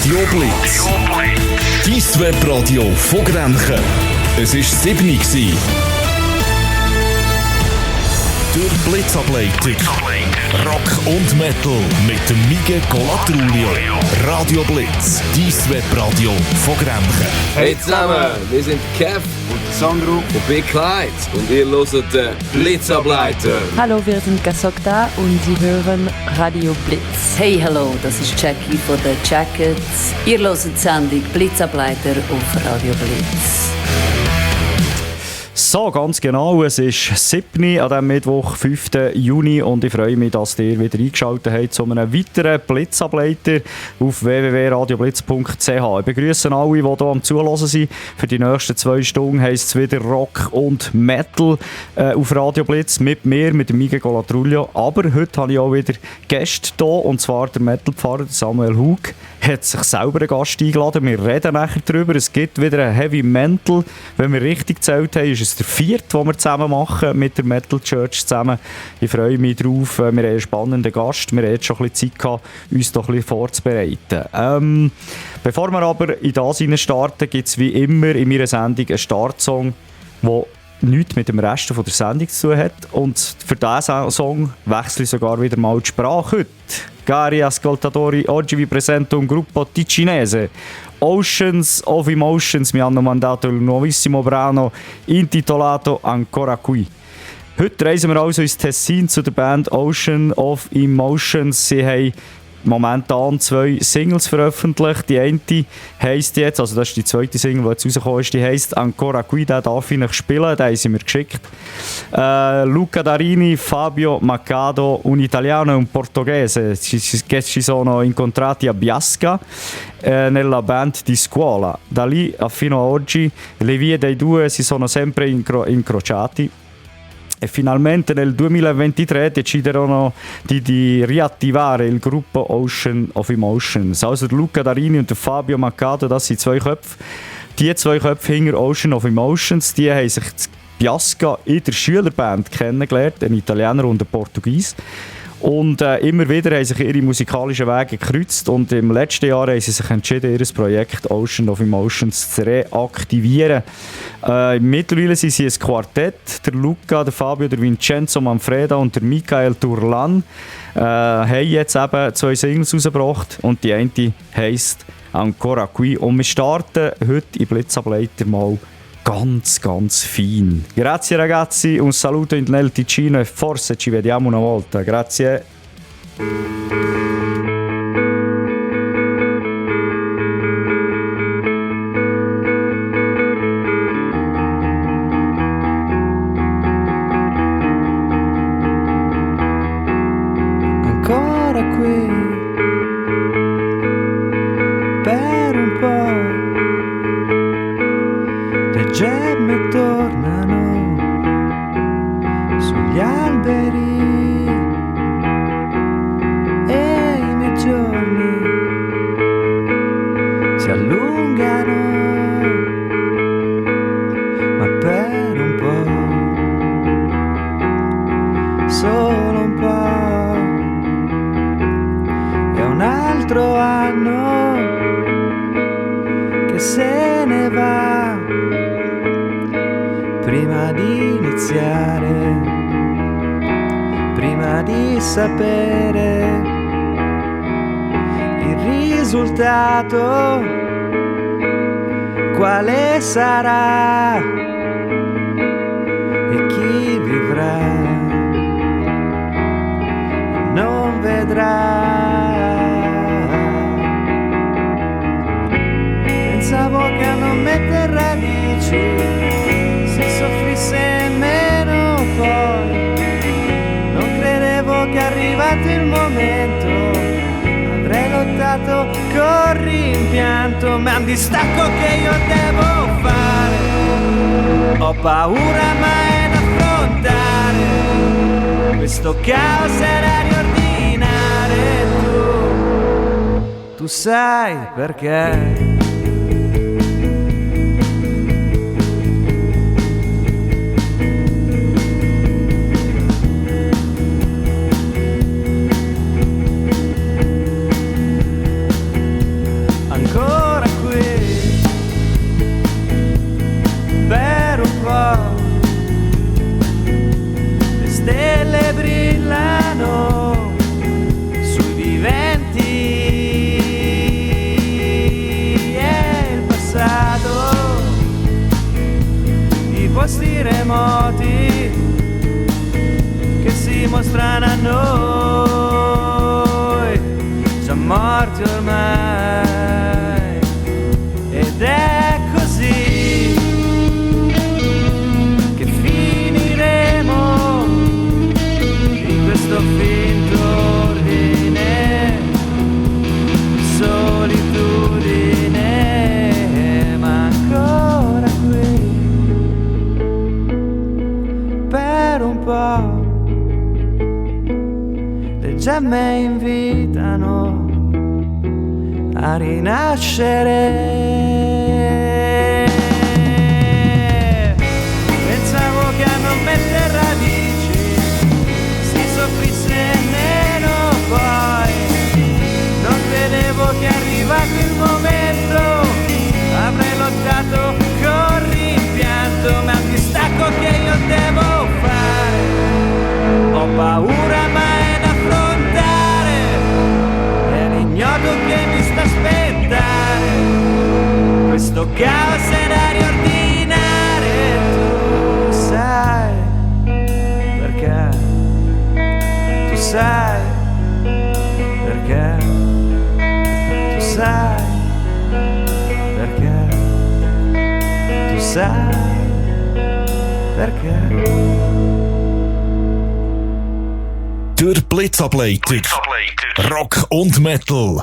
Radio Blitz. Dein Webradio von Grenchen. Es war 7 Uhr. Durch Blitzableiter. Rock und Metal mit dem Miguel Colatrulio. Radio Blitz, dein Webradio von Grenchen. Hey zusammen, wir sind Kev und Sandro von Big Clyde und ihr hört den Blitzableiter. Hallo, wir sind Gasokta und Sie hören Radio Blitz. Hey, hallo, das ist Jackie von den Jackets. Ihr hört die Sendung Blitzableiter auf Radio Blitz. So, ganz genau, es ist 7. an diesem Mittwoch, 5. Juni und ich freue mich, dass ihr wieder eingeschaltet habt zu einem weiteren Blitzableiter auf www.radioblitz.ch. Ich begrüße alle, die hier am Zuhören sind. Für die nächsten 2 Stunden heisst es wieder Rock und Metal auf Radio Blitz mit mir, mit dem Miguel Colatrulio. Aber heute habe ich auch wieder Gäste hier, und zwar der Metal-Pfarrer Samuel Hug hat sich selber einen Gast eingeladen. Wir reden nachher darüber. Es gibt wieder ein Heavy Mental. Wenn wir richtig gezählt haben, ist es der 4., den wir zusammen machen, mit der Metal Church zusammen. Ich freue mich drauf. Wir haben einen spannenden Gast. Wir haben jetzt schon ein bisschen Zeit gehabt, uns doch ein bisschen vorzubereiten. Bevor wir aber in das starten, gibt es wie immer in meiner Sendung einen Startsong, der nichts mit dem Rest der Sendung zu tun hat. Und für diesen Song wechsle ich sogar wieder mal die Sprache heute. Cari ascoltatori, oggi vi presento un gruppo ticinese. Oceans of Emotions mi hanno mandato il nuovissimo brano intitolato Ancora Qui. Heute reisen wir also ins Tessin zu der Band Ocean of Emotions. Sie haben momentan 2 Singles veröffentlicht. Die eine heisst jetzt, also das ist die zweite Single, die jetzt rausgekommen ist, die heisst Ancora Qui, den darf ich nicht spielen, den haben sie mir geschickt. Luca Darini, Fabio Maccado, un italiano e un portoghese che ci sono incontrati a Biasca nella band di scuola. Da lì fino a oggi le vie dei due si sono sempre incrociati. E finalmente nel 2023 deciderono di riattivare il gruppo Ocean of Emotions. Also Luca Darini und Fabio Maccado, das sind 2 Köpfe. Die 2 Köpfe hinter Ocean of Emotions, die haben sich Biasca in der Schülerband kennengelernt, ein Italiener und ein Portugies. Und immer wieder haben sich ihre musikalischen Wege gekreuzt und im letzten Jahr haben sie sich entschieden, ihr Projekt Ocean of Emotions zu reaktivieren. Mittlerweile sind sie ein Quartett. Der Luca, der Fabio, der Vincenzo Manfreda und der Michael Turlan haben jetzt eben 2 Singles rausgebracht und die eine heisst Ancora Qui. Und wir starten heute in Blitzableiter mal ganz, ganz fein. Grazie ragazzi, un saluto nel Ticino e forse ci vediamo una volta. Grazie. Ancora qui per un po'. Le gemme tornano sugli alberi e i miei giorni si allungano, ma per un po', solo un po', è un altro anno che se ne va. Prima di iniziare, prima di sapere il risultato, quale sarà e chi vivrà non vedrà. Pensavo che a non mettere radici si soffrisse meno, poi non credevo che arrivato il momento avrei lottato col rimpianto, ma è un distacco che io devo fare, ho paura mai da affrontare questo caos e da riordinare. Tu sai perché? terremoti che si mostrano a noi, sono morti ormai, ed è così che finiremo in questo finto ordine, solitudine, ma ancora qui per un po'. Le gemme invitano a rinascere. Pensavo che a non mettere radici si soffrisse meno, poi non credevo che arrivato il momento avrei lottato con rimpianto, ma il distacco che io devo fare ho paura ma è da affrontare, è l'ignoto che mi sta aspettare, questo caos è da riordinare. Tu sai perché, tu sai perché, tu sai perché, tu sai perché. Der Blitzableiter. Rock und Metal.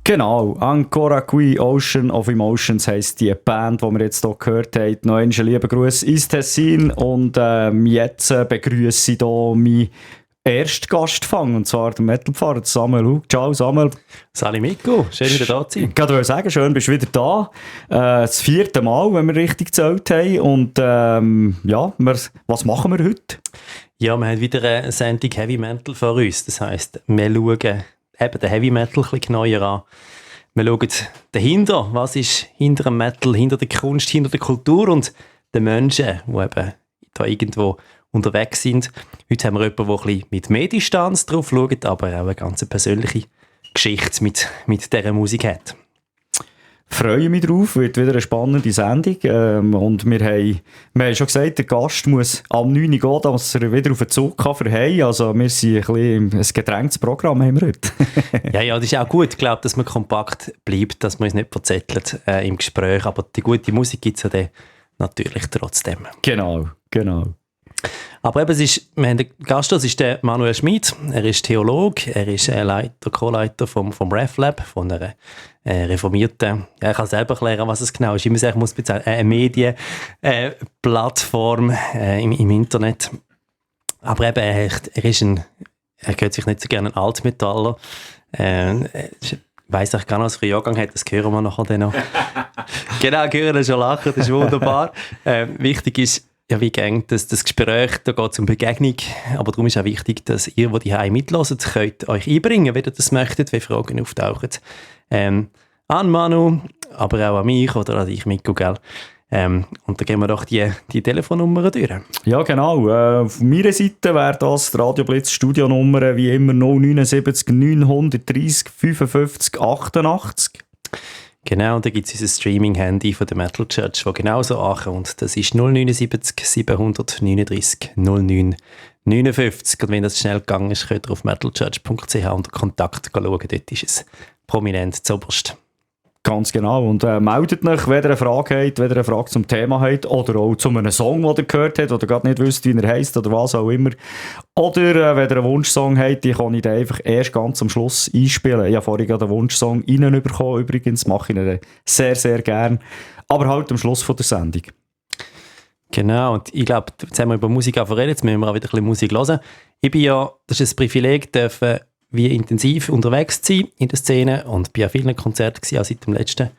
Genau, Ancora qui, Ocean of Emotions heisst die Band, die wir jetzt hier gehört haben. Noch einen lieben Gruß ins Tessin und jetzt begrüße ich hier meinen ersten Gastfang, und zwar den Metalpfarrer Samuel Hug. Ciao Samuel. Sali Mikko, schön wieder da zu sein. Ich wollte sagen, schön bist du wieder da. Das 4. Mal, wenn wir richtig gezählt haben. Und ja, was machen wir heute? Ja, wir haben wieder eine Sendung Heavy Metal vor uns. Das heisst, wir schauen eben den Heavy Metal ein bisschen genauer an. Wir schauen dahinter, was ist hinter dem Metal, hinter der Kunst, hinter der Kultur und den Menschen, die eben da irgendwo unterwegs sind. Heute haben wir jemanden, der ein bisschen mit mehr Distanz drauf schaut, aber auch eine ganz persönliche Geschichte mit dieser Musik hat. Freue mich drauf, wird wieder eine spannende Sendung. Und wir haben schon gesagt, der Gast muss am 9 Uhr gehen, dass er wieder auf den Zug kann verheilen. Also wir sind ein gedrängtes Programm haben wir heute. ja, das ist auch gut. Ich glaube, dass man kompakt bleibt, dass man uns nicht verzettelt im Gespräch. Aber die gute Musik gibt es ja dann natürlich trotzdem. Genau. Aber eben, wir haben den Gast, das ist der Manuel Schmid. Er ist Theologe, er ist Co-Leiter vom RefLab, von einer reformierten, ja, ich kann selber erklären, was es genau ist. Ich muss bezeichnen, eine Medienplattform im Internet. Aber eben, er gehört sich nicht so gerne an Altmetaller. Ich weiss auch gar nicht, was für einen Jahrgang hat, das hören wir nachher dann noch. Genau, hören schon lachen, das ist wunderbar. Wichtig ist, ja, wie geht das Gespräch, da geht es um Begegnung, aber darum ist auch wichtig, dass ihr, die hier mithört, könnt euch einbringen, wenn ihr das möchtet, wenn Fragen auftauchen. An Manu, aber auch an mich oder an dich, Mikko, gell? Und dann gehen wir doch die Telefonnummer durch. Ja, genau. Auf meiner Seite wäre das die Radio Blitz Studionummer wie immer 079 930 55 88. Genau, und da gibt es unser Streaming-Handy von der Metal Church, das genauso ankommt. Das ist 079 739 09 59. Und wenn das schnell gegangen ist, könnt ihr auf metalchurch.ch unter Kontakt schauen. Dort ist es prominent zuoberst. Ganz genau. Und meldet euch, wenn ihr eine Frage habt, wenn ihr eine Frage zum Thema habt oder auch zu einem Song, den ihr gehört habt oder gerade nicht wisst, wie er heisst oder was auch immer. Oder wenn ihr einen Wunschsong habt, den kann ich dann einfach erst ganz am Schluss einspielen. Ich habe vorhin gerade einen Wunschsong reinbekommen, übrigens. Mache ich ihn sehr, sehr gern. Aber halt am Schluss von der Sendung. Genau, und ich glaube, jetzt haben wir über Musik verredet, jetzt müssen wir auch wieder ein bisschen Musik hören. Ich bin ja, das ist ein Privileg, dürfen wie intensiv unterwegs zu sein in der Szene und bin an vielen Konzerten gewesen, auch seit dem letzten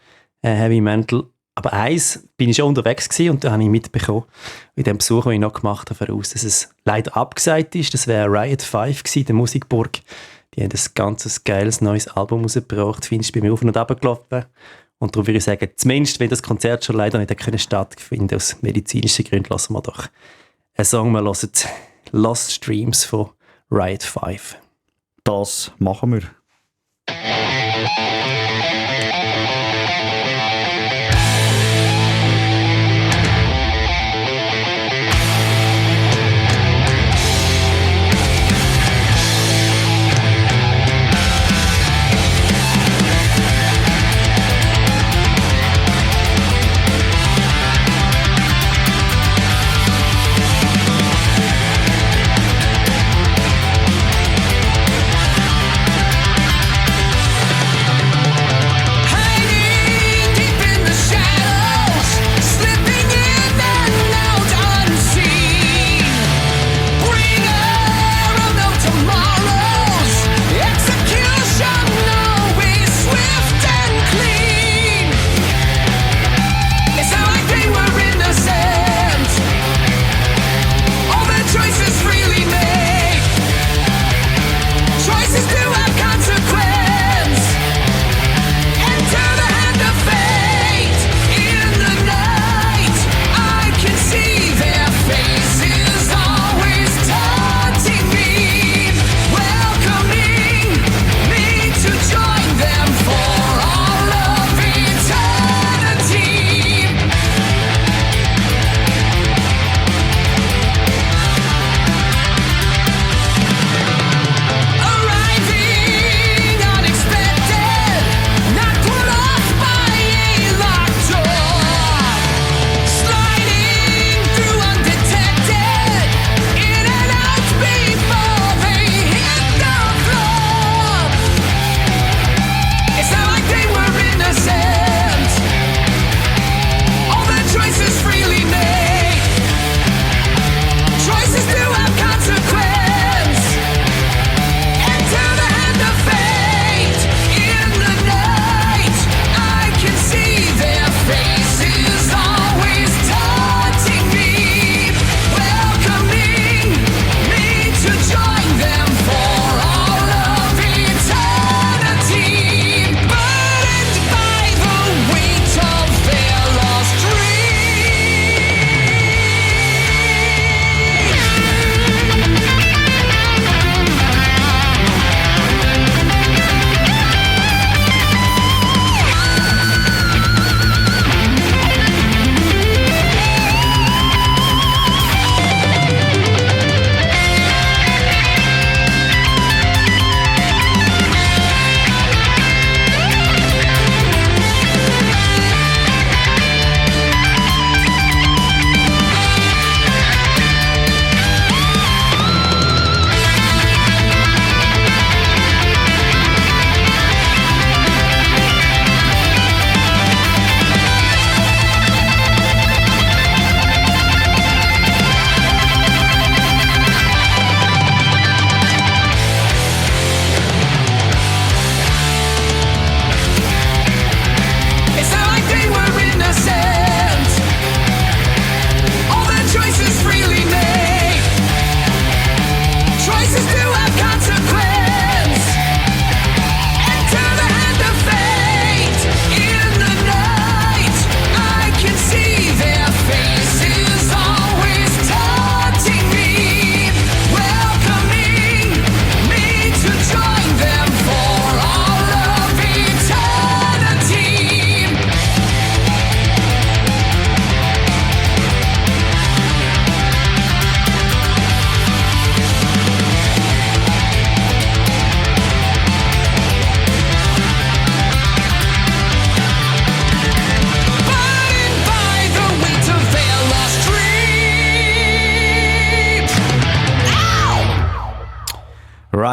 Heavy Metal. Aber eins bin ich schon unterwegs gewesen und da habe ich mitbekommen, in dem Besuch, den ich noch gemacht habe, voraus, dass es leider abgesagt ist. Das wäre Riot 5 gewesen, der Musikburg. Die haben ein ganzes geiles neues Album rausgebracht. Findest du bei mir auf und runter gelaufen. Und darum würde ich sagen, zumindest wenn das Konzert schon leider nicht stattfinden konnte, aus medizinischen Gründen, lassen wir doch einen Song. Wir hören Lost Streams von Riot 5. Das machen wir.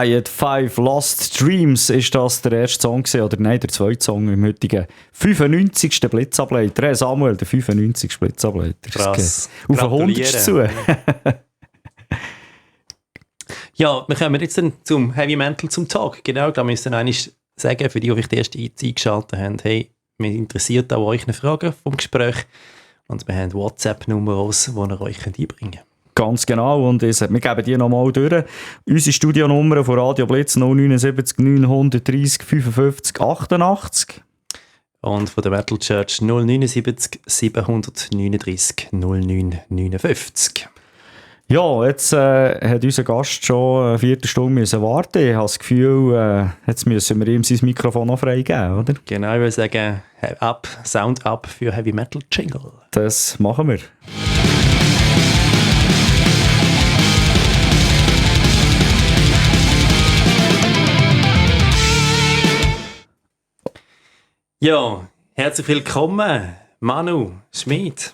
Riot 5 Lost Dreams ist das der erste Song gewesen, oder nein, der zweite Song im heutigen 95. Blitzableiter. Hey Samuel, der 95. Blitzableiter. Krass. Auf den 100. zu. Ja, wir kommen jetzt dann zum Heavy Mental, zum Talk. Genau, da müssen wir eigentlich sagen, für die vielleicht erst eingeschaltet haben, hey, wir interessiert auch euch eine Frage vom Gespräch und wir haben WhatsApp-Nummers, die ihr euch einbringen könnt. Ganz genau, und wir geben die nochmal durch. Unsere Studionummer von Radio Blitz 079 930 55 88. Und von der Metal Church 079 739 0959. Ja, jetzt hat unser Gast schon eine Viertelstunde warten. Ich habe das Gefühl, jetzt müssen wir ihm sein Mikrofon noch freigeben, oder? Genau, ich würde sagen, Sound up für Heavy Metal Jingle. Das machen wir. Ja, herzlich willkommen, Manu Schmid.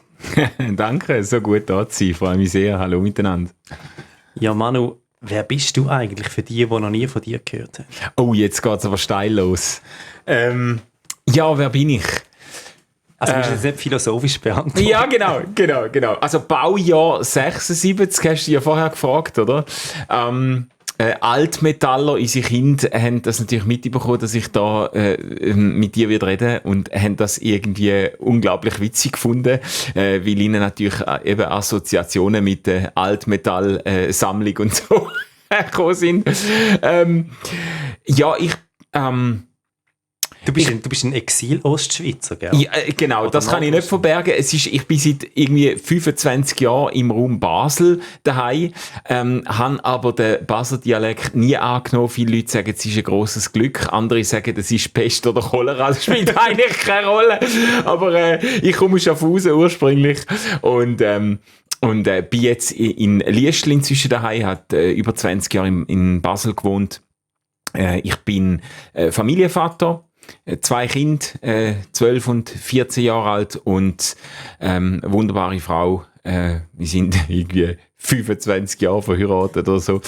Danke, so gut da zu sein. Ich freue mich sehr. Hallo miteinander. Ja, Manu, wer bist du eigentlich für die noch nie von dir gehört haben? Oh, jetzt geht es aber steil los. Ja, wer bin ich? Also du musst jetzt nicht philosophisch beantworten. Ja, genau. Also Baujahr 76, hast du ja vorher gefragt, oder? Altmetaller, unsere Kinder haben das natürlich mitbekommen, dass ich da mit dir wieder rede und haben das irgendwie unglaublich witzig gefunden, weil ihnen natürlich eben Assoziationen mit der Altmetall-Sammlung und so gekommen sind. Du bist ein Exil-Ostschweizer, gell? Ja, genau, oder das kann ich nicht verbergen. Ich bin seit irgendwie 25 Jahren im Raum Basel daheim, habe aber den Basler Dialekt nie angenommen. Viele Leute sagen, es ist ein grosses Glück. Andere sagen, das ist Pest oder Cholera. Das spielt eigentlich keine Rolle. Aber ich komme aus Schaffhausen ursprünglich und bin jetzt in Liestl inzwischen daheim, habe über 20 Jahre in Basel gewohnt. Ich bin Familienvater. 2 Kinder, 12 und 14 Jahre alt und eine wunderbare Frau. Wir sind irgendwie 25 Jahre verheiratet oder so.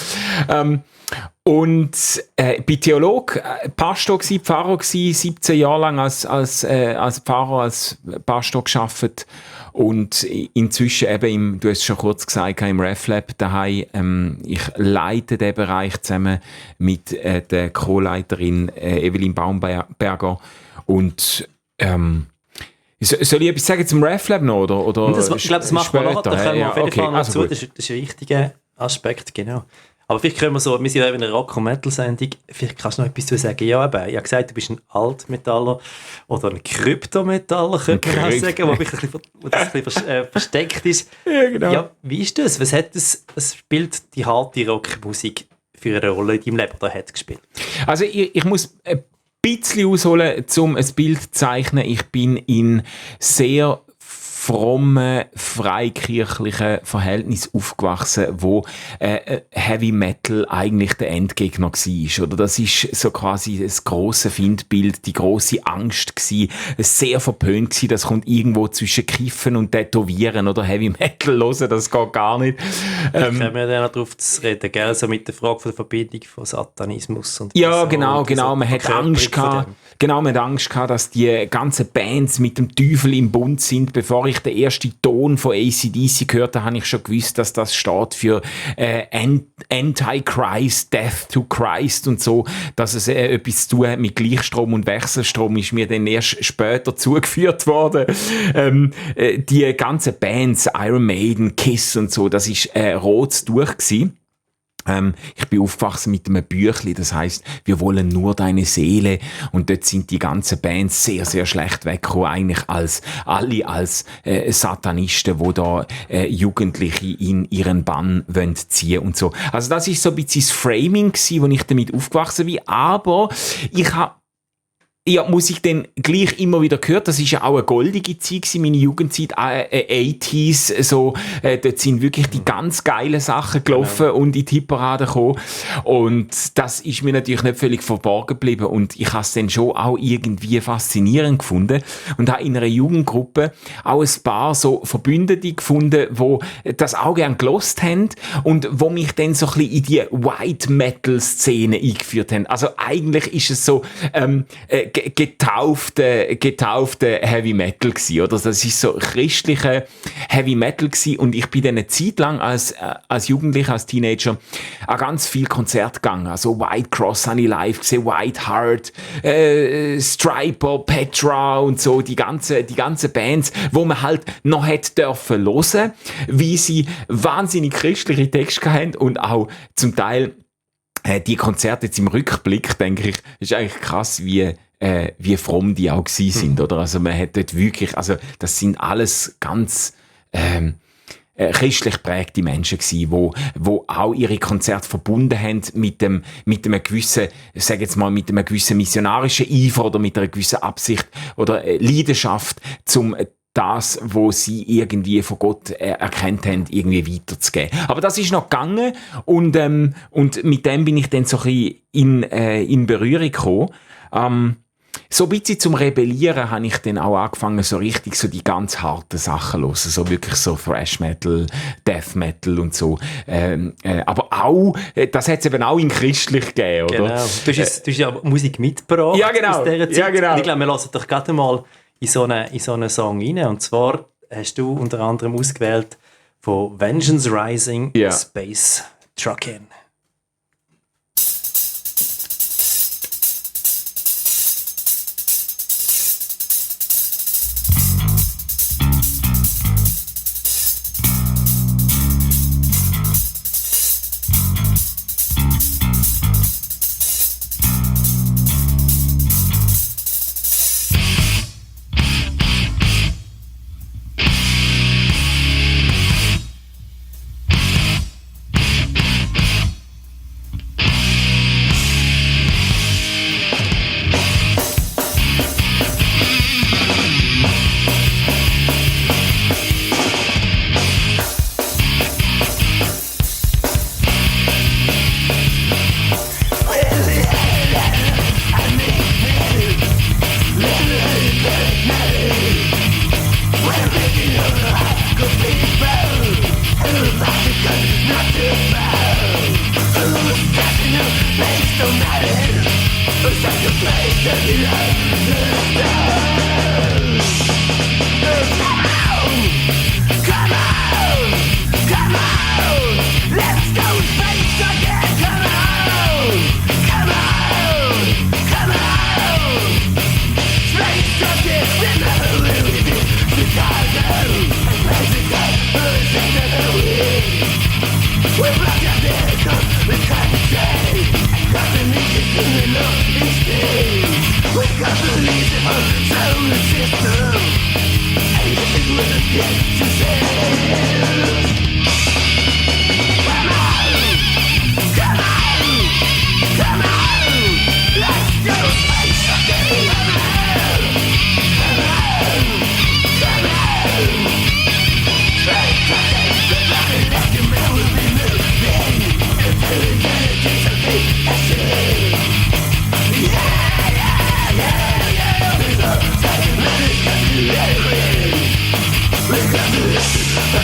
Und bin Theolog, Pastor gsi, Pfarrer gsi, 17 Jahre lang als Pfarrer, als Pastor gearbeitet. Und inzwischen eben, du hast es schon kurz gesagt, im RefLab daheim. Ich leite den Bereich zusammen mit der Co-Leiterin Evelyn Baumberger. Und soll ich etwas sagen zum RefLab noch? Oder ich glaube, das machen wir noch. Da kommen wir auf jeden Fall noch zu. Das ist ein wichtiger Aspekt, genau. Aber vielleicht können wir sind ja in einer Rock- und Metal-Sendung, vielleicht kannst du noch etwas zu sagen. Ja, eben, ich habe gesagt, du bist ein Altmetaller oder ein Kryptometaller, könnte man auch sagen, wo das ein bisschen versteckt ist. Ja, genau. Ja, wie ist das? Was spielt die harte Rockmusik für eine Rolle in deinem Leben oder hat gespielt? Also ich muss ein bisschen ausholen, um ein Bild zu zeichnen. Ich bin in sehr frommen, freikirchlichen Verhältnis aufgewachsen, wo Heavy Metal eigentlich der Endgegner war. Oder das ist so quasi das grosse Feindbild, die grosse Angst gsi, sehr verpönt gsi. Das kommt irgendwo zwischen Kiffen und Tätowieren oder Heavy Metal hören, das geht gar nicht. Können wir dann noch darauf zu reden, gell? So mit der Frage von der Verbindung von Satanismus und ja, genau. Man hat Angst gehabt. Genau, man hat Angst gehabt, dass die ganzen Bands mit dem Teufel im Bund sind. Bevor ich den ersten Ton von AC/DC gehört habe, habe ich schon gewusst, dass das steht für Antichrist, Death to Christ und so, dass es etwas zu tun hat mit Gleichstrom und Wechselstrom, ist mir dann erst später zugeführt worden. Die ganzen Bands, Iron Maiden, Kiss und so, das ist rotes Tuch gewesen. Ich bin aufgewachsen mit einem Büchlein, das heisst, wir wollen nur deine Seele, und dort sind die ganzen Bands sehr, sehr schlecht weggekommen, eigentlich alle als Satanisten, die da Jugendliche in ihren Bann ziehen und so. Also das ist so ein bisschen das Framing gewesen, wo ich damit aufgewachsen bin, aber ich habe ja, Musik dann gleich immer wieder gehört. Das ist ja auch eine goldige Zeit gewesen, meine Jugendzeit, 80s, so, dort sind wirklich die ganz geilen Sachen gelaufen und in die Hitparade gekommen. Und das ist mir natürlich nicht völlig verborgen geblieben und ich habe es dann schon auch irgendwie faszinierend gefunden und habe in einer Jugendgruppe auch ein paar so Verbündete gefunden, die das auch gerne gelost haben und wo mich dann so ein bisschen in die White-Metal-Szene eingeführt haben. Also eigentlich ist es so, getaufte Heavy Metal gsi, oder? Das ist so christliche Heavy Metal gsi und ich bin dann eine Zeit lang als Jugendlicher, als Teenager an ganz viel Konzerte gegangen. Also White Cross habe ich live gesehen, White Heart, Striper, Petra und so, die ganzen Bands, wo man halt noch hätte dürfen hören, wie sie wahnsinnig christliche Texte haben und auch zum Teil die Konzerte jetzt im Rückblick, denke ich, ist eigentlich krass, wie fromm die auch gewesen sind, oder? Also man hat dort wirklich, also das sind alles ganz christlich geprägte Menschen gewesen, wo auch ihre Konzerte verbunden haben mit einem gewissen, ich sage jetzt mal, mit einem gewissen missionarischen Eifer oder mit einer gewissen Absicht oder Leidenschaft zum das, wo sie irgendwie von Gott erkannt haben, irgendwie weiterzugeben. Aber das ist noch gegangen und mit dem bin ich dann so ein bisschen in Berührung gekommen. So ein bisschen zum Rebellieren habe ich dann auch angefangen, so richtig so die ganz harten Sachen zu hören, so wirklich so Thrash Metal, Death Metal und so. Aber auch, das hat es eben auch in christlich gegeben, oder? Genau. Du hast ja Musik mitgebracht ja, genau. aus dieser Zeit. Ja, genau. Und ich glaube, wir lassen doch gerade mal in so einen Song rein. Und zwar hast du unter anderem ausgewählt von Vengeance Rising, Space Truckin'.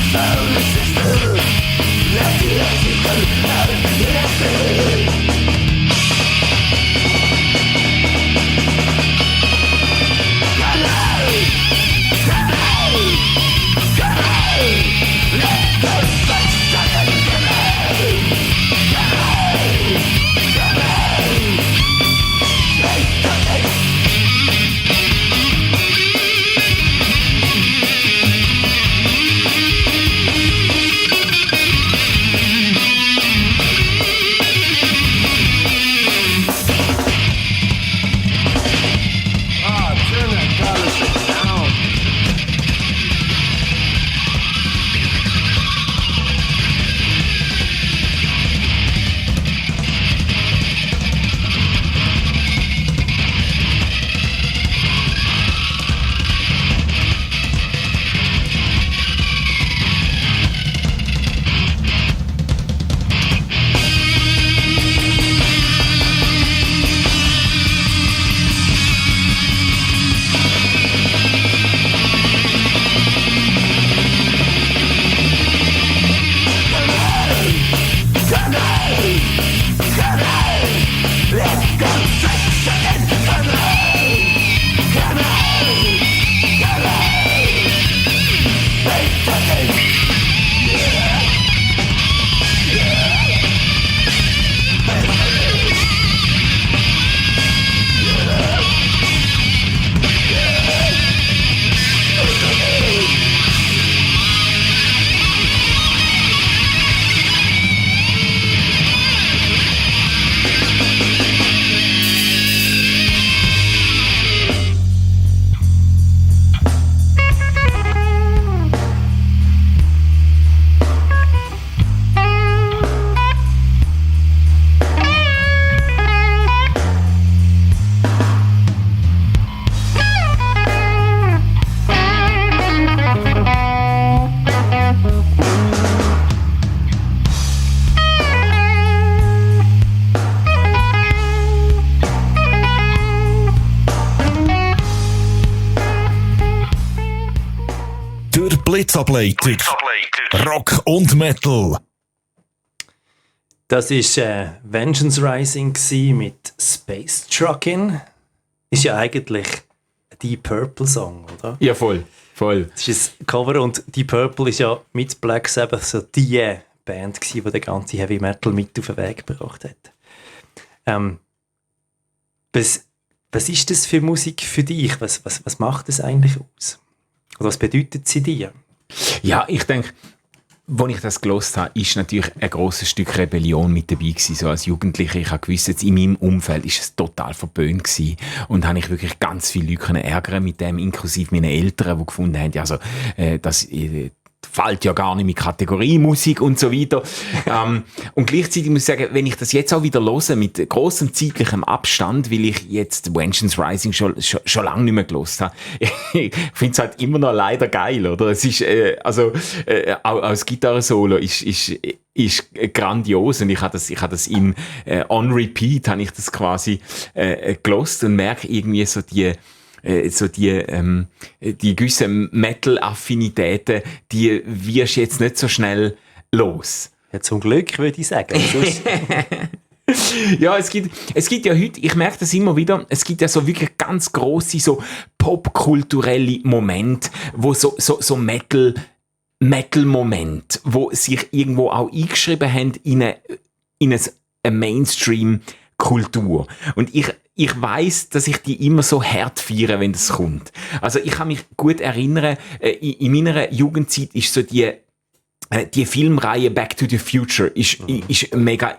Because Blitzableiter. Rock und Metal. Das war Vengeance Rising mit Space Truckin'. Ist ja eigentlich ein Deep Purple Song, oder? Ja, voll. Das ist ein Cover und Deep Purple ist ja mit Black Sabbath so die Band gewesen, die den ganzen Heavy Metal mit auf den Weg gebracht hat. Was ist das für Musik für dich? Was macht das eigentlich aus? Oder was bedeutet sie dir? Ja, ich denke, als ich das gehört habe, ist natürlich ein grosses Stück Rebellion mit dabei gewesen. So als Jugendlicher, ich habe gewusst, jetzt in meinem Umfeld ist es total verböhnt gewesen. Und habe ich wirklich ganz viele Leute ärgern mit dem, inklusive meine Eltern, die gefunden haben, also, das fällt ja gar nicht mit Kategorie Musik und so weiter. Und gleichzeitig muss ich sagen, wenn ich das jetzt auch wieder höre, mit grossem zeitlichem Abstand, weil ich jetzt Vengeance Rising schon lange nicht mehr gehört habe, ich finde es halt immer noch leider geil, oder? Es ist, auch als Gitarrensolo ist grandios und ich habe das in on repeat, habe ich das quasi gehört und merke irgendwie so die gewissen Metal-Affinitäten, die wirst jetzt nicht so schnell los. Ja, zum Glück, würde ich sagen. Ja, es gibt ja heute, ich merke das immer wieder, es gibt ja so wirklich ganz grosse, so popkulturelle Momente, wo so Metal-Moment, wo sich irgendwo auch eingeschrieben haben in eine Mainstream-Kultur. Und ich weiss, dass ich die immer so hart feiere, wenn das kommt. Also ich kann mich gut erinnern, in meiner Jugendzeit ist so die Filmreihe Back to the Future ist mega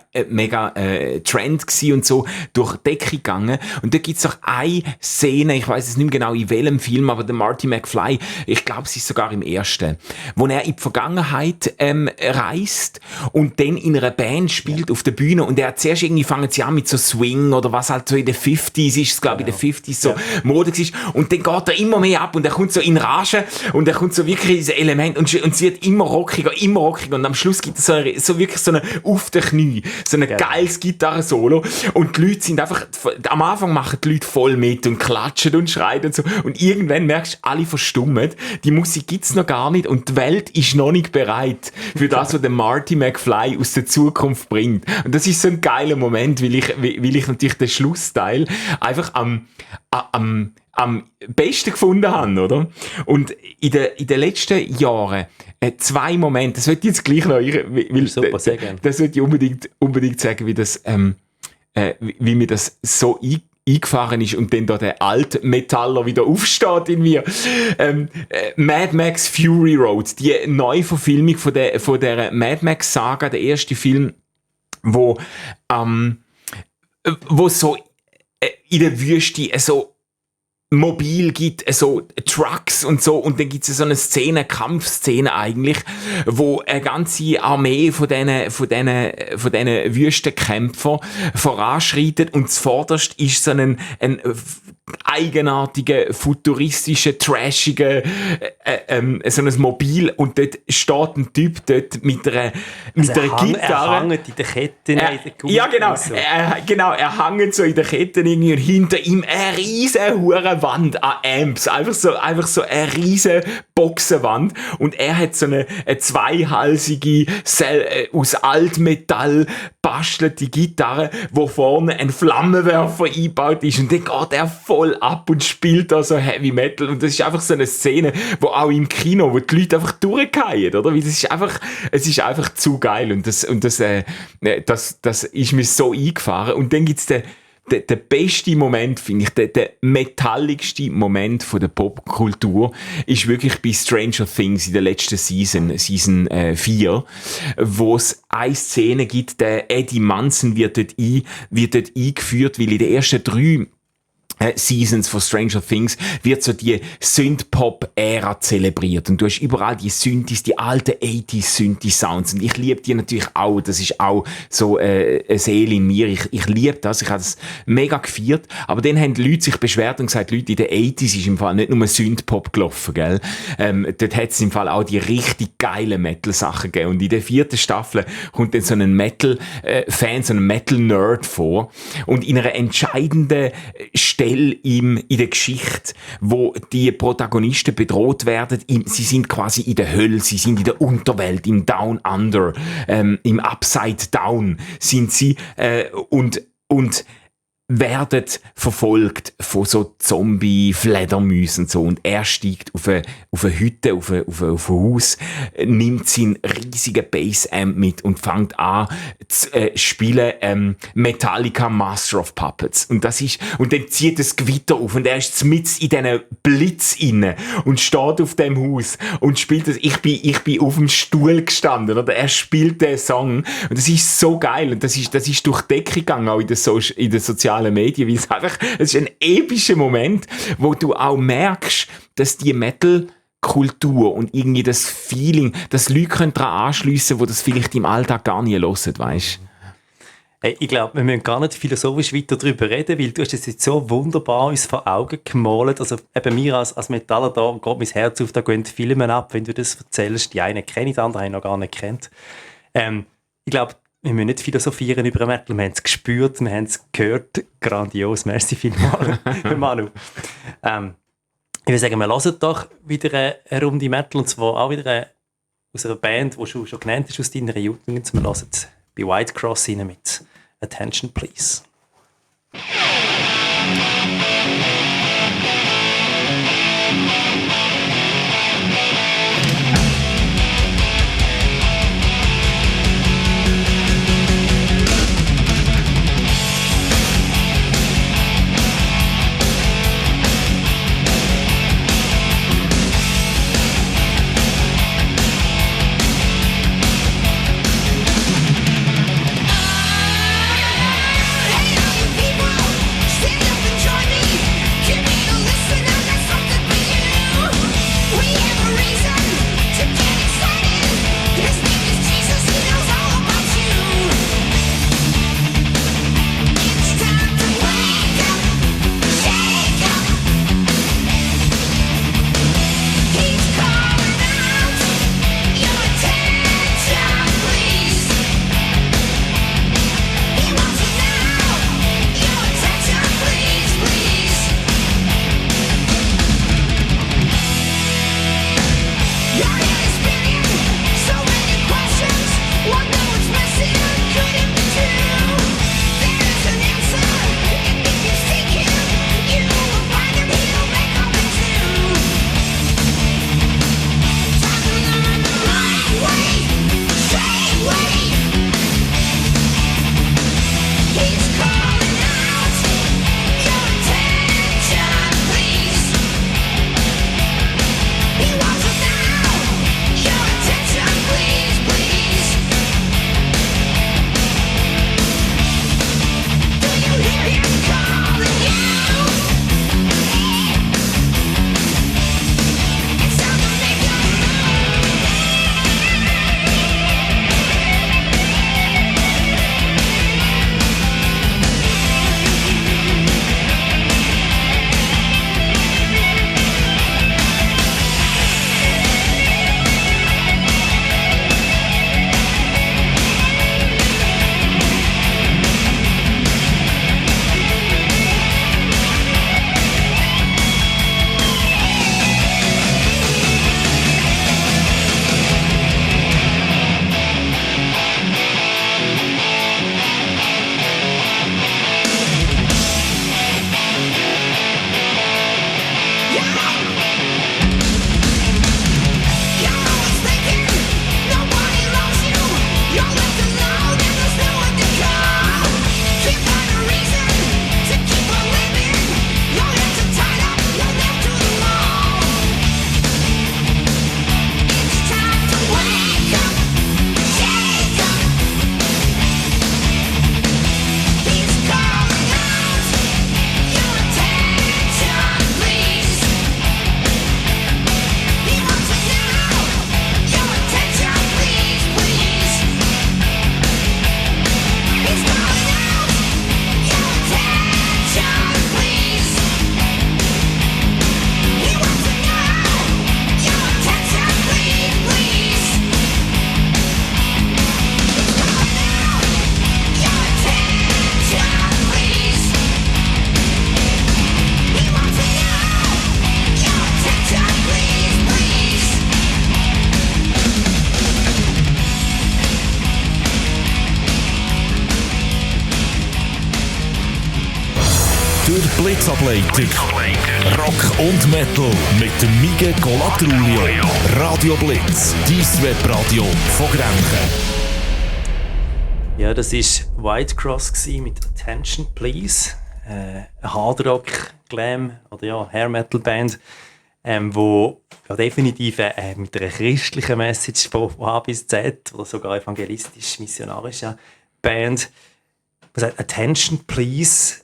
Trend gsi und so durch die Decke gegangen. Und da gibt's doch eine Szene, ich weiss es nicht mehr genau in welchem Film, aber der Marty McFly, ich glaube, es ist sogar im ersten, wo er in die Vergangenheit reist und dann in einer Band spielt auf der Bühne und er zuerst irgendwie fangen sie an mit so Swing oder was halt so in den 50s ist, glaube ich, in den 50s so Mode ist. Und dann geht er immer mehr ab und er kommt so in Rage und er kommt so wirklich in das Element und sie wird immer rockiger und am Schluss gibt es so wirklich so eine auf den Knie, so ein geiles Gitarrensolo und die Leute sind einfach, am Anfang machen die Leute voll mit und klatschen und schreien und so und irgendwann merkst du, alle verstummen, die Musik gibt's noch gar nicht und die Welt ist noch nicht bereit für das, was der Marty McFly aus der Zukunft bringt. Und das ist so ein geiler Moment, weil ich natürlich den Schlussteil einfach am besten gefunden habe, oder? Und in den letzten Jahren zwei Momente, das wollte ich jetzt gleich noch, weil super, sehr gerne. Das wollte ich unbedingt sagen, wie mir das so eingefahren ist und dann da der Altmetaller wieder aufsteht in mir. Mad Max Fury Road, die Neuverfilmung von der Mad Max Saga, der erste Film, wo so in der Wüste so mobil gibt, so Trucks und so, und dann gibt es so eine Kampfszene eigentlich, wo eine ganze Armee von diesen Wüstenkämpfern voranschreitet und zuvorderst ist so ein eigenartiger, futuristischer, trashiger so ein Mobil und dort steht ein Typ dort mit einer Gitarre. Er hängt in den Ketten. Ja, genau. Er hängt so in den Ketten irgendwie und hinter ihm eine riesen Wand an Amps. Einfach so eine riesen Boxenwand. Und er hat so eine zweihalsige, aus Altmetall bastelte Gitarre, wo vorne ein Flammenwerfer eingebaut ist. Und dann geht er voll ab und spielt da so Heavy Metal. Und das ist einfach so eine Szene, wo auch im Kino, wo die Leute einfach durchgehen, oder? Weil es ist einfach zu geil. Und das ist mir so eingefahren. Und dann gibt's der beste Moment, finde ich, der metalligste Moment von der Popkultur ist wirklich bei Stranger Things in der letzten Season 4, wo es eine Szene gibt, der Eddie Munson wird dort eingeführt, weil in den ersten 3 Seasons von Stranger Things wird so die Synth-Pop-Ära zelebriert und du hast überall die Synthes, die alten 80s-Synthi-Sounds und ich liebe die natürlich auch, das ist auch so eine Seele in mir, ich liebe das, ich habe das mega gefeiert, aber dann haben die Leute sich beschwert und gesagt, Leute, in den 80s ist im Fall nicht nur Synth-Pop gelaufen, gell? Dort hat es im Fall auch die richtig geilen Metal-Sachen gegeben und in der 4. Staffel kommt dann so ein Metal-Fan, so ein Metal-Nerd vor und in einer entscheidenden Stelle Stelle in der Geschichte, wo die Protagonisten bedroht werden. Sie sind quasi in der Hölle, sie sind in der Unterwelt, im Down Under, im Upside Down sind sie und werden verfolgt von so Zombie-Fledermäusen und so. Und er steigt auf eine Hütte, auf ein Haus, nimmt seinen riesigen Bass-Amp mit und fängt an zu spielen Metallica Master of Puppets. Und dann zieht das Gewitter auf und er ist mitten in diesen Blitz inne und steht auf dem Haus und spielt das. Ich bin auf dem Stuhl gestanden, oder? Er spielt den Song und das ist so geil und das ist durch die Decke gegangen, auch in den sozialen Medien, weil es ist ein epischer Moment, wo du auch merkst, dass die Metal-Kultur und irgendwie das Feeling, dass Leute daran anschliessen, die das vielleicht im Alltag gar nie hören, weisst? Hey, ich glaube, wir müssen gar nicht philosophisch weiter darüber reden, weil du hast es jetzt so wunderbar uns vor Augen gemalt. Also eben mir als Metaller, da geht mein Herz auf, da gehen die Filme ab, wenn du das erzählst. Die einen kenne ich, die anderen habe ich noch gar nicht kennt. Ich glaube, wir müssen nicht philosophieren über Metal, wir haben es gespürt, wir haben es gehört. Grandios, merci vielmals, Manu. Ich würde sagen, wir hören doch wieder eine Runde Metal, und zwar auch wieder aus einer Band, die schon genannt ist, aus deiner Jugend. Wir hören bei Whitecross rein mit Attention Please. Hey, people, stand up and join me. Blitzableiter. Rock und Metal mit dem Mige Colatrulio. Radio Blitz, dein Webradio von Grenchen. Ja, das war White Cross mit Attention Please. Eine Hardrock, Glam oder ja, Hair Metal Band, wo ja, definitiv mit einer christlichen Message von A bis Z oder sogar evangelistisch-missionarischer Band. Also, Attention Please.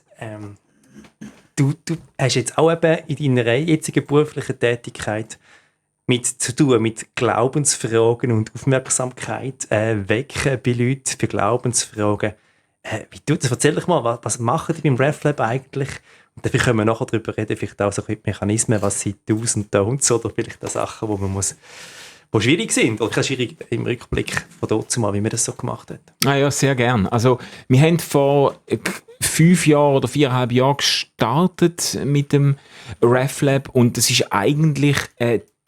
Du hast jetzt auch eben in deiner jetzigen beruflichen Tätigkeit mit zu tun, mit Glaubensfragen und Aufmerksamkeit wecken bei Leuten für Glaubensfragen. Wie tut das? Erzähl doch mal, was machen die beim RefLab eigentlich? Und dafür können wir nachher darüber reden, vielleicht auch so ein bisschen Mechanismen, was sind Do's und Don'ts oder vielleicht auch Sachen, die schwierig sind oder schwierig im Rückblick von dort mal, wie man das so gemacht hat. Ja, sehr gern. Also wir haben vor 5 Jahren oder 4,5 Jahren gestartet mit dem RefLab und das ist eigentlich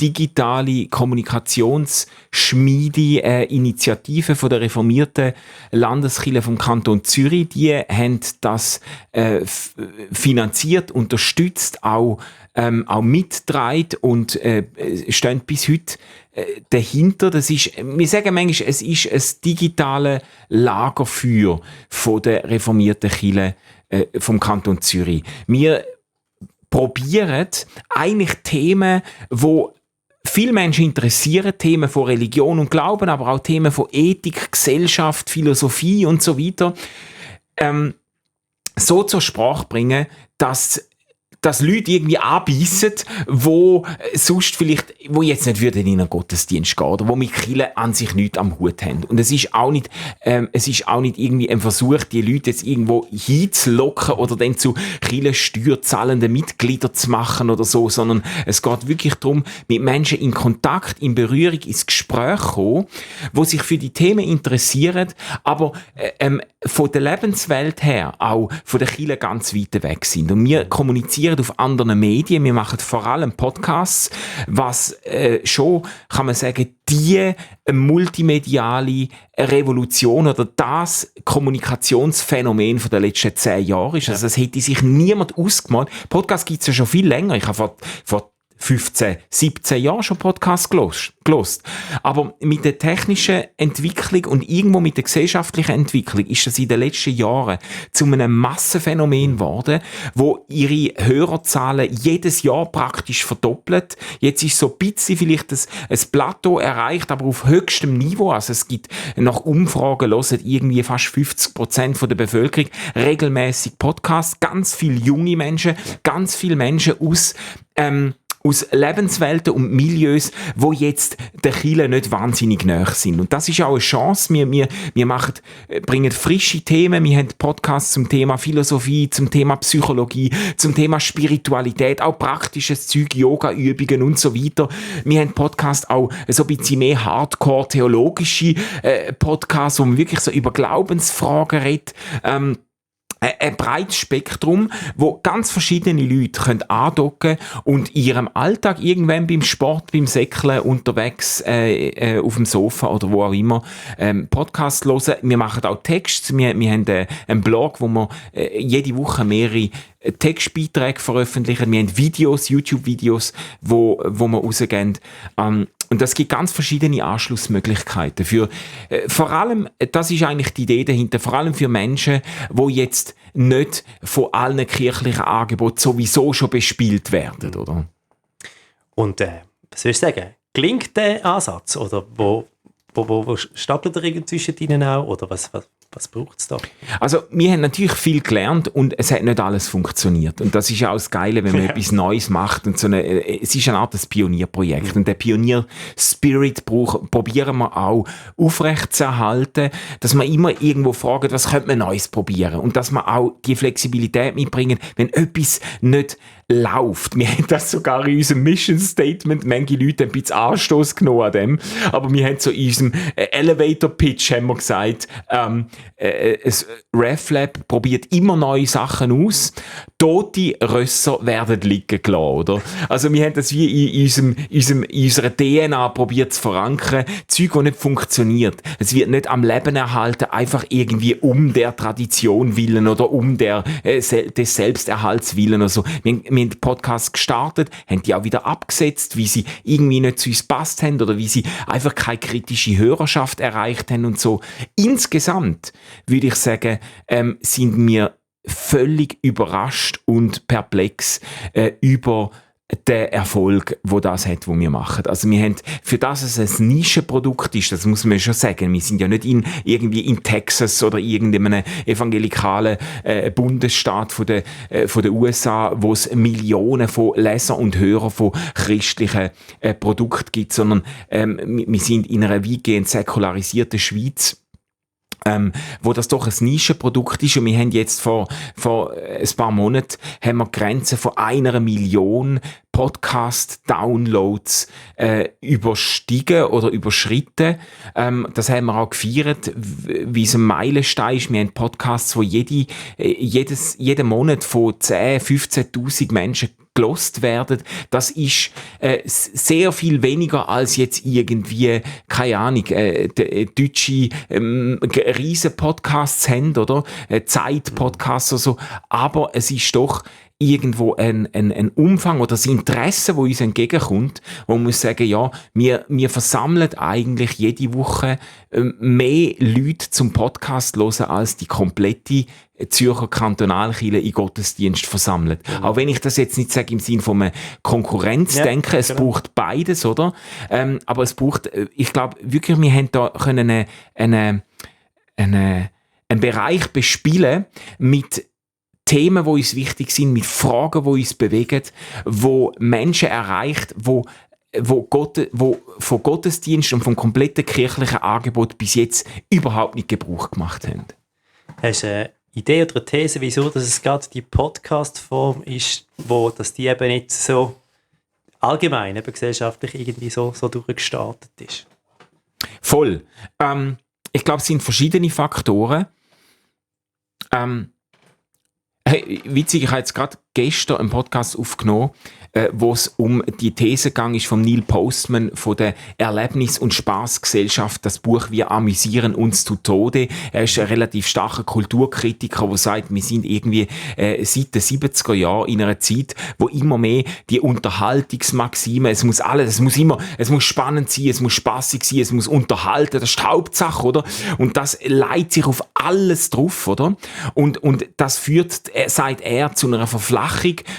digitale Kommunikationsschmiede, Initiative von der reformierten Landeskirche vom Kanton Zürich. Die haben das finanziert, unterstützt, auch mitgetragen und stehen bis heute dahinter. Das ist, wir sagen manchmal, es ist ein digitales Lagerfeuer von der reformierten Kirche vom Kanton Zürich. Wir probieren eigentlich Themen, wo viele Menschen interessieren, Themen von Religion und Glauben, aber auch Themen von Ethik, Gesellschaft, Philosophie und so weiter, so zur Sprache bringen, dass Leute irgendwie anbeissen, wo sonst vielleicht, wo jetzt nicht würden in einen Gottesdienst gehen oder wo mit Kirche an sich nichts am Hut haben. Und es ist auch nicht irgendwie ein Versuch, die Leute jetzt irgendwo hinzulocken oder dann zu Kirchensteuer zahlenden Mitgliedern zu machen oder so, sondern es geht wirklich darum, mit Menschen in Kontakt, in Berührung, ins Gespräch kommen, wo sich für die Themen interessieren, aber von der Lebenswelt her auch von der Kirche ganz weit weg sind. Und wir kommunizieren auf anderen Medien, wir machen vor allem Podcasts, was schon, kann man sagen, die multimediale Revolution oder das Kommunikationsphänomen von den letzten 10 Jahren ist. Also das hätte sich niemand ausgemalt. Podcast gibt es ja schon viel länger. Ich habe vor 15, 17 Jahren schon Podcasts gehört. Aber mit der technischen Entwicklung und irgendwo mit der gesellschaftlichen Entwicklung ist das in den letzten Jahren zu einem Massenphänomen geworden, wo ihre Hörerzahlen jedes Jahr praktisch verdoppelt. Jetzt ist so ein bisschen vielleicht ein Plateau erreicht, aber auf höchstem Niveau. Also es gibt nach Umfragen, hören irgendwie fast 50% der Bevölkerung regelmäßig Podcasts. Ganz viele junge Menschen, ganz viele Menschen aus Lebenswelten und Milieus, wo jetzt der Kirche nicht wahnsinnig nahe sind. Und das ist auch eine Chance. Wir bringen frische Themen. Wir haben Podcasts zum Thema Philosophie, zum Thema Psychologie, zum Thema Spiritualität, auch praktisches Zeug, Yoga-Übungen und so weiter. Wir haben Podcasts auch so ein bisschen mehr hardcore-theologische Podcasts, wo man wirklich so über Glaubensfragen redet. Ein breites Spektrum, wo ganz verschiedene Leute können andocken und in ihrem Alltag irgendwann beim Sport, beim Säckeln, unterwegs auf dem Sofa oder wo auch immer Podcasts hören. Wir machen auch Texte. Wir haben einen Blog, wo wir jede Woche mehrere Textbeiträge veröffentlichen. Wir haben Videos, YouTube-Videos, wo wir rausgehen. Und das gibt ganz verschiedene Anschlussmöglichkeiten für, vor allem, das ist eigentlich die Idee dahinter, vor allem für Menschen, die jetzt nicht von allen kirchlichen Angeboten sowieso schon bespielt werden, oder? Und was soll ich sagen? Gelingt der Ansatz? Oder wo stapelt er irgendwie zwischen ihnen auch? Oder was braucht es da? Also wir haben natürlich viel gelernt und es hat nicht alles funktioniert. Und das ist auch das Geile, wenn man etwas Neues macht. Und es ist eine Art des Pionierprojekt. Und den Pionier-Spirit probieren wir auch aufrechtzuerhalten, dass man immer irgendwo fragt, was könnte man Neues probieren? Und dass man auch die Flexibilität mitbringen, wenn etwas nicht läuft. Wir haben das sogar in unserem Mission Statement, manche Leute haben ein bisschen Anstoß genommen an dem, aber wir haben so in unserem Elevator Pitch haben wir gesagt, RefLab probiert immer neue Sachen aus, tote Rösser werden liegen gelassen, oder? Also wir haben das wie in unserer DNA probiert zu verankern, Zeug, das nicht funktioniert. Es wird nicht am Leben erhalten, einfach irgendwie um der Tradition willen oder um des Selbsterhalts willen oder so. Wir haben den Podcast gestartet, haben die auch wieder abgesetzt, wie sie irgendwie nicht zu uns gepasst haben oder wie sie einfach keine kritische Hörerschaft erreicht haben und so. Insgesamt würde ich sagen, sind wir völlig überrascht und perplex über den Erfolg, wo das hat, wo wir machen. Also wir haben, für das es ein Nischenprodukt ist, das muss man schon sagen, wir sind ja nicht irgendwie in Texas oder irgendeinem evangelikalen Bundesstaat von den USA, wo es Millionen von Lesern und Hörern von christlichen Produkten gibt, sondern wir sind in einer weitgehend säkularisierten Schweiz, wo das doch ein Nischenprodukt ist, und wir haben jetzt vor ein paar Monaten haben wir die Grenze von 1 Million Podcast-Downloads überstiegen oder überschritten. Das haben wir auch gefeiert, wie es ein Meilenstein ist. Wir haben Podcasts, wo jeden Monat von 10.000, 15.000 Menschen gelost werden. Das ist sehr viel weniger als jetzt irgendwie, keine Ahnung, deutsche riesen Podcasts haben, oder? Zeit-Podcasts oder so. Aber es ist doch irgendwo ein Umfang oder das Interesse, das uns entgegenkommt, wo man muss sagen, ja, wir versammeln eigentlich jede Woche mehr Leute zum Podcast hören, als die komplette Zürcher Kantonalkirche in Gottesdienst versammelt. Mhm. Auch wenn ich das jetzt nicht sage im Sinne von einer Konkurrenzdenken, es braucht beides, oder? Aber es braucht, ich glaube wirklich, wir haben da können einen Bereich bespielen mit Themen, die uns wichtig sind, mit Fragen, die uns bewegen, wo Menschen erreicht, wo von Gottesdienst und vom kompletten kirchlichen Angebot bis jetzt überhaupt nicht Gebrauch gemacht haben. Hast du eine Idee oder eine These, wieso dass es gerade die Podcast-Form ist, dass die eben nicht so allgemein, eben gesellschaftlich irgendwie so durchgestartet ist? Voll. Ich glaube, es sind verschiedene Faktoren. Hey, witzig, ich habe jetzt gerade gestern einen Podcast aufgenommen, wo es um die These gegangen ist von Neil Postman von der Erlebnis- und Spaßgesellschaft, das Buch «Wir amüsieren uns zu Tode». Er ist ein relativ starker Kulturkritiker, der sagt, wir sind irgendwie seit den 70er Jahren in einer Zeit, wo immer mehr die Unterhaltungsmaxime, es muss spannend sein, es muss spaßig sein, es muss unterhalten, das ist die Hauptsache, oder? Und das leitet sich auf alles drauf, oder? Und das führt, sagt er, zu einer Verflachung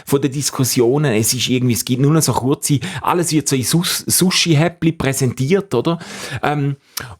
von den Diskussionen. Es gibt nur noch so kurze, alles wird so in Sushi-Häppli präsentiert, oder?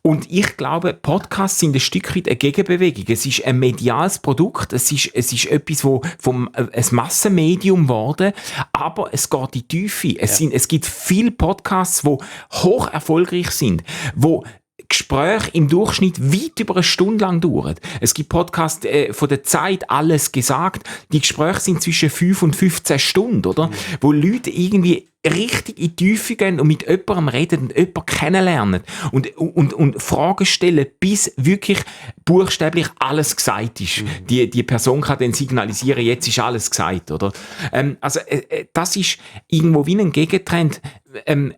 Und ich glaube, Podcasts sind ein Stück weit eine Gegenbewegung. Es ist ein mediales Produkt, es ist etwas, wo ein Massenmedium geworden, aber es geht in die Tiefe. Es gibt viele Podcasts, die hoch erfolgreich sind, wo Gespräche im Durchschnitt weit über eine Stunde lang dauern. Es gibt Podcasts von der Zeit, alles gesagt. Die Gespräche sind zwischen 5 und 15 Stunden, oder? Mhm. Wo Leute irgendwie richtig in die Tiefe gehen und mit jemandem reden und jemanden kennenlernen und Fragen stellen, bis wirklich buchstäblich alles gesagt ist. Mhm. Die Person kann dann signalisieren, jetzt ist alles gesagt, oder? Das ist irgendwo wie ein Gegentrend.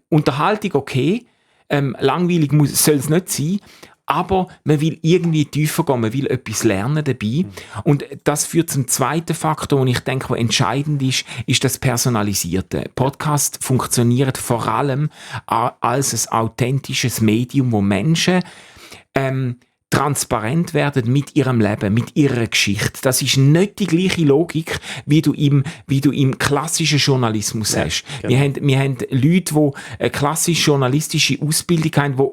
Unterhaltung okay, langweilig soll es nicht sein, aber man will irgendwie tiefer gehen, man will etwas lernen dabei. Und das führt zum zweiten Faktor, und ich denke, was entscheidend ist das Personalisierte. Podcasts funktionieren vor allem als ein authentisches Medium, wo Menschen transparent werden mit ihrem Leben, mit ihrer Geschichte. Das ist nicht die gleiche Logik, wie du im klassischen Journalismus hast. Genau. Wir haben Leute, die eine klassische journalistische Ausbildung haben, die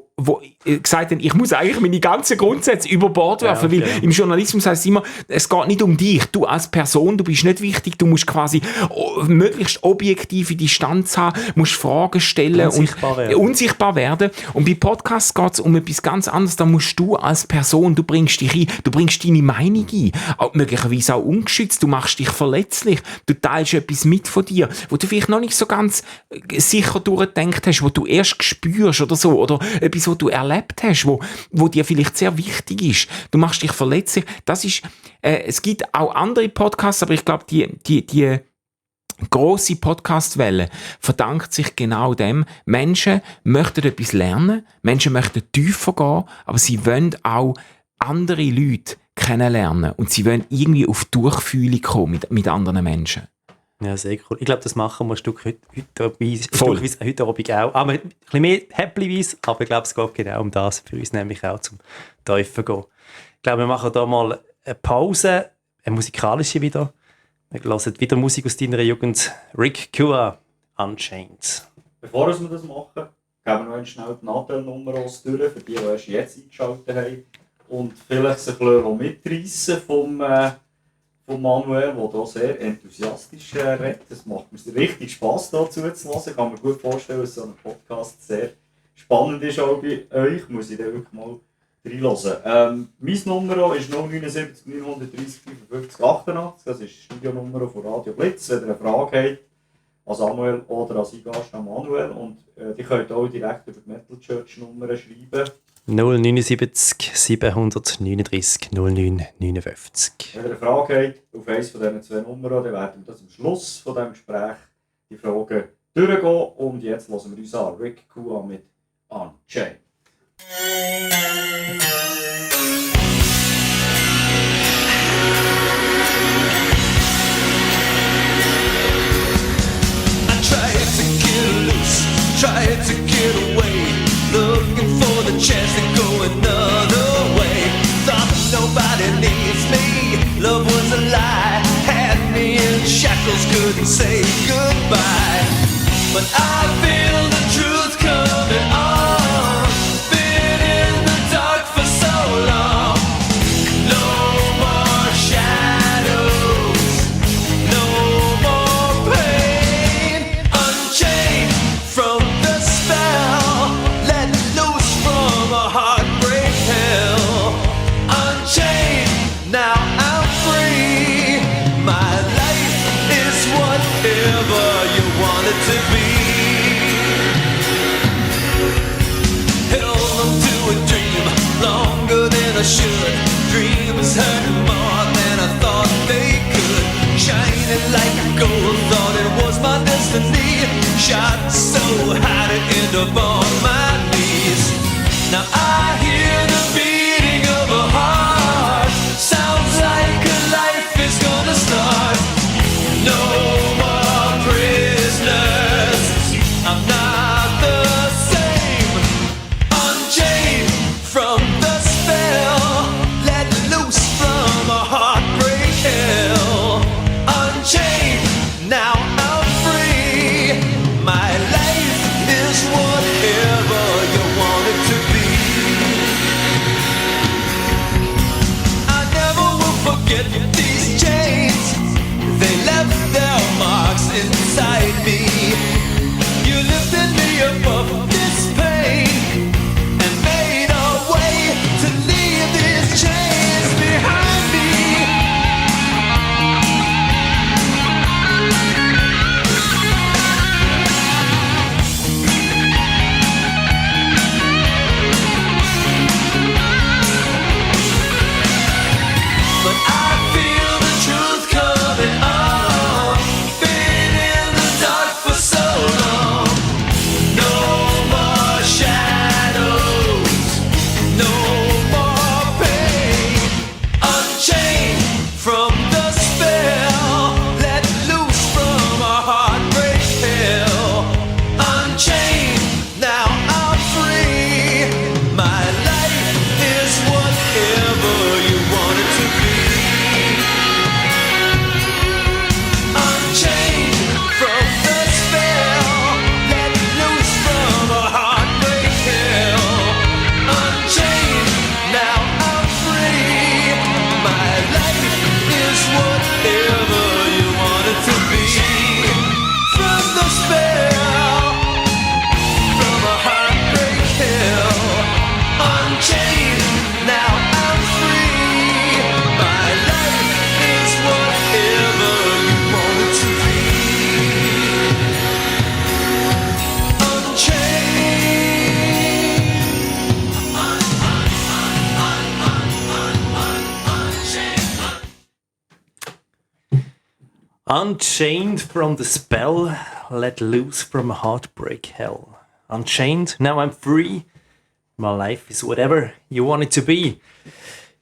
gesagt haben, ich muss eigentlich meine ganzen Grundsätze über Bord werfen, weil im Journalismus heißt es immer, es geht nicht um dich. Du als Person, du bist nicht wichtig, du musst quasi möglichst objektive Distanz haben, musst Fragen stellen und unsichtbar werden. Und bei Podcasts geht es um etwas ganz anderes. Da musst du als Person, du bringst dich ein, du bringst deine Meinung ein, auch möglicherweise auch ungeschützt, du machst dich verletzlich, du teilst etwas mit von dir, wo du vielleicht noch nicht so ganz sicher durchgedacht hast, wo du erst spürst oder so, oder etwas, was du erlebt hast, wo dir vielleicht sehr wichtig ist. Du machst dich verletzlich. Das ist, es gibt auch andere Podcasts, aber ich glaube, die grosse Podcast-Welle verdankt sich genau dem. Menschen möchten etwas lernen, Menschen möchten tiefer gehen, aber sie wollen auch andere Leute kennenlernen und sie wollen irgendwie auf Durchfühlung kommen mit anderen Menschen. Ja, sehr cool. Ich glaube, das machen wir ein Stück heute Abend auch. Aber ein bisschen mehr häppchenweise, aber ich glaube, es geht genau um das für uns, nämlich auch zum Tiefen gehen. Ich glaube, wir machen da mal eine Pause, eine musikalische wieder. Wir hören wieder Musik aus deiner Jugend. Rick Kua, Unchained. Bevor wir das machen, geben wir noch schnell die Nadelnummer durch, für die erst jetzt eingeschaltet haben. Und vielleicht sich ein mitreissen vom Manuel, der hier sehr enthusiastisch redet. Das macht mir richtig Spass, dazu zu hören. Ich kann mir gut vorstellen, dass so ein Podcast sehr spannend ist auch bei euch. Muss ich dann wirklich mal reinhören. Meine Nummer ist 079 930 55 88. Das ist die Studionummer von Radio Blitz. Wenn ihr eine Frage habt, an Samuel oder an seinen Gast, an Manuel. Und die könnt auch direkt über die Metal Church Nummer schreiben. 079 739 0959. Wenn ihr eine Frage habt auf eines von diesen zwei Nummern, dann werden wir das am Schluss von diesem Gespräch die Fragen durchgehen. Und jetzt hören wir uns an Rick Kua mit Unchained. Tried to get away, looking for the chance to go another way. Thought nobody needs me, love was a lie. Had me in shackles, couldn't say goodbye. But I feel the truth coming on. Been in the dark for so long. No more shadows, no more pain. Unchained from the spell, let loose from a heartbreak hell. Unchained, now I'm free. My life is whatever you want it to be. Held on to a dream longer than I should. Dreams hurt more than I thought they could. Shining like gold, thought it was my destiny. Shot so high to end up on my knees. Now I hear the beating of a heart. Sounds like a life is gonna start. No more prisoners, I'm not the same. Unchained from the spell, let loose from a heartbreak hell. Unchained, now I'm free. My Unchained from the spell, let loose from a heartbreak hell. Unchained, now I'm free. My life is whatever you want it to be.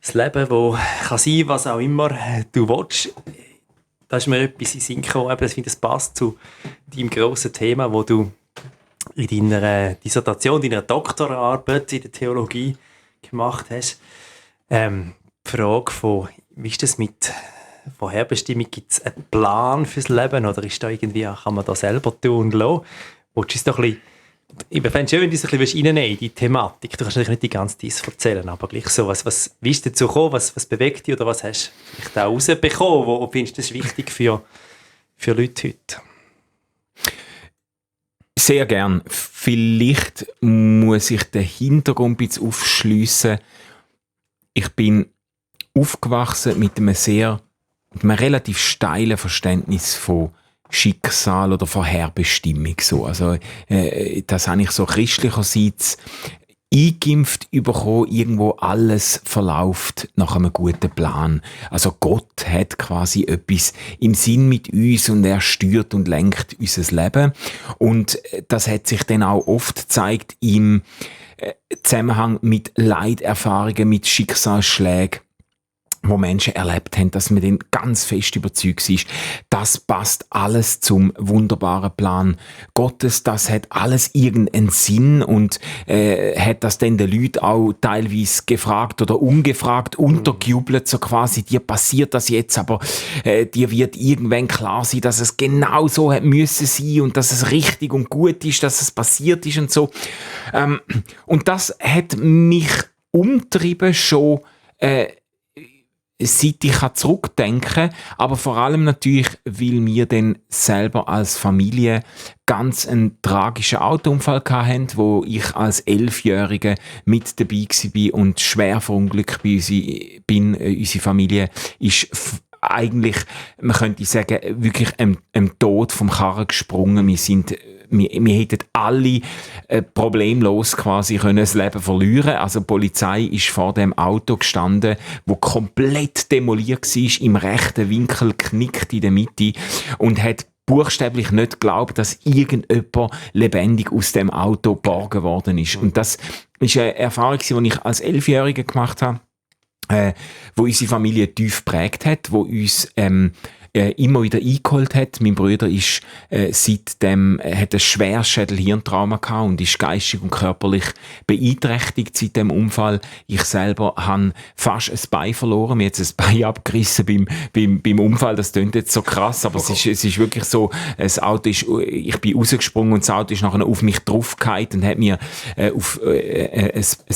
Das Leben, das kann sein, was auch immer du willst. Da ist mir etwas in den Sinn gekommen, ich finde, das passt zu deinem grossen Thema, wo du in deiner Dissertation, deiner Doktorarbeit in der Theologie gemacht hast. Die Frage von, wie ist das mit Vorherbestimmung? Gibt es einen Plan fürs Leben oder ist da irgendwie, kann man da selber tun und lassen? Willst du es doch ein bisschen, ich fände es schön, wenn du es ein bisschen reinnehmen in die Thematik. Du kannst natürlich nicht die ganze Zeit erzählen, aber gleich so, wie ist dazu gekommen, was bewegt dich oder was hast du vielleicht auch rausbekommen, wo findest du das wichtig für Leute heute? Sehr gern. Vielleicht muss ich den Hintergrund ein bisschen aufschliessen. Ich bin aufgewachsen mit einem relativ steilen Verständnis von Schicksal oder Vorherbestimmung. So. Also, das habe ich so christlicherseits eingeimpft bekommen, irgendwo alles verläuft nach einem guten Plan. Also Gott hat quasi etwas im Sinn mit uns und er steuert und lenkt unser Leben. Und das hat sich dann auch oft gezeigt im Zusammenhang mit Leiterfahrungen, mit Schicksalsschlägen, wo Menschen erlebt haben, dass man dann ganz fest überzeugt ist, das passt alles zum wunderbaren Plan Gottes, das hat alles irgendeinen Sinn und hat das dann den Leuten auch teilweise gefragt oder ungefragt untergejubelt, so quasi, dir passiert das jetzt, aber dir wird irgendwann klar sein, dass es genau so hat müssen sein und dass es richtig und gut ist, dass es passiert ist und so. Und das hat mich umtrieben schon seit ich zurückdenken kann, aber vor allem natürlich, weil wir dann selber als Familie ganz einen tragischen Autounfall hatten, wo ich als 11-Jähriger mit dabei war und schwer verunglückt bin. Unsere Familie ist eigentlich, man könnte sagen, wirklich im Tod vom Karren gesprungen. Wir hätten alle problemlos quasi können das Leben verlieren. Also die Polizei ist vor dem Auto gestanden, wo komplett demoliert war, im rechten Winkel knickt in der Mitte und hat buchstäblich nicht geglaubt, dass irgendjemand lebendig aus dem Auto geborgen worden ist. Und das ist eine Erfahrung, die ich als 11-Jähriger gemacht habe, wo unsere Familie tief geprägt hat, wo uns immer wieder eingeholt hat. Mein Bruder ist seitdem hat ein schweres Schädel-Hirntrauma gehabt und ist geistig und körperlich beeinträchtigt seit dem Unfall. Ich selber habe fast ein Bein verloren. Mir hat ein Bein abgerissen beim Unfall. Das klingt jetzt so krass, aber es ist wirklich so, ich bin rausgesprungen und das Auto ist nachher auf mich draufgefallen und hat mir ein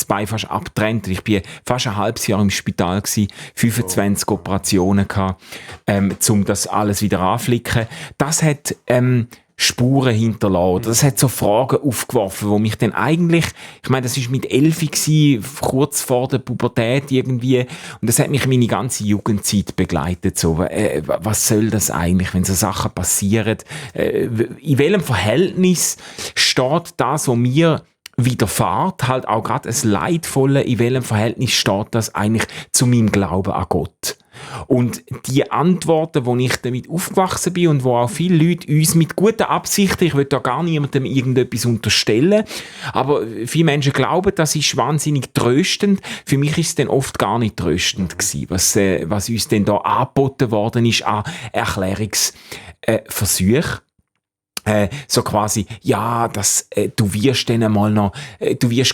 Bein fast abgetrennt. Ich bin fast ein halbes Jahr im Spital gewesen, 25 Operationen gehabt, um das alles wieder anflicken. Das hat Spuren hinterlassen. Das hat so Fragen aufgeworfen, wo mich dann eigentlich, ich meine, das war mit 11 gewesen, kurz vor der Pubertät irgendwie, und das hat mich meine ganze Jugendzeit begleitet. So, was soll das eigentlich, wenn so Sachen passieren? In welchem Verhältnis steht das, was mir widerfährt, halt auch gerade ein Leidvolle, in welchem Verhältnis steht das eigentlich zu meinem Glauben an Gott? Und die Antworten, wo ich damit aufgewachsen bin und wo auch viele Leute uns mit guten Absichten, ich will da gar niemandem irgendetwas unterstellen, aber viele Menschen glauben, das ist wahnsinnig tröstend. Für mich ist es dann oft gar nicht tröstend gewesen, was uns denn da angeboten worden ist an Erklärungsversuchen. So quasi, ja, du wirst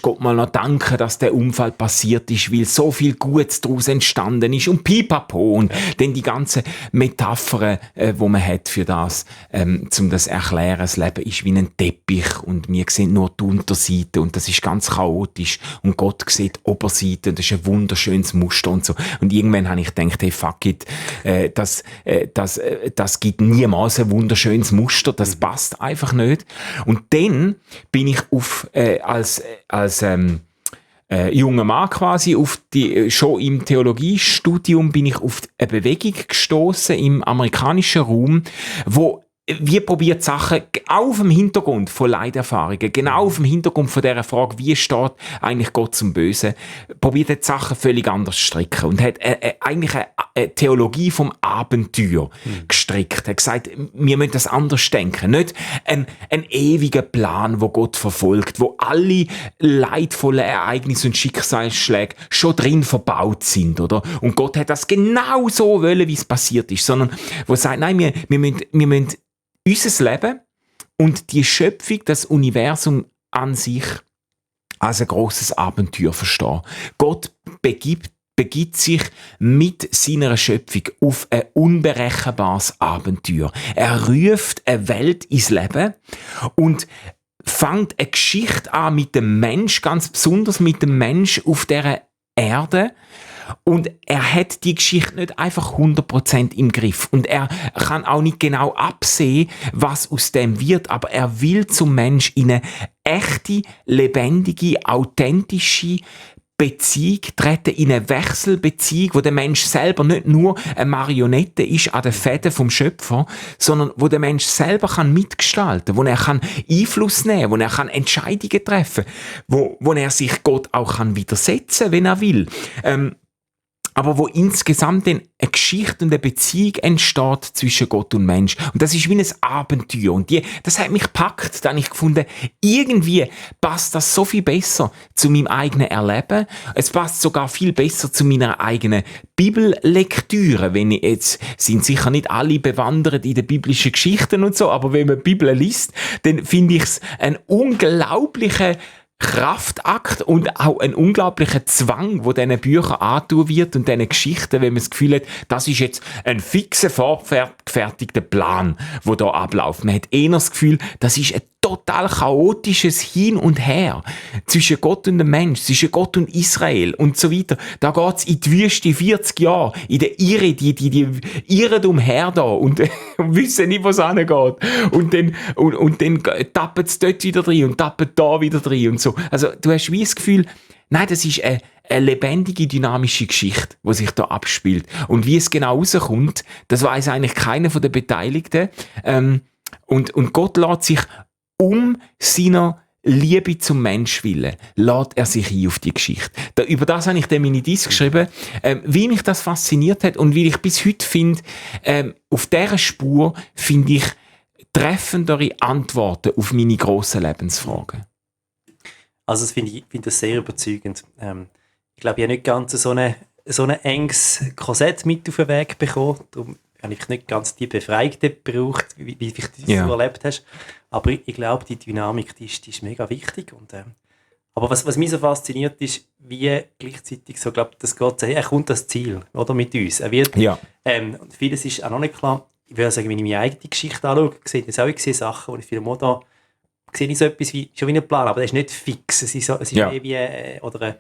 Gott mal noch danken, dass der Unfall passiert ist, weil so viel Gutes daraus entstanden ist und pipapo und dann die ganzen Metaphern, wo man hat für das, um das erklären. Das Leben ist wie ein Teppich und wir sehen nur die Unterseite und das ist ganz chaotisch und Gott sieht die Oberseite und das ist ein wunderschönes Muster und so. Und irgendwann habe ich gedacht, hey, fuck it, das gibt niemals ein wunderschönes Muster, das passt einfach nicht. Und dann bin ich als junger Mann quasi schon im Theologiestudium bin ich auf eine Bewegung gestoßen im amerikanischen Raum, wo wie probiert Sachen auch auf dem Hintergrund von Leiderfahrungen, genau auf dem Hintergrund von dieser Frage, wie steht eigentlich Gott zum Bösen, probiert die Sachen völlig anders zu stricken und hat eigentlich eine Theologie vom Abenteuer gestrickt. Er hat gesagt, wir müssen das anders denken, nicht ein ewiger Plan, wo Gott verfolgt, wo alle leidvollen Ereignisse und Schicksalsschläge schon drin verbaut sind, oder? Und Gott hat das genau so wollen, wie es passiert ist, sondern wo er sagt, nein, wir müssen unser Leben und die Schöpfung, das Universum an sich, als ein grosses Abenteuer verstehen. Gott begibt sich mit seiner Schöpfung auf ein unberechenbares Abenteuer. Er ruft eine Welt ins Leben und fängt eine Geschichte an mit dem Mensch, ganz besonders mit dem Mensch auf dieser Erde. Und er hat die Geschichte nicht einfach 100% im Griff. Und er kann auch nicht genau absehen, was aus dem wird. Aber er will zum Mensch in eine echte, lebendige, authentische Beziehung treten, in eine Wechselbeziehung, wo der Mensch selber nicht nur eine Marionette ist an den Fäden vom Schöpfer, sondern wo der Mensch selber kann mitgestalten, wo er kann Einfluss nehmen, wo er kann Entscheidungen treffen, wo er sich Gott auch kann widersetzen, wenn er will. Aber wo insgesamt dann eine Geschichte und eine Beziehung entsteht zwischen Gott und Mensch. Und das ist wie ein Abenteuer. Und das hat mich gepackt. Da habe ich gefunden, irgendwie passt das so viel besser zu meinem eigenen Erleben. Es passt sogar viel besser zu meiner eigenen Bibellektüre. Jetzt sind sicher nicht alle bewandert in den biblischen Geschichten und so, aber wenn man die Bibel liest, dann finde ich es einen unglaublichen Kraftakt und auch ein unglaublicher Zwang, wo diesen Büchern angetan wird und diesen Geschichten, wenn man das Gefühl hat, das ist jetzt ein fixer, vorgefertigter Plan, der hier abläuft. Man hat eher das Gefühl, das ist ein total chaotisches Hin und Her zwischen Gott und dem Mensch, zwischen Gott und Israel und so weiter. Da geht's in die Wüste 40 Jahre, in der Irre, die irren umher da und wissen nicht, was angeht. Und dann tappen sie dort wieder drin und tappen da wieder drin und so. Also du hast wie das Gefühl, nein, das ist eine lebendige, dynamische Geschichte, die sich da abspielt. Und wie es genau rauskommt, das weiss eigentlich keiner von den Beteiligten. Und Gott lässt sich um seiner Liebe zum Mensch willen, lässt er sich ein auf die Geschichte. Über das habe ich dann meine Diss geschrieben, wie mich das fasziniert hat und wie ich bis heute finde, auf dieser Spur finde ich treffendere Antworten auf meine grossen Lebensfragen. Also das finde das sehr überzeugend. Ich glaube, ich habe nicht ganz so ein enges Korsett mit auf den Weg bekommen. Darum habe ich nicht ganz die Befreiung gebraucht, wie du das so erlebt hast. Aber ich glaube, die Dynamik, die ist mega wichtig. Und, aber was mich so fasziniert, ist, wie gleichzeitig so, glaube das Gott sagt, er kommt das Ziel, oder, mit uns. Er wird, vieles ist auch noch nicht klar. Ich würde sagen, wenn ich meine eigene Geschichte anschaue, sehe ich auch Sachen, wo ich viel mal da sehe ich so etwas wie, schon wie ein Plan, aber das ist nicht fix. Es ist wie ein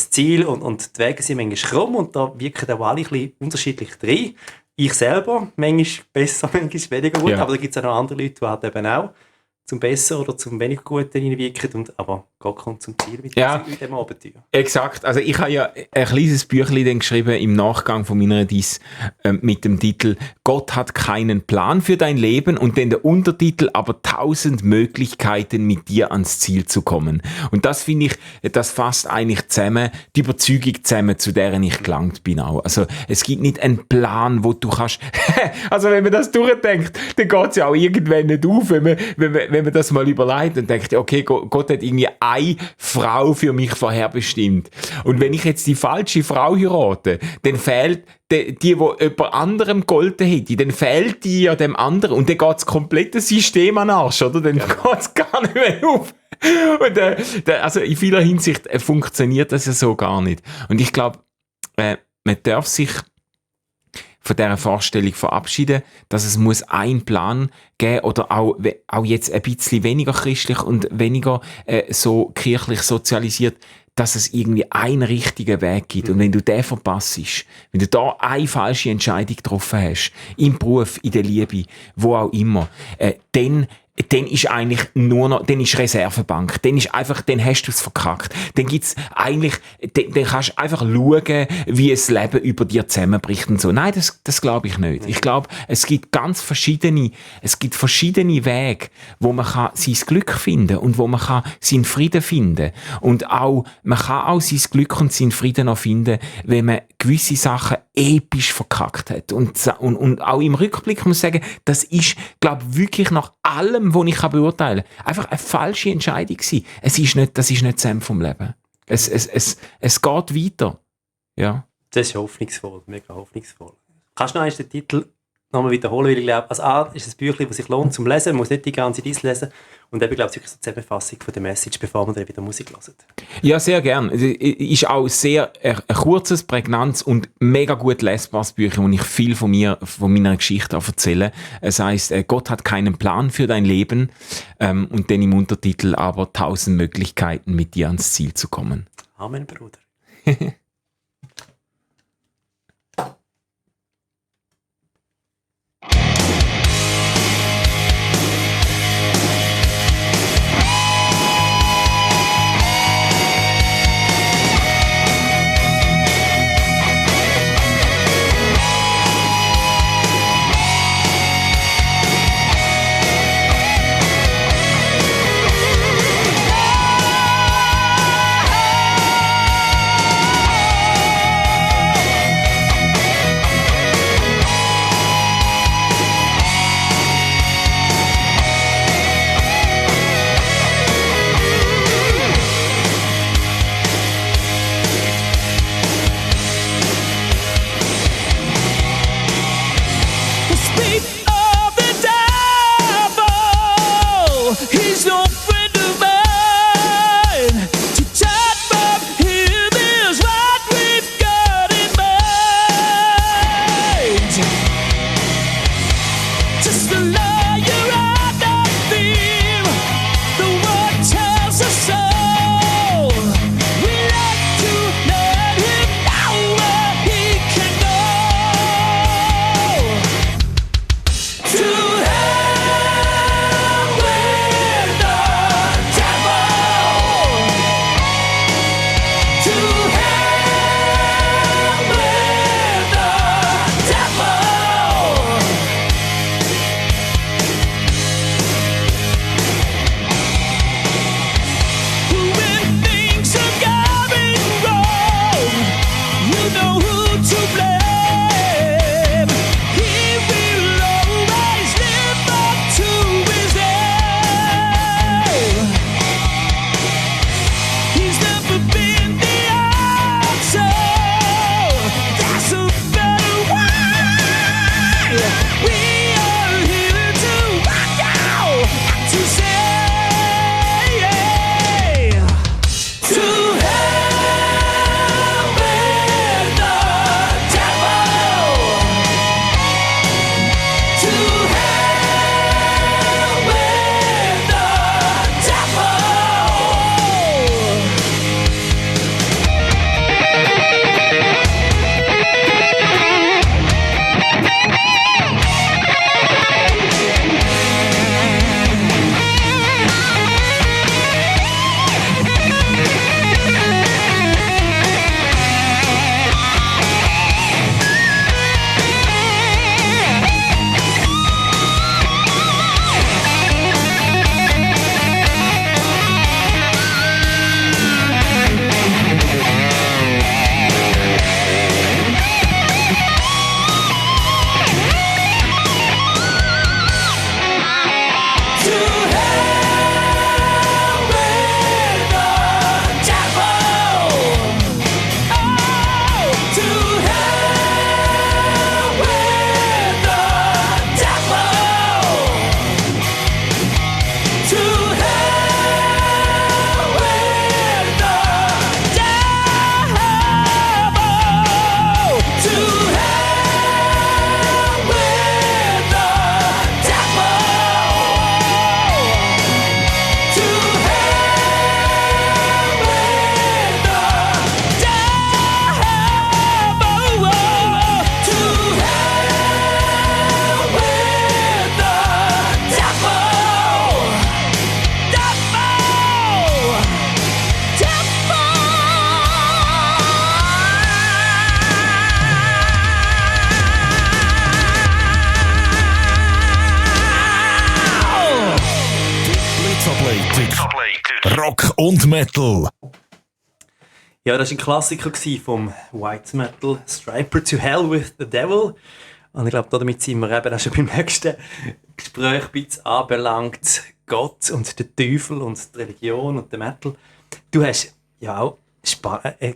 Ziel und die Wege sind manchmal krumm und da wirken auch alle ein bisschen unterschiedlich drin. Ich selber, manchmal besser, manchmal weniger gut, aber da gibt es auch noch andere Leute, die halt eben auch zum Besser oder zum weniger Guten hineinwirken. Aber Gott kommt zum Ziel mit diesem Abenteuer. Exakt. Also ich habe ja ein kleines Büchlein dann geschrieben im Nachgang von meiner Diss mit dem Titel «Gott hat keinen Plan für dein Leben» und dann der Untertitel «Aber 1000 Möglichkeiten, mit dir ans Ziel zu kommen». Und das finde ich, das fasst eigentlich zusammen, die Überzeugung zusammen, zu der ich gelangt bin auch. Also es gibt nicht einen Plan, wo du kannst... also wenn man das durchdenkt, dann geht es ja auch irgendwann nicht auf, wenn man das mal überlegt und denkt, okay, Gott hat irgendwie eine Frau für mich vorherbestimmt. Und wenn ich jetzt die falsche Frau heirate, dann fehlt die jemand anderem gegolten hätte, dann fehlt die ja dem anderen und dann geht das komplette System an den Arsch, oder? Dann geht es gar nicht mehr auf. Und, also in vieler Hinsicht funktioniert das ja so gar nicht. Und ich glaube, man darf sich von dieser Vorstellung verabschieden, dass es muss einen Plan geben oder auch jetzt ein bisschen weniger christlich und weniger so kirchlich sozialisiert, dass es irgendwie einen richtigen Weg gibt. Und wenn du den verpasst, wenn du da eine falsche Entscheidung getroffen hast, im Beruf, in der Liebe, wo auch immer, dann dann ist eigentlich nur noch, dann ist Reservebank, dann hast du es verkackt. Dann gibt's eigentlich, dann kannst du einfach schauen, wie das Leben über dir zusammenbricht und so. Nein, das glaube ich nicht. Ich glaube, es gibt verschiedene Wege, wo man kann sein Glück finden und wo man kann seinen Frieden finden. Und auch, man kann auch sein Glück und seinen Frieden noch finden, wenn man gewisse Sachen episch verkackt hat. Und auch im Rückblick muss ich sagen, das ist, glaube ich, wirklich nach allem, was ich beurteilen kann, einfach eine falsche Entscheidung gewesen. Das ist nicht das Senf vom Leben. Es geht weiter. Ja. Das ist hoffnungsvoll, mega hoffnungsvoll. Kannst du noch einmal den Titel nochmal wiederholen? Weil ich glaube, als A ist ein Büchlein, das sich lohnt zum Lesen, man muss nicht die ganze Zeit lesen. Und eben, glaube ich, wirklich so eine Zusammenfassung von der Message, bevor man dann wieder Musik hört. Ja, sehr gern. Es ist auch sehr ein kurzes, prägnantes und mega gut lesbares Bücher, wo ich viel von meiner Geschichte auch erzähle. Es heisst, Gott hat keinen Plan für dein Leben. Und dann im Untertitel aber 1000 Möglichkeiten, mit dir ans Ziel zu kommen. Amen, Bruder. To hell with Blitzableiter. Rock und Metal. Ja, das war ein Klassiker vom White Metal, Striper to Hell with the Devil. Und ich glaube, damit sind wir eben auch schon beim nächsten Gespräch ein bisschen anbelangt. Gott und der Teufel und die Religion und der Metal. Du hast ja auch, ich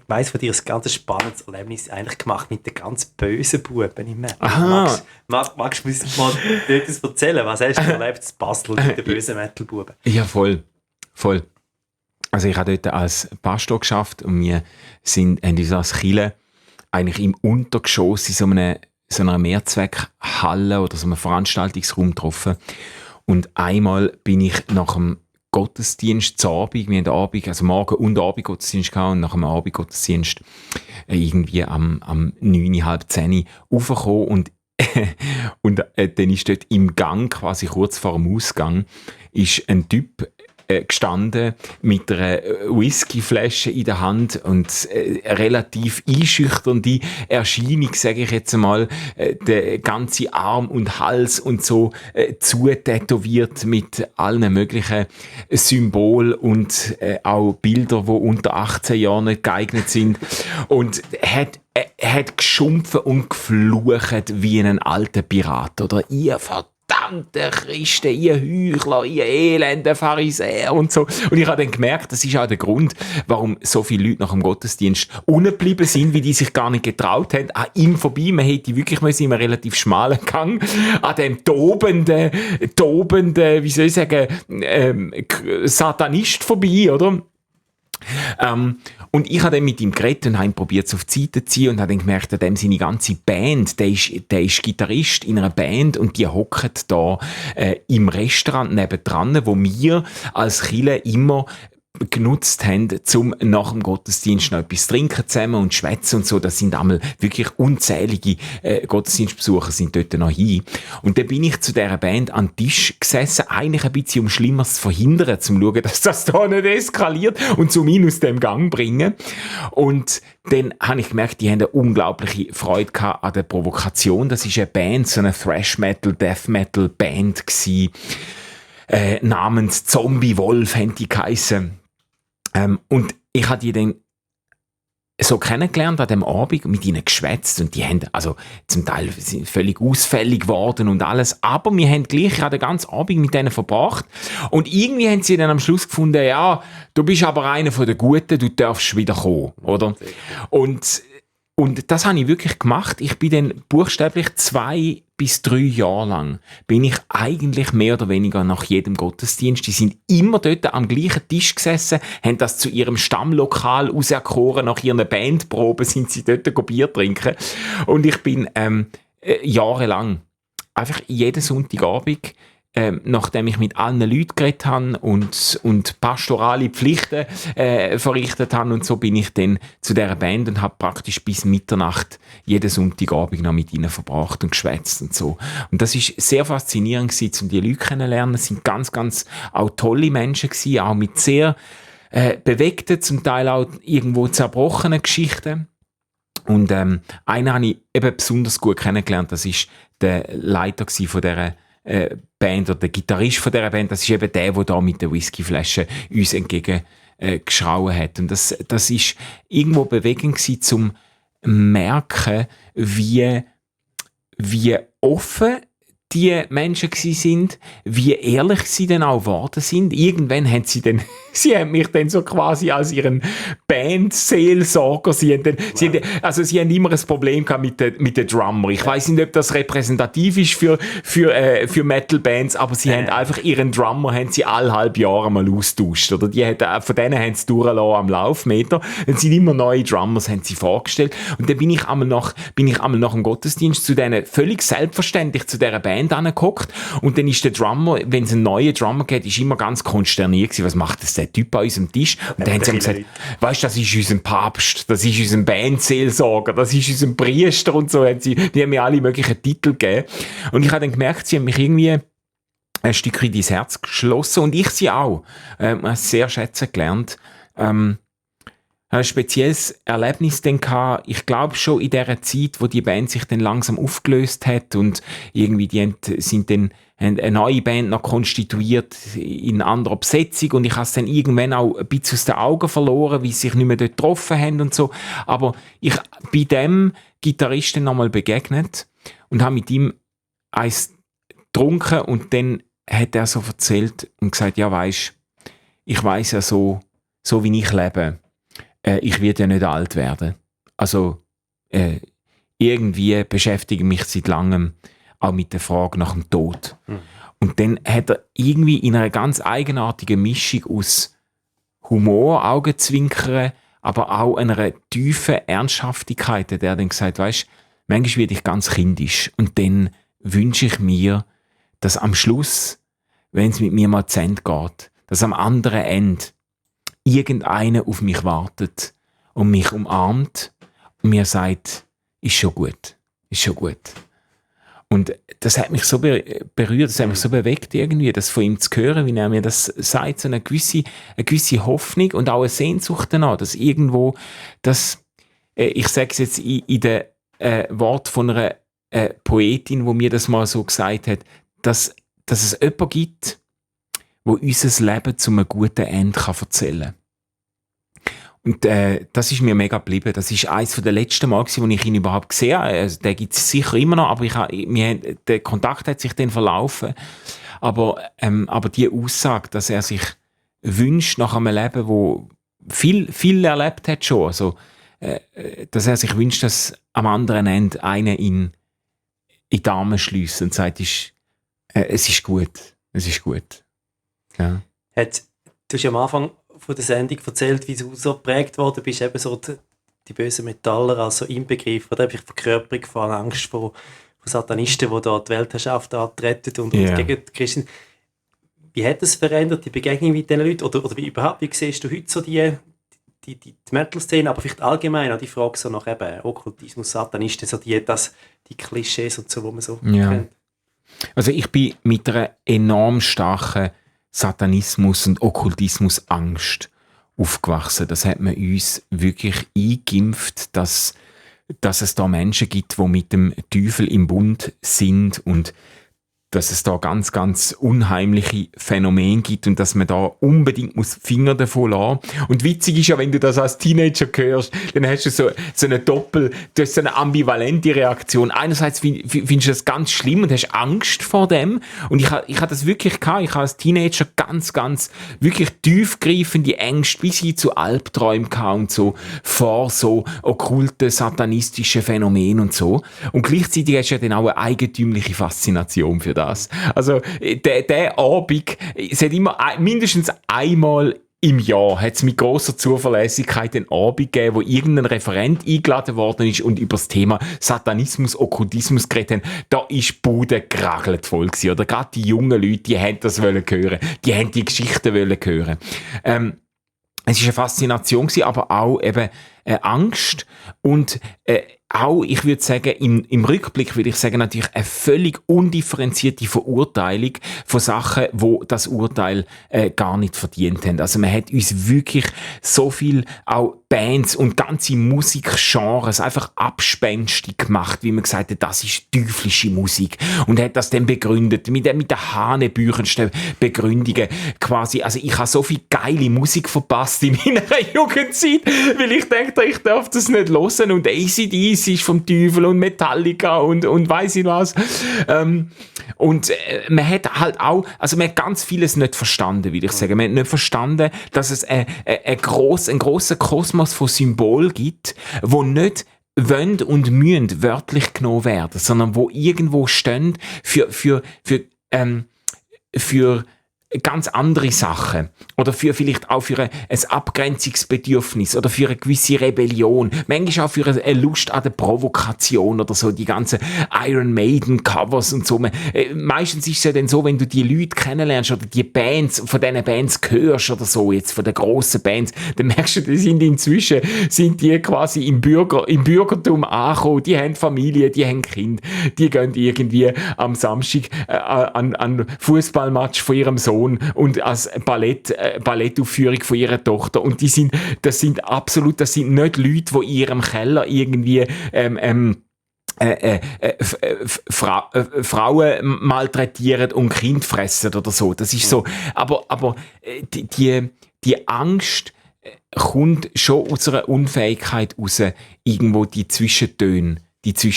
weiss von dir, ein ganz spannendes Erlebnis eigentlich gemacht mit den ganz bösen Buben im Metal. Magst du uns mal etwas erzählen? Was hast du erlebt in Basel mit den bösen Metal-Buben? Ja, voll. Also ich habe dort als Pastor geschafft und wir haben uns als Kirche eigentlich im Untergeschoss in so einer Mehrzweckhalle oder so einem Veranstaltungsraum getroffen. Und einmal bin ich nach dem Gottesdienst zu Abend, wir haben also Morgen- und Abendgottesdienst gehabt, und nach dem Abendgottesdienst irgendwie am 9, halb 10 raufgekommen und dann ist dort im Gang, quasi kurz vor dem Ausgang, ist ein Typ gestanden mit einer Whiskyflasche in der Hand und relativ einschüchternde Erscheinung, sage ich jetzt einmal, der ganze Arm und Hals und so zutätowiert mit allen möglichen Symbolen und auch Bilder, die unter 18 Jahren nicht geeignet sind, und er hat geschumpfen und geflucht wie ein alter Pirat, oder ihr verdammte Christen, ihr Heuchler, ihr elende Pharisäer und so. Und ich habe dann gemerkt, das ist auch der Grund, warum so viele Leute nach dem Gottesdienst unten geblieben sind, weil die sich gar nicht getraut haben, an ihm vorbei. Man hätte wirklich in einem relativ schmalen Gang an dem tobenden, wie soll ich sagen, Satanist vorbei, oder? Und ich habe dann mit ihm geredet und habe ihn probiert, auf die Seite zu ziehen, und habe dann gemerkt, dass seine ganze Band, der ist Gitarrist in einer Band, und die hocken da im Restaurant nebendran, wo wir als Kirche immer genutzt haben, um nach dem Gottesdienst noch etwas trinken zusammen und schwätzen und so. Das sind einmal wirklich unzählige Gottesdienstbesucher sind dort noch hin. Und dann bin ich zu dieser Band an den Tisch gesessen, eigentlich ein bisschen, um Schlimmeres zu verhindern, zum schauen, dass das da nicht eskaliert und zum ihn aus dem Gang bringen. Und dann habe ich gemerkt, die haben eine unglaubliche Freude gehabt an der Provokation. Das ist eine Band, so eine Thrash-Metal, Death-Metal-Band gewesen, namens Zombie Wolf haben die geheissen. Und ich habe die dann so kennengelernt an dem Abend, mit ihnen geschwätzt, und die haben, also zum Teil sind völlig ausfällig geworden und alles, aber wir haben gleich, ich habe den ganzen Abend mit denen verbracht, und irgendwie haben sie dann am Schluss gefunden, ja, du bist aber einer von den Guten, du darfst wieder kommen, oder? Und das habe ich wirklich gemacht. Ich bin dann buchstäblich 2 bis 3 Jahre lang bin ich eigentlich mehr oder weniger nach jedem Gottesdienst. Die sind immer dort am gleichen Tisch gesessen, haben das zu ihrem Stammlokal auserkoren. Nach ihren Bandproben sind sie dort Bier trinken. Und ich bin jahrelang einfach jeden Sonntagabend, nachdem ich mit allen Leuten geredet habe und pastorale Pflichten verrichtet habe, und so bin ich dann zu dieser Band und habe praktisch bis Mitternacht jeden Sonntagabend noch mit ihnen verbracht und geschwätzt und so. Und das ist sehr faszinierend gewesen, um die Leute kennenzulernen. Es sind ganz, ganz auch tolle Menschen gewesen, auch mit sehr bewegten, zum Teil auch irgendwo zerbrochenen Geschichten. Und einen habe ich eben besonders gut kennengelernt. Das ist der Leiter von dieser Band, oder der Gitarrist von dieser Band. Das ist eben der da mit der Whiskyflasche uns entgegen geschrauen hat. Und das ist irgendwo bewegend gewesen, zum merken, wie offen die Menschen gsi sind, wie ehrlich sie denn auch geworden sind. Irgendwann haben sie haben mich dann so quasi als ihren Band-Seelsorger, sie haben immer ein Problem gehabt mit den Drummer. Ich weiss nicht, ob das repräsentativ ist für Metal-Bands, aber sie haben einfach ihren Drummer alle halb Jahre mal austauscht, oder? Von denen haben sie durchgelassen am Laufmeter. Dann sind immer neue Drummers, haben sie vorgestellt. Und dann bin ich einmal nach dem Gottesdienst zu denen völlig selbstverständlich zu dieser Band angehockt, und dann ist der Drummer, wenn es einen neuen Drummer gibt, ist immer ganz konsterniert gewesen, was macht das der Typ an unserem Tisch? Und dann haben sie gesagt, weißt du, das ist unser Papst, das ist unser Bandseelsorger, das ist unser Priester und so. Die haben mir alle möglichen Titel gegeben. Und ich habe dann gemerkt, sie haben mich irgendwie ein Stückchen ins Herz geschlossen, und ich sie auch. Sehr schätzen gelernt. ein spezielles Erlebnis dann gehabt. Ich glaube schon in dieser Zeit, wo die Band sich dann langsam aufgelöst hat und irgendwie sind dann eine neue Band noch konstituiert in anderer Besetzung und ich habe es dann irgendwann auch ein bisschen aus den Augen verloren, wie sie sich nicht mehr dort getroffen haben und so. Aber ich bin dem Gitarristen nochmal begegnet und habe mit ihm eins getrunken und dann hat er so erzählt und gesagt, ja weisst, ich weiss ja so wie ich lebe, ich werde ja nicht alt werden. Also irgendwie beschäftige ich mich seit langem auch mit der Frage nach dem Tod. Und dann hat er irgendwie in einer ganz eigenartigen Mischung aus Humor, Augenzwinkern, aber auch einer tiefen Ernsthaftigkeit, der dann gesagt, weisst, manchmal werde ich ganz kindisch und dann wünsche ich mir, dass am Schluss, wenn es mit mir mal zu Ende geht, dass am anderen Ende irgendeiner auf mich wartet und mich umarmt und mir sagt, ist schon gut. Und das hat mich so berührt, das hat mich so bewegt irgendwie, das von ihm zu hören, wie er mir das sagt, so eine gewisse Hoffnung und auch eine Sehnsucht danach, dass irgendwo, ich sage es jetzt in den Wort von einer Poetin, wo mir das mal so gesagt hat, dass es jemanden gibt, wo unser Leben zu einem guten Ende erzählen kann. Und das ist mir mega geblieben. Das ist eines der letzten Mal, wo ich ihn überhaupt gesehen habe. Also, den gibt es sicher immer noch, aber der Kontakt hat sich dann verlaufen. Aber die Aussage, dass er sich wünscht nach einem Leben, wo viel erlebt hat schon, also, dass er sich wünscht, dass am anderen Ende einer ihn in die Arme schließt und sagt, es ist gut. Ja. Du hast ja am Anfang von der Sendung erzählt, wie du so geprägt worden bist, eben so die bösen Metaller, also Inbegriff, oder die Verkörperung von Angst vor Satanisten, die da die Weltherrschaft antreten und gegen die Christen. Wie hat das verändert, die Begegnung mit diesen Leuten? Oder wie siehst du heute so die Metal-Szene, aber vielleicht allgemein auch die Frage so nach eben Okkultismus, Satanisten, so die Klischees und so, die man so kennt? Also ich bin mit einer enorm starken Satanismus und Okkultismus-Angst aufgewachsen. Das hat man uns wirklich eingeimpft, dass es da Menschen gibt, die mit dem Teufel im Bund sind und dass es da ganz, ganz unheimliche Phänomene gibt und dass man da unbedingt muss Finger davon lassen. Und witzig ist ja, wenn du das als Teenager hörst, dann hast du so eine du hast so eine ambivalente Reaktion. Einerseits findest du das ganz schlimm und hast Angst vor dem. Und ich habe das wirklich gehabt. Ich habe als Teenager ganz, ganz wirklich tiefgreifende Ängste bis hin zu Albträumen gehabt und so vor so okkulten, satanistischen Phänomenen und so. Und gleichzeitig hast du ja dann auch eine eigentümliche Faszination für das. Also der Abend, es hat immer mindestens einmal im Jahr hat es mit grosser Zuverlässigkeit einen Abend gegeben, wo irgendein Referent eingeladen worden ist und über das Thema Satanismus, Okkultismus geredet haben. Da ist die Bude geragelt voll gewesen. Oder gerade die jungen Leute, die haben das hören, die haben die Geschichten hören. Es war eine Faszination, aber auch eben Angst und auch, ich würde sagen, im Rückblick würde ich sagen, natürlich eine völlig undifferenzierte Verurteilung von Sachen, wo das Urteil gar nicht verdient haben. Also man hat uns wirklich so viel auch Bands und ganze Musikgenres einfach abspenstig gemacht, wie man gesagt hat, das ist teuflische Musik und hat das dann begründet mit den hanebüchensten Begründungen quasi. Also ich habe so viel geile Musik verpasst in meiner Jugendzeit, weil ich dachte, ich darf das nicht hören und AC/DC ist vom Teufel und Metallica und weiss ich was. Und man hat halt auch, also man hat ganz vieles nicht verstanden, würde ich sagen. Man hat nicht verstanden, dass es einen grossen Kosmos von Symbolen gibt, wo nicht wollen und müssen wörtlich genommen werden, sondern wo irgendwo stehen für ganz andere Sachen oder vielleicht auch für ein Abgrenzungsbedürfnis oder für eine gewisse Rebellion, manchmal auch für eine Lust an der Provokation oder so, die ganzen Iron Maiden Covers und so. Meistens ist es ja dann so, wenn du die Leute kennenlernst oder die Bands, von diesen Bands hörst oder so, jetzt von den grossen Bands, dann merkst du, die sind inzwischen quasi im Bürgertum angekommen, die haben Familie, die haben Kinder, die gehen irgendwie am Samstag an Fußballmatch von ihrem Sohn Sohn und als Ballettaufführung von ihrer Tochter. Und das sind nicht Leute, die in ihrem Keller irgendwie Frauen malträtieren und Kind fressen oder so. Das ist so. Aber die Angst kommt schon aus einer Unfähigkeit raus, irgendwo die Zwischentöne zu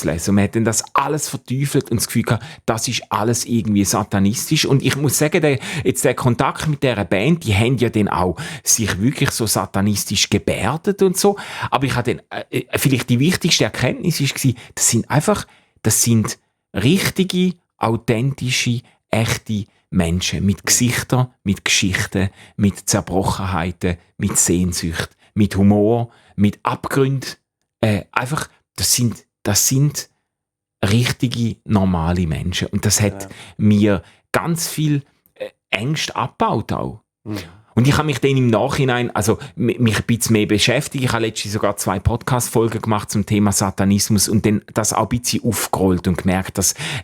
lesen. Und man hat dann das alles verteufelt und das Gefühl gehabt, das ist alles irgendwie satanistisch. Und ich muss sagen, der Kontakt mit dieser Band, die haben ja dann auch sich wirklich so satanistisch gebärdet und so. Aber ich habe dann, vielleicht die wichtigste Erkenntnis war, das sind richtige, authentische, echte Menschen mit Gesichtern, mit Geschichten, mit Zerbrochenheiten, mit Sehnsucht, mit Humor, mit Abgründen. Das sind richtige, normale Menschen. Und das hat mir ganz viel Ängste abgebaut auch. Mhm. Und ich habe mich dann im Nachhinein, mich ein bisschen mehr beschäftigt. Ich habe letztens sogar 2 Podcast-Folgen gemacht zum Thema Satanismus und dann das auch ein bisschen aufgerollt und gemerkt,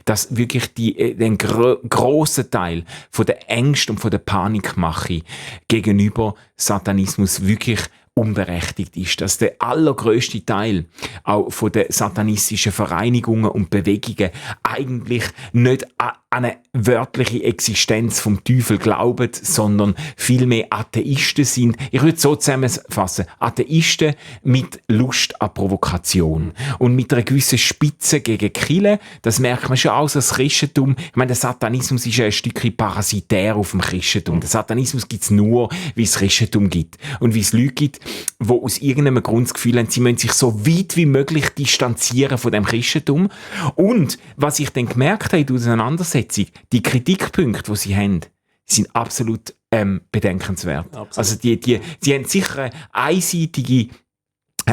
dass wirklich den grossen Teil von der Ängste und von der Panikmache gegenüber Satanismus wirklich unberechtigt ist, dass der allergrößte Teil auch von den satanistischen Vereinigungen und Bewegungen eigentlich nicht an eine wörtliche Existenz vom Teufel glauben, sondern vielmehr Atheisten sind. Ich würde es so zusammenfassen: Atheisten mit Lust an Provokation und mit einer gewissen Spitze gegen Kirche. Das merkt man schon aus das Christentum. Ich meine, der Satanismus ist ja ein Stückchen parasitär auf dem Christentum. Der Satanismus gibt es nur, wie es Christentum gibt. Und wie es Leute gibt, die aus irgendeinem Grund das Gefühl haben, sie müssen sich so weit wie möglich distanzieren von dem Christentum. Und was ich dann gemerkt habe in der Auseinandersetzung, die Kritikpunkte, die sie haben, sind absolut bedenkenswert. Absolut. Also die haben sicher ein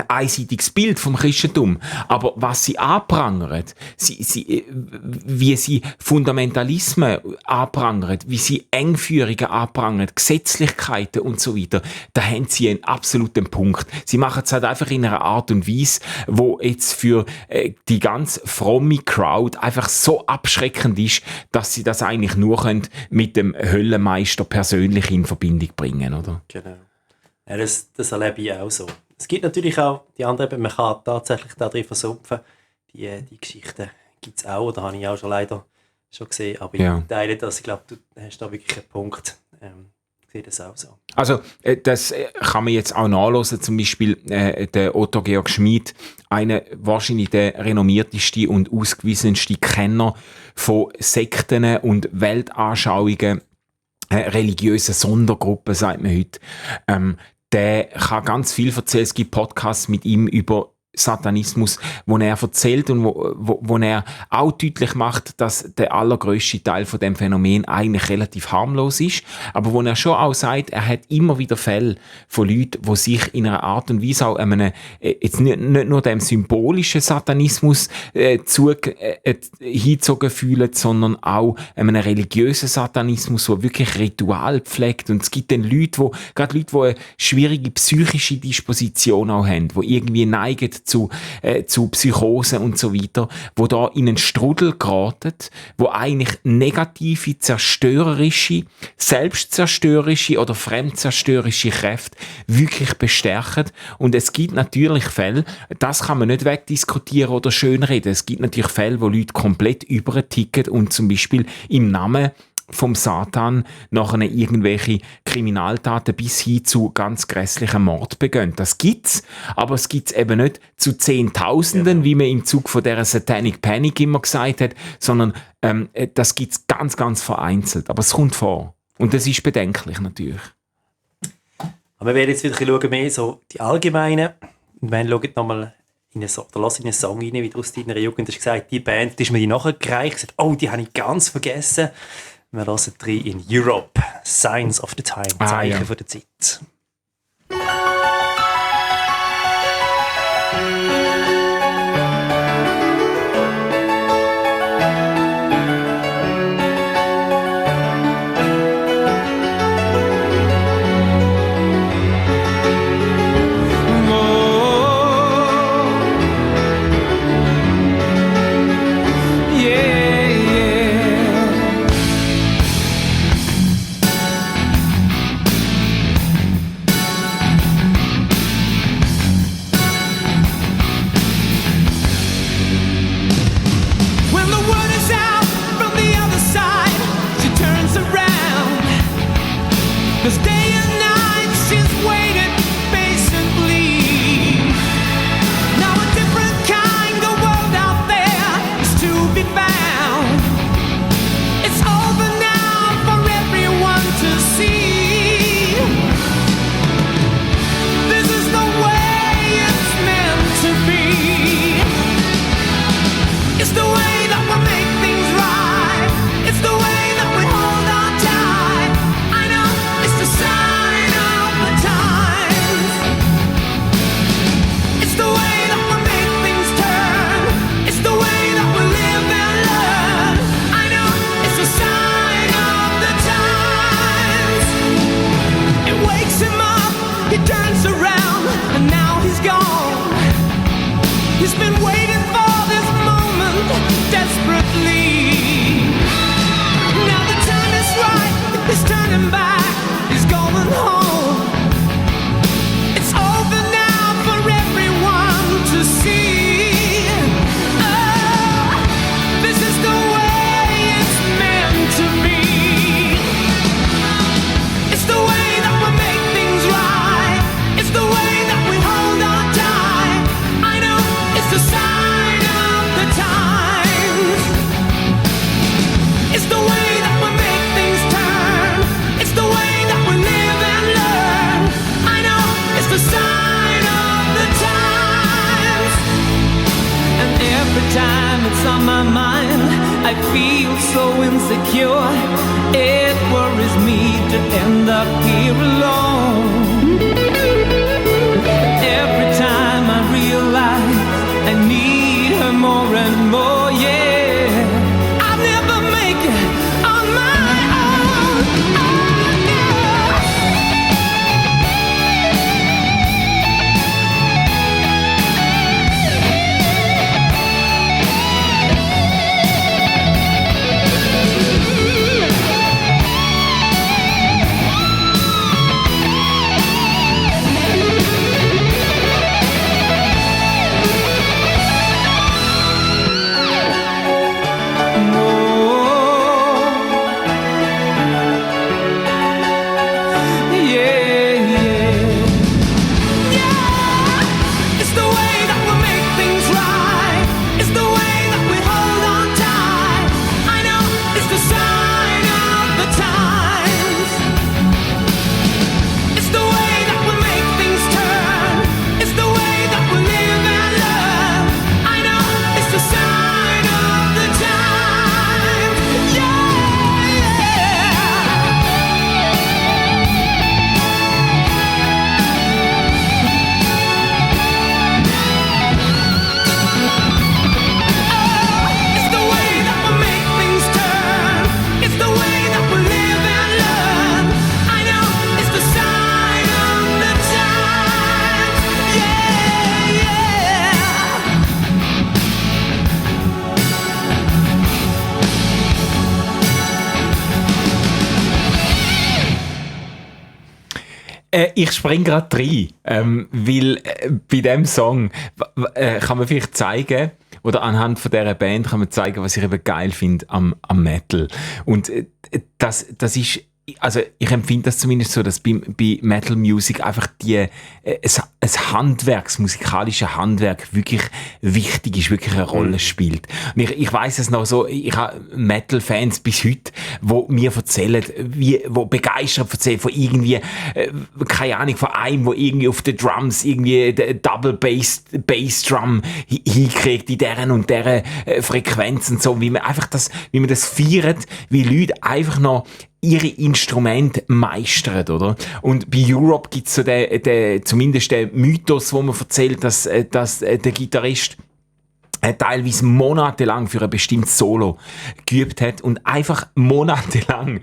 einseitiges Bild vom Christentum. Aber was sie anprangern, wie sie Fundamentalismen anprangern, wie sie Engführungen anprangern, Gesetzlichkeiten und so weiter, da haben sie einen absoluten Punkt. Sie machen es halt einfach in einer Art und Weise, wo jetzt für die ganz fromme Crowd einfach so abschreckend ist, dass sie das eigentlich nur mit dem Höllenmeister persönlich in Verbindung bringen, oder? Genau. Ja, das erlebe ich auch so. Es gibt natürlich auch die anderen, man kann tatsächlich da drin versumpfen. Die Geschichten gibt es auch, da habe ich auch schon leider gesehen, aber ich teile das. Ich glaube, du hast da wirklich einen Punkt. Ich sehe das auch so. Also, das kann man jetzt auch nachlesen, zum Beispiel der Otto Georg Schmid, einer wahrscheinlich der renommierteste und ausgewiesenste Kenner von Sekten und Weltanschauungen, religiösen Sondergruppen, sagt man heute. Der kann ganz viel erzählen. Es gibt Podcasts mit ihm über Satanismus, wo er erzählt und wo er auch deutlich macht, dass der allergrößte Teil von dem Phänomen eigentlich relativ harmlos ist, aber wo er schon auch sagt, er hat immer wieder Fälle von Leuten, die sich in einer Art und Weise auch jetzt nicht nur dem symbolischen Satanismus hingezogen fühlen, sondern auch einem religiösen Satanismus, der wirklich Ritual pflegt. Und es gibt dann Leute, die eine schwierige psychische Disposition auch haben, die irgendwie neigen zu Psychosen und so weiter, wo da in einen Strudel geraten, wo eigentlich negative, zerstörerische, selbstzerstörerische oder fremdzerstörerische Kräfte wirklich bestärken. Und es gibt natürlich Fälle, das kann man nicht wegdiskutieren oder schönreden. Es gibt natürlich Fälle, wo Leute komplett überticken und zum Beispiel im Namen vom Satan nachher irgendwelche Kriminaltaten bis hin zu ganz grässlichen Mord begehen. Das gibt's, aber es gibt's eben nicht zu Zehntausenden, wie man im Zug von dieser Satanic Panic immer gesagt hat, sondern das gibt's ganz, ganz vereinzelt. Aber es kommt vor. Und das ist bedenklich natürlich. Aber wir werden jetzt wieder schauen, mehr so die allgemeinen. Und wir schauen nochmal in einen Song rein, wieder aus deiner Jugend. Du hast gesagt, die Band, die ist mir die nachgereicht. Oh, die habe ich ganz vergessen. Wir hören 3 in Europe. Signs of the Time. Zeichen von der Zeit. 'cause day and night she's waited patiently. Now a different kind of world out there is to be found. It's over now for everyone to see. This is the way it's meant to be. It's the way that we make things right. It's the way that we hold on tight. I know it's the sign of the times. It's the way that we make things turn. It's the way that we live and learn. I know it's the sign of the times. It wakes him up, he turns around, and now he's gone. He's been waiting for this moment desperately. Now the time is right, he's turning back, he's going home. It's over now for everyone to see. Oh, this is the way it's meant to be. It's the way that we make things right. It's the way that we hold on tight. I know it's the sign of the times. It's the way that we make things turn. It's the way that we live and learn. I know it's the sign of the times. And every time it's on my mind, I feel so insecure. It worries me to end up here alone. Every time I realize I need her more and more, yeah. I'll never make it on my own. Oh, yeah. It's the way that we make things right. It's the way that we hold on tight. I know it's the sign of the times. It's the way that we make things turn. It's the way that we live and learn. I know it's the sign of the times. It's the way that we make things turn. It's the way that we live and learn. I know it's the sign of the times. Yeah, Ich spring gerade rein, weil bei diesem Song kann man vielleicht zeigen, oder anhand von dieser Band kann man zeigen, was ich eben geil finde am Metal. Und das ist, also ich empfinde das zumindest so, dass bei Metal Music einfach ein Handwerk, das musikalische Handwerk wirklich wichtig ist, wirklich eine Rolle spielt. Und ich weiss es noch so, ich habe Metal-Fans bis heute, die mir erzählen, wo begeistert erzählen von irgendwie, keine Ahnung, von einem, wo irgendwie auf den Drums irgendwie Double Bass Drum hinkriegt in deren und deren Frequenzen, so wie man das feiert, wie Leute einfach noch ihre Instrumente meistern, oder? Und bei Europe gibt's so zumindest den Mythos, wo man erzählt, dass der Gitarrist teilweise monatelang für ein bestimmtes Solo geübt hat und einfach monatelang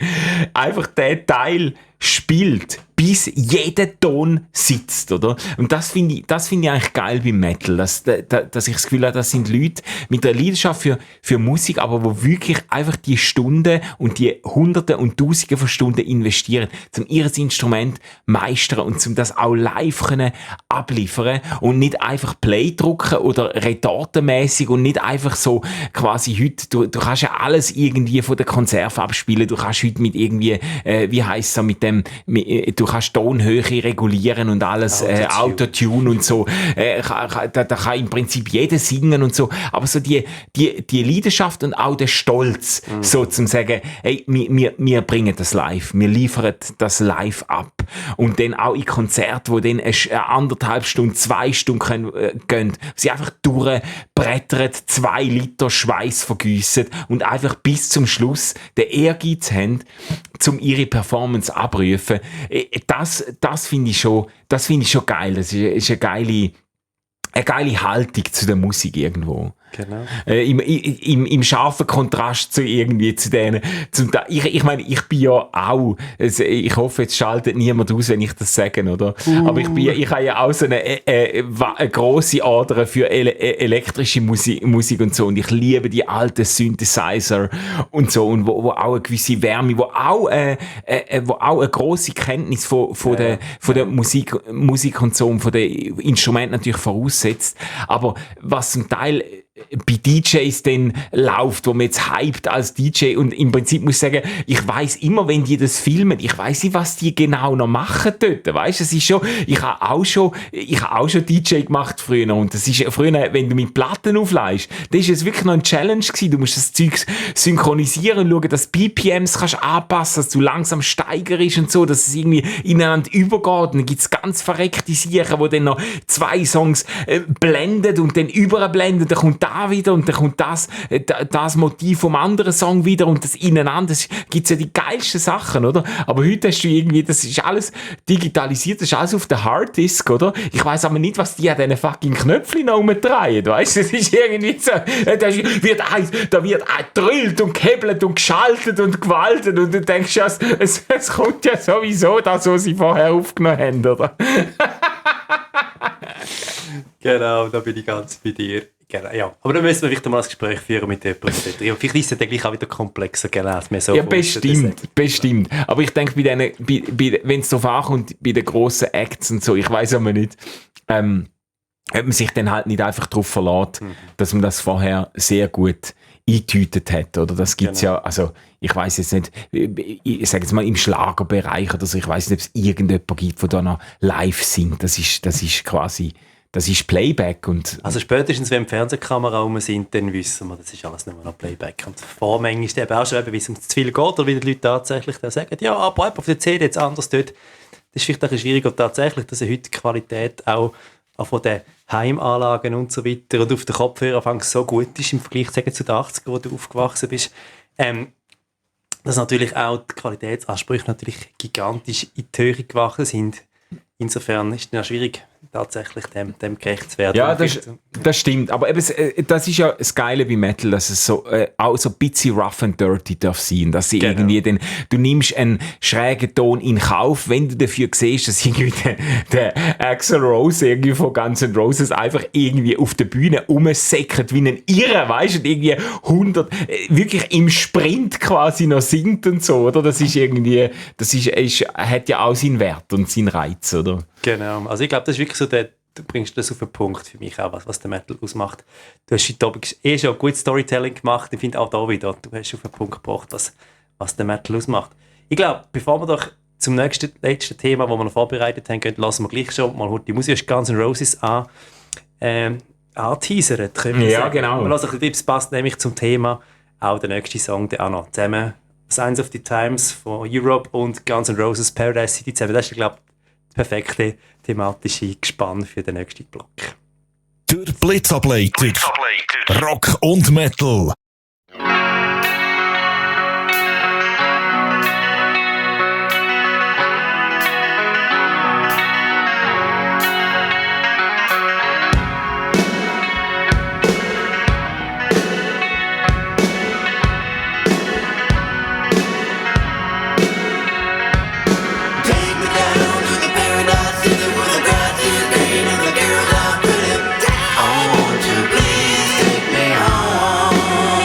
einfach den Teil spielt, bis jeder Ton sitzt, oder? Und das finde ich eigentlich geil beim Metal, dass ich das Gefühl habe, das sind Leute mit einer Leidenschaft für Musik, aber wo wirklich einfach die Stunden und die Hunderte und Tausende von Stunden investieren, um ihr Instrument meistern und um das auch live können abliefern und nicht einfach Play drucken oder retortenmäßig und nicht einfach so quasi heute, du kannst ja alles irgendwie von der Konserve abspielen, du kannst heute mit irgendwie, wie heisst es, mit dem, du kannst Tonhöhe regulieren und alles, Autotune und so, da kann im Prinzip jeder singen und so, aber so die Leidenschaft und auch der Stolz, so zum sagen, hey, wir bringen das live, wir liefern das live ab und dann auch in Konzerten, wo dann 1,5 Stunden, 2 Stunden gehen, sie einfach durchbrettern, 2 Liter Schweiß vergiessen und einfach bis zum Schluss den Ehrgeiz haben, um ihre Performance abrufen. Das finde ich schon geil. Das ist eine geile Haltung zu der Musik irgendwo. Genau. Im scharfen Kontrast zu irgendwie zu denen. Ich meine, ich bin ja auch, ich hoffe, jetzt schaltet niemand aus, wenn ich das sage, oder? Aber ich habe ja auch so eine grosse Ader für elektrische Musik und so. Und ich liebe die alten Synthesizer und so. Und wo auch eine gewisse Wärme, wo auch eine grosse Kenntnis von der Musik und so und von den Instrumenten natürlich voraussetzt. Aber was zum Teil bei DJs dann läuft, wo man jetzt hypt als DJ und im Prinzip muss ich sagen, ich weiss immer, wenn die das filmen, ich weiss nicht, was die genau noch machen dort, weißt, es ist schon, ich habe auch schon DJ gemacht früher und das ist früher, wenn du mit Platten auflegst, das ist es wirklich noch eine Challenge gewesen, du musst das Zeug synchronisieren und schauen, dass BPMs kannst anpassen, dass du langsam steigerst und so, dass es irgendwie ineinander übergeht und dann gibt's ganz verreckte Sachen, wo dann noch 2 Songs blendet und dann überblendet, dann kommt da wieder und dann kommt das Motiv vom anderen Song wieder und das ineinander, das gibt's ja die geilsten Sachen, oder? Aber heute hast du irgendwie, das ist alles digitalisiert, das ist alles auf der Harddisk, oder? Ich weiss aber nicht, was die an diesen fucking Knöpfchen noch umdrehen, weißt du? Das ist irgendwie so, da wird gedrillt und gehebelt und geschaltet und gewaltet und du denkst ja, es kommt ja sowieso das, was sie vorher aufgenommen haben, oder? Genau, da bin ich ganz bei dir. Genau, ja. Aber dann müssen wir vielleicht mal ein Gespräch führen mit jemandem. Vielleicht ist es dann gleich auch wieder komplexer, genau. So ja, bestimmt. Aber ich denke, wenn es darauf ankommt, bei den grossen Acts und so, ich weiss aber nicht, ob man sich dann halt nicht einfach darauf verlässt, dass man das vorher sehr gut eingetütet hat, oder? Das gibt's ja, also, ich weiss jetzt nicht, ich sage jetzt mal im Schlagerbereich oder so, ich weiss nicht, ob es irgendjemand gibt, der da noch live singt. Das ist quasi, das ist Playback. Und also spätestens, wenn die Fernsehkamera rum sind, dann wissen wir, das ist alles nicht mehr noch Playback. Und vormängisch ist eben auch schon, wie es um zu viel geht, oder wie die Leute tatsächlich dann sagen, ja, aber auf der CD jetzt anders dort. Das ist vielleicht auch schwierig, und tatsächlich, dass heute die Qualität auch von den Heimanlagen und so weiter und auf den Kopfhörer so gut ist im Vergleich zu den 80ern, wo du aufgewachsen bist, dass natürlich auch die Qualitätsansprüche natürlich gigantisch in die Höhe gewachsen sind. Insofern ist es ja schwierig, tatsächlich dem gerecht zu werden. Ja, das stimmt. Aber eben, das ist ja das Geile bei Metal, dass es so, auch so ein bisschen rough and dirty darf sein. Dass sie irgendwie du nimmst einen schrägen Ton in Kauf, wenn du dafür siehst, dass irgendwie der Axl Rose irgendwie von Guns N' Roses einfach irgendwie auf der Bühne rumsäckert wie ein Irrer, weißt du, und irgendwie 100, wirklich im Sprint quasi noch singt und so, oder? Das ist irgendwie, hat ja auch seinen Wert und seinen Reiz, oder? Genau. Also ich glaube, das ist wirklich so, du bringst das auf den Punkt für mich auch, was der Metal ausmacht. Du hast heute Abend schon gut Storytelling gemacht. Ich finde auch da wieder, du hast auf den Punkt gebracht, was der Metal ausmacht. Ich glaube, bevor wir doch zum letzten Thema, das wir noch vorbereitet haben, gehen, lassen wir gleich schon mal die Musik Guns N' Roses anteasern. Ja, genau. Wir lassen ein bisschen, das passt nämlich zum Thema, auch der nächste Song, der auch noch zusammen Signs of the Times von Europe und Guns N' Roses Paradise City zusammen. Das ist, glaube ich, perfekte thematische Gespann für den nächsten Block. Der Blitzableiter. Rock und Metal. Take me home.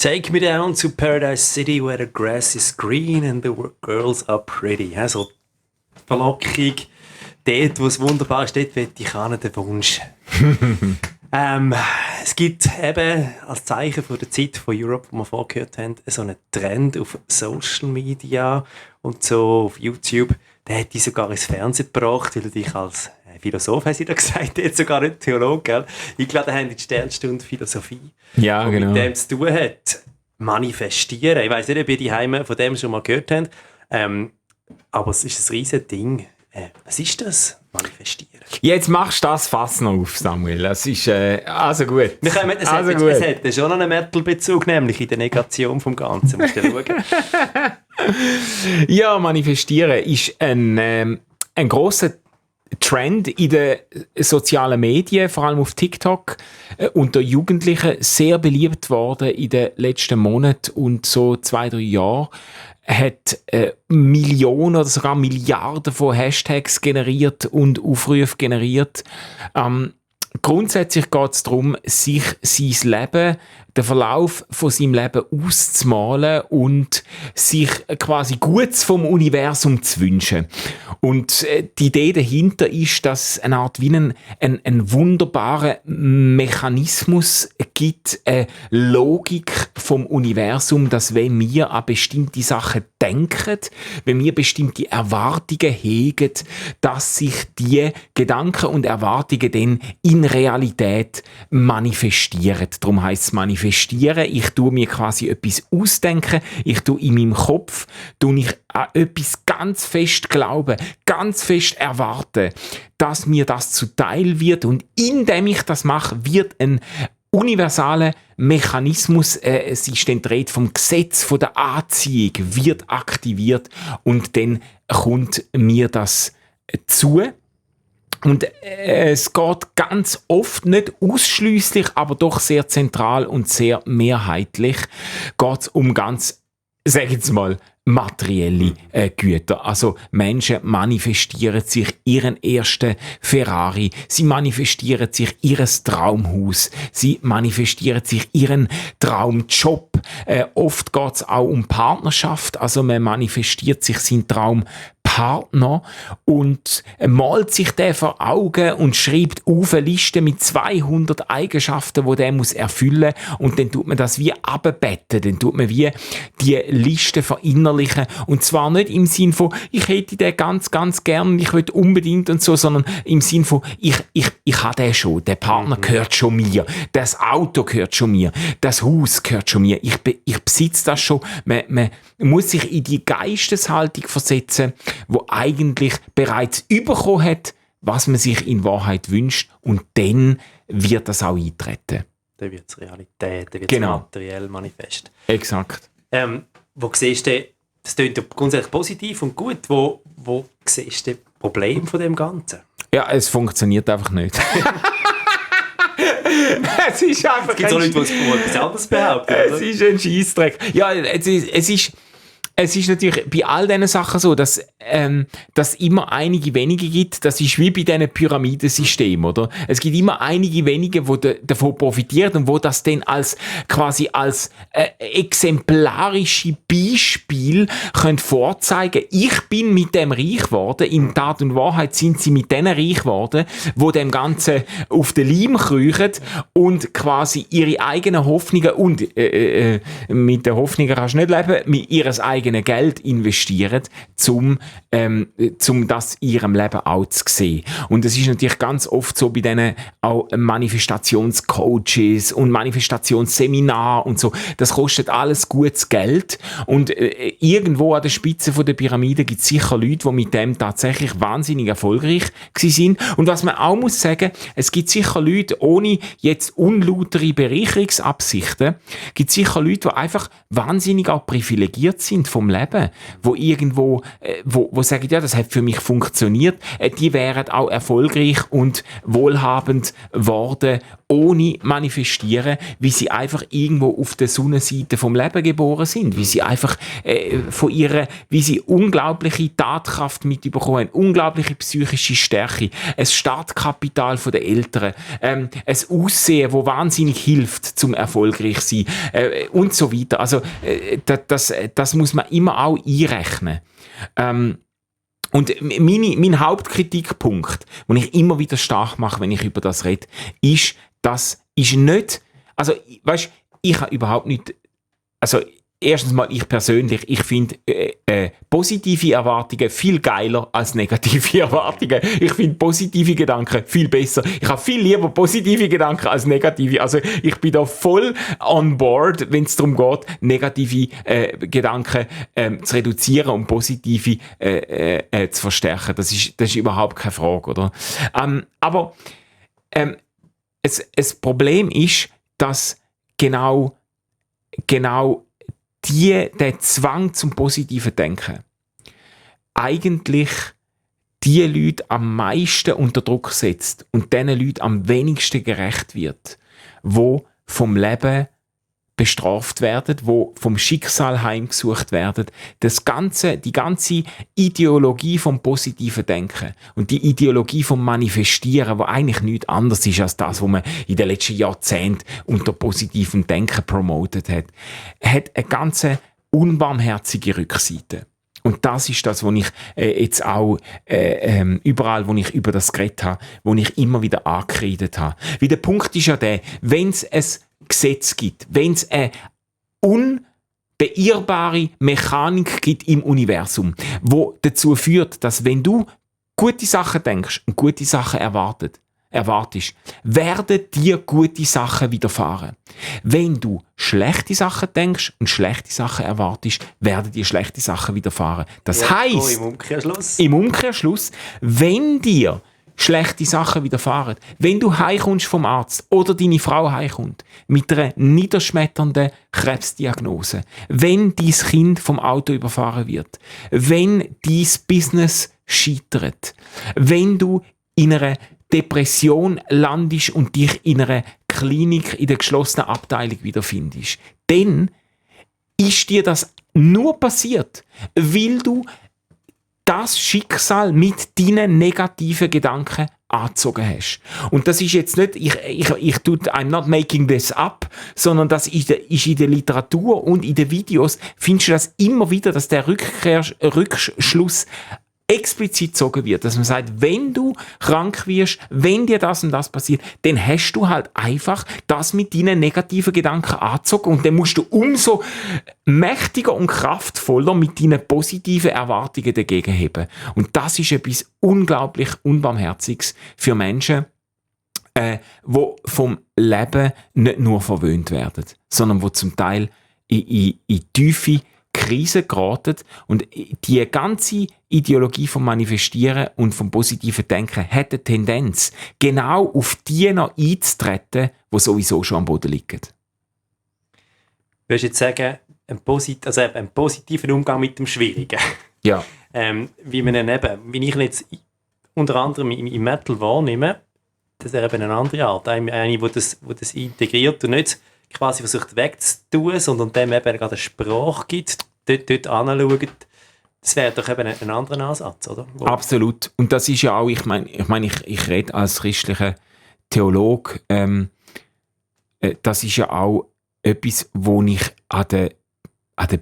Take me down to Paradise City where the grass is green and the girls are pretty. Also Verlockung, dort, wo es wunderbar ist, dort will ich an den Wunsch. Es gibt eben als Zeichen von der Zeit von Europe, wo wir vorgehört haben, so einen Trend auf Social Media und so auf YouTube. Der hat die sogar ins Fernsehen gebracht, weil er dich als Philosoph, haben sie da gesagt, jetzt sogar nicht Theologe, gell? Eingeladen haben in die Sternstunde Philosophie. Ja, genau. Mit dem zu tun hat, manifestieren. Ich weiss nicht, ob ihr die Heime von dem schon mal gehört habt, aber es ist ein riesiges Ding. Was ist das? Manifestieren. Jetzt machst du das Fass noch auf, Samuel. Es ist, also gut. Es hat schon einen Metal-Bezug, nämlich in der Negation vom Ganzen. Musst du schauen. Ja, manifestieren ist ein grosser Trend in den sozialen Medien, vor allem auf TikTok, unter Jugendlichen sehr beliebt worden in den letzten Monaten und so 2-3 Jahren. Hat Millionen oder sogar Milliarden von Hashtags generiert und Aufrufe generiert. Grundsätzlich geht es darum, sich sein Leben, den Verlauf von seinem Leben auszumalen und sich quasi Gutes vom Universum zu wünschen. Und die Idee dahinter ist, dass es eine Art wie einen wunderbaren Mechanismus gibt, eine Logik vom Universum, dass wenn wir an bestimmte Sachen denken, wenn wir bestimmte Erwartungen hegen, dass sich die Gedanken und Erwartungen dann in Realität manifestieren. Darum heisst es manifestieren. Ich tue mir quasi etwas ausdenken. Ich tue in meinem Kopf ich an etwas ganz fest glauben, ganz fest erwarten, dass mir das zuteil wird. Und indem ich das mache, wird ein universaler Mechanismus, es ist dann dreht vom Gesetz von der Anziehung, wird aktiviert und dann kommt mir das zu. Und es geht ganz oft, nicht ausschliesslich, aber doch sehr zentral und sehr mehrheitlich, geht es um ganz, sag ich jetzt mal, materielle Güter. Also Menschen manifestieren sich ihren ersten Ferrari, sie manifestieren sich ihres Traumhaus, sie manifestieren sich ihren Traumjob. Oft geht es auch um Partnerschaft, also man manifestiert sich seinen Traumpartner und malt sich den vor Augen und schreibt auf eine Liste mit 200 Eigenschaften, die der muss erfüllen, und dann tut man das wie abbetten, dann tut man wie die Liste verinnerlichen, und zwar nicht im Sinn von, ich hätte den ganz, ganz gern, ich will unbedingt und so, sondern im Sinn von, ich habe den schon, der Partner gehört schon mir, das Auto gehört schon mir, das Haus gehört schon mir, ich besitze das schon. Man muss sich in die Geisteshaltung versetzen, wo eigentlich bereits bekommen hat, was man sich in Wahrheit wünscht, und dann wird das auch eintreten. Dann wird es Realität, dann wird es materiell manifest. Exakt. Wo siehst du, das klingt grundsätzlich positiv und gut, wo siehst du das Problem von dem Ganzen? Ja, es funktioniert einfach nicht. Es ist einfach. Es gibt auch Leute, die etwas anderes behaupten. Es ist ein Scheissdreck. Ja, es ist natürlich bei all diesen Sachen so, dass immer einige wenige gibt. Das ist wie bei diesen Pyramidensystemen, oder? Es gibt immer einige wenige, die davon profitieren und wo das dann als exemplarische Beispiel können vorzeigen. Ich bin mit dem reich geworden. In Tat und Wahrheit sind sie mit denen reich geworden, wo dem Ganzen auf den Leim kriechen und quasi ihre eigenen Hoffnungen und mit den Hoffnungen kannst du nicht leben, mit ihres eigenen Geld investieren, um das in ihrem Leben auch zu sehen. Und es ist natürlich ganz oft so bei diesen auch Manifestationscoaches und Manifestationsseminaren und so. Das kostet alles gutes Geld. Und irgendwo an der Spitze der Pyramide gibt es sicher Leute, die mit dem tatsächlich wahnsinnig erfolgreich sind. Und was man auch muss sagen, es gibt sicher Leute, ohne jetzt unlautere Bereicherungsabsichten, gibt sicher Leute, die einfach wahnsinnig auch privilegiert sind vom Leben, wo irgendwo, wo sagen, ja, das hat für mich funktioniert, die wären auch erfolgreich und wohlhabend worden, ohne manifestieren, wie sie einfach irgendwo auf der Sonnenseite vom Leben geboren sind, wie sie einfach wie sie unglaubliche Tatkraft mitbekommen haben, unglaubliche psychische Stärke, ein Startkapital von den Eltern, ein Aussehen, wo wahnsinnig hilft, zum erfolgreich zu sein, und so weiter. Also das muss man immer auch einrechnen. Und mein Hauptkritikpunkt, den ich immer wieder stark mache, wenn ich über das rede, ist, das ist nicht, also, weißt, ich habe überhaupt nicht, also, erstens mal, ich persönlich, ich finde positive Erwartungen viel geiler als negative Erwartungen. Ich finde positive Gedanken viel besser. Ich habe viel lieber positive Gedanken als negative. Also ich bin da voll on board, wenn es darum geht, negative Gedanken zu reduzieren und positive zu verstärken. Das ist überhaupt keine Frage, oder? Aber das Problem ist, dass genau der Zwang zum positiven Denken eigentlich die Leute am meisten unter Druck setzt und diesen Leuten am wenigsten gerecht wird, wo vom Leben bestraft werden, wo vom Schicksal heimgesucht werden. Die ganze Ideologie vom positiven Denken und die Ideologie vom Manifestieren, wo eigentlich nichts anderes ist als das, was man in den letzten Jahrzehnten unter positivem Denken promotet hat eine ganz unbarmherzige Rückseite. Und das ist das, was ich jetzt auch überall, wo ich über das geredet habe, wo ich immer wieder angekreidet habe. Weil der Punkt ist ja der, wenn es ein Gesetz gibt, wenn es eine unbeirrbare Mechanik gibt im Universum, wo dazu führt, dass wenn du gute Sachen denkst und gute Sachen erwartest, werden dir gute Sachen widerfahren. Wenn du schlechte Sachen denkst und schlechte Sachen erwartest, werden dir schlechte Sachen widerfahren. Das heisst, im Umkehrschluss, wenn dir schlechte Sachen widerfahren, wenn du heimkommst vom Arzt oder deine Frau heimkommt mit einer niederschmetternden Krebsdiagnose, wenn dein Kind vom Auto überfahren wird, wenn dein Business scheitert, wenn du in einer Depression landest und dich in einer Klinik in der geschlossenen Abteilung wiederfindest, dann ist dir das nur passiert, weil du das Schicksal mit deinen negativen Gedanken angezogen hast. Und das ist jetzt nicht, I'm not making this up, sondern das ist in der Literatur und in den Videos, findest du das immer wieder, dass der Rückschluss explizit gezogen wird, dass man sagt, wenn du krank wirst, wenn dir das und das passiert, dann hast du halt einfach das mit deinen negativen Gedanken angezogen und dann musst du umso mächtiger und kraftvoller mit deinen positiven Erwartungen dagegen heben. Und das ist etwas unglaublich Unbarmherziges für Menschen, die vom Leben nicht nur verwöhnt werden, sondern die zum Teil in tiefe Krise geraten und die ganze Ideologie vom Manifestieren und vom positiven Denken hat eine Tendenz, genau auf die noch einzutreten, die sowieso schon am Boden liegen. Würdest du jetzt sagen, einen positiven Umgang mit dem Schwierigen? Ja. Wie ich ihn jetzt unter anderem im Metal wahrnehme, das ist eben eine andere Art. Eine, die das integriert und nicht quasi versucht wegzutun, sondern dem eben gerade eine Sprache gibt, dort anschauen, das wäre doch eben ein anderer Ansatz, oder? Absolut. Und das ist ja auch, ich rede als christlicher Theologe, das ist ja auch etwas, wo ich an den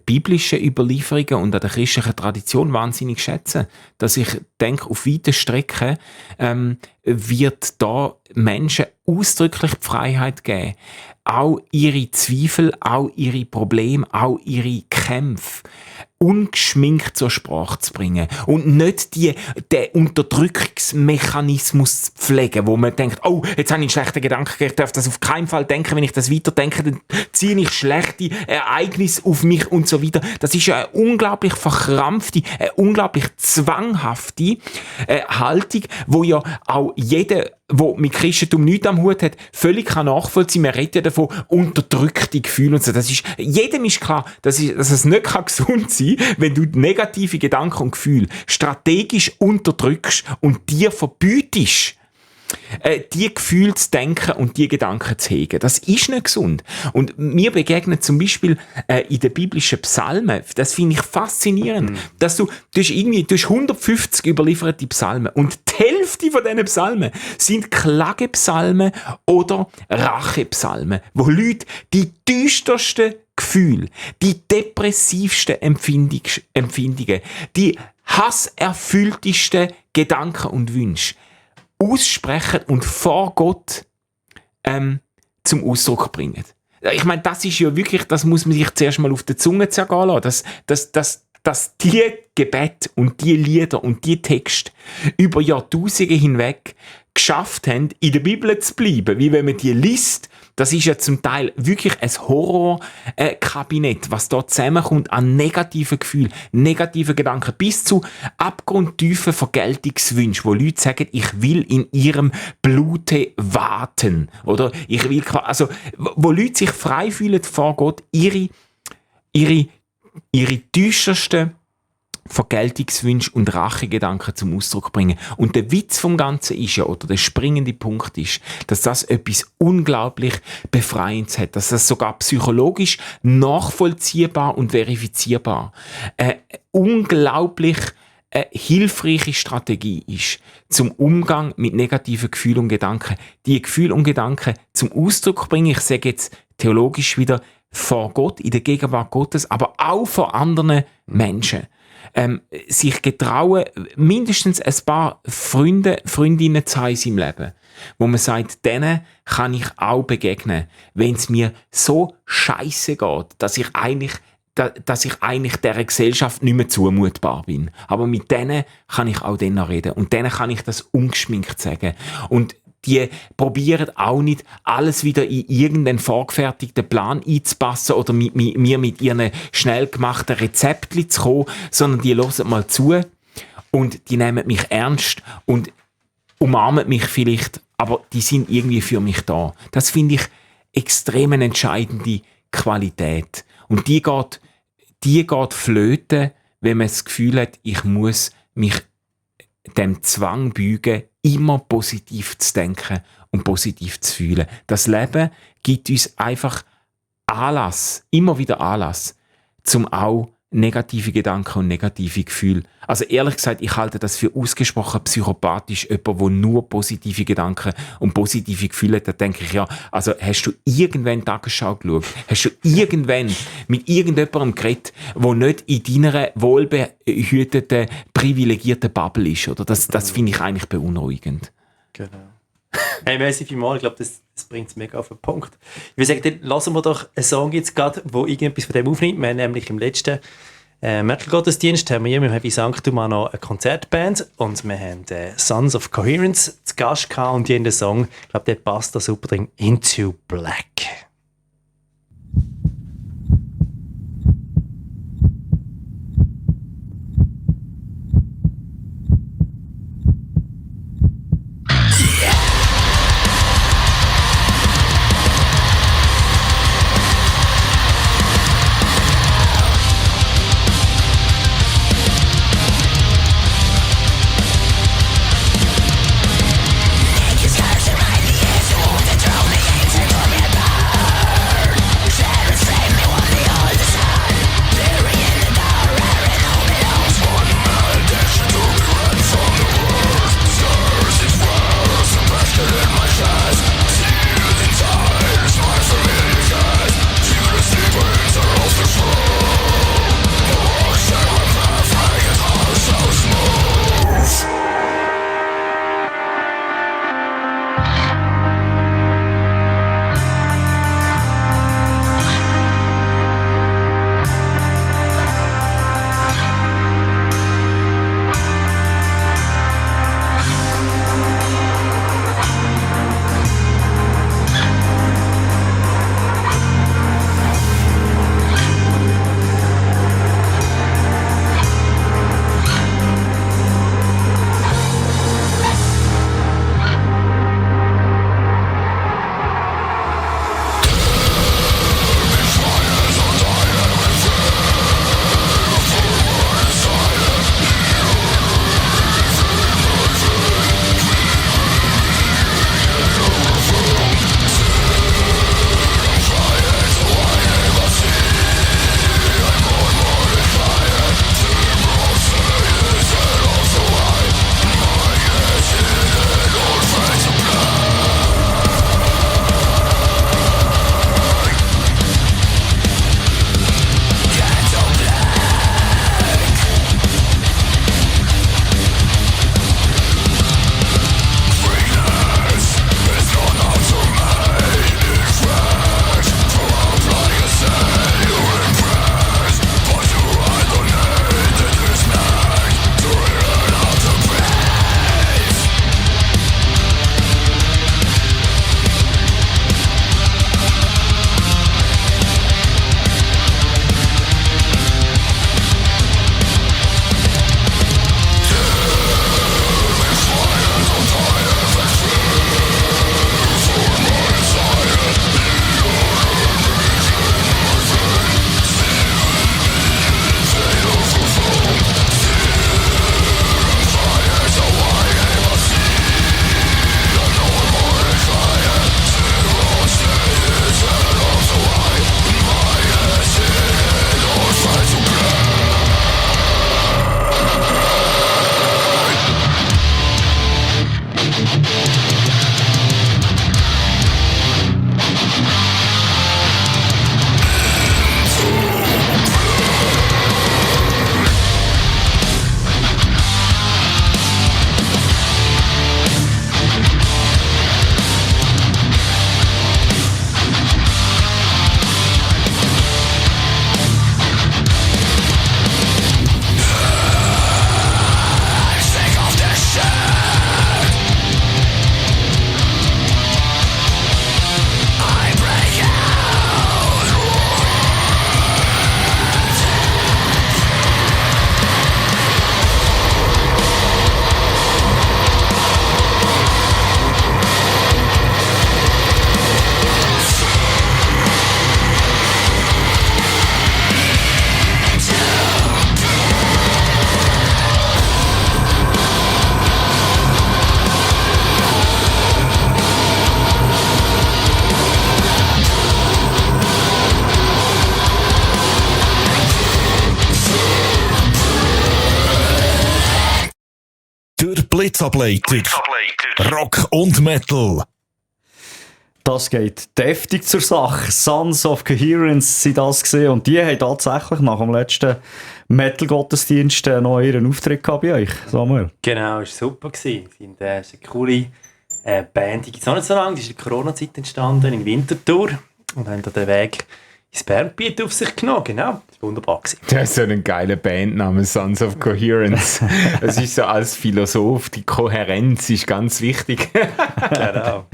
biblischen Überlieferungen und an der christlichen Tradition wahnsinnig schätze. Dass ich denke, auf weiten Strecken wird da Menschen ausdrücklich die Freiheit geben, auch ihre Zweifel, auch ihre Probleme, auch ihre Kämpfe ungeschminkt zur Sprache zu bringen und nicht den Unterdrückungsmechanismus zu pflegen, wo man denkt, oh, jetzt habe ich einen schlechten Gedanken, ich darf das auf keinen Fall denken, wenn ich das weiterdenke, dann ziehe ich schlechte Ereignisse auf mich und so weiter. Das ist ja eine unglaublich verkrampfte, eine unglaublich zwanghafte Haltung, wo ja auch jeder, der mit Christentum nichts am Hut hat, völlig nachvollziehen kann. Man redet ja davon, unterdrückte Gefühle und so. Jedem ist klar, dass es nicht gesund sein sein, wenn du negative Gedanken und Gefühle strategisch unterdrückst und dir verbietest, die Gefühle zu denken und die Gedanken zu hegen. Das ist nicht gesund. Und mir begegnet zum Beispiel in den biblischen Psalmen, das finde ich faszinierend, dass du hast 150 überlieferte Psalmen und die Hälfte von diesen Psalmen sind Klagepsalmen oder Rachepsalmen, wo Leute die düstersten Gefühle, die depressivsten Empfindungen, die hasserfülltesten Gedanken und Wünsche aussprechen und vor Gott zum Ausdruck bringen. Ich meine, das ist ja wirklich, das muss man sich zuerst mal auf der Zunge zergehen lassen, dass die Gebete und die Lieder und die Texte über Jahrtausende hinweg geschafft haben, in der Bibel zu bleiben. Wie wenn man die liest, das ist ja zum Teil wirklich ein Horrorkabinett, was dort zusammenkommt an negativen Gefühlen, negativen Gedanken, bis zu abgrundtiefen Vergeltungswünschen, wo Leute sagen, ich will in ihrem Blute warten. Oder ich will, also, wo Leute sich frei fühlen vor Gott, ihre düstersten Vergeltungswünsche und Rachegedanken zum Ausdruck bringen. Und der Witz vom Ganzen ist ja, oder der springende Punkt ist, dass das etwas unglaublich Befreiendes hat, dass das sogar psychologisch nachvollziehbar und verifizierbar unglaublich hilfreiche Strategie ist zum Umgang mit negativen Gefühlen und Gedanken. Die Gefühle und Gedanken zum Ausdruck bringen, ich sage jetzt theologisch wieder, vor Gott, in der Gegenwart Gottes, aber auch vor anderen Menschen. Sich getrauen, mindestens ein paar Freundinnen zu haben in seinem Leben, wo man sagt, denen kann ich auch begegnen, wenn es mir so scheisse geht, dass ich eigentlich dieser Gesellschaft nicht mehr zumutbar bin. Aber mit denen kann ich auch dann reden und denen kann ich das ungeschminkt sagen. Und die probieren auch nicht, alles wieder in irgendeinen vorgefertigten Plan einzupassen oder mir mit ihren schnell gemachten Rezepten zu kommen, sondern die hören mal zu und die nehmen mich ernst und umarmen mich vielleicht, aber die sind irgendwie für mich da. Das finde ich extrem eine entscheidende Qualität. Und die geht flöten, wenn man das Gefühl hat, ich muss mich dem Zwang beugen, immer positiv zu denken und positiv zu fühlen. Das Leben gibt uns einfach Anlass, immer wieder Anlass, zum auch negative Gedanken und negative Gefühle. Also ehrlich gesagt, ich halte das für ausgesprochen psychopathisch, jemand, der nur positive Gedanken und positive Gefühle hat. Da denke ich, ja, also hast du irgendwann Tagesschau geschaut? Hast du irgendwann mit irgendjemandem geredet, der nicht in deiner wohlbehüteten, privilegierten Bubble ist? Oder? Das finde ich eigentlich beunruhigend. Genau. Hey, merci vielmals. Ich glaube, das bringt es mega auf den Punkt. Ich würde sagen, dann lassen wir doch einen Song jetzt gerade, der irgendetwas von dem aufnimmt. Wir haben nämlich im letzten Metal-Gottesdienst haben wir hier im Happy Sanctum auch noch eine Konzertband und wir haben Sons of Coherence zu Gast gehabt und die haben den Song, ich glaube, der passt da super drin, Into Black. Just curse your ideas, you want to throw me into torment. Blitzableiter. Rock und Metal. Das geht deftig zur Sache. Sons of Coherence sind das gesehen und die haben tatsächlich nach dem letzten Metal-Gottesdienst noch ihren Auftritt gehabt bei euch, Samuel. Genau, es war super. Es ist eine coole Band, die gibt es noch nicht so lange, die ist in der Corona-Zeit entstanden, in Winterthur und haben den Weg ins Bernbiet auf sich genommen. Genau, das war wunderbar. Das ist so ein geiler Bandname, Sons of Coherence. Es ist so als Philosoph, die Kohärenz ist ganz wichtig. Genau.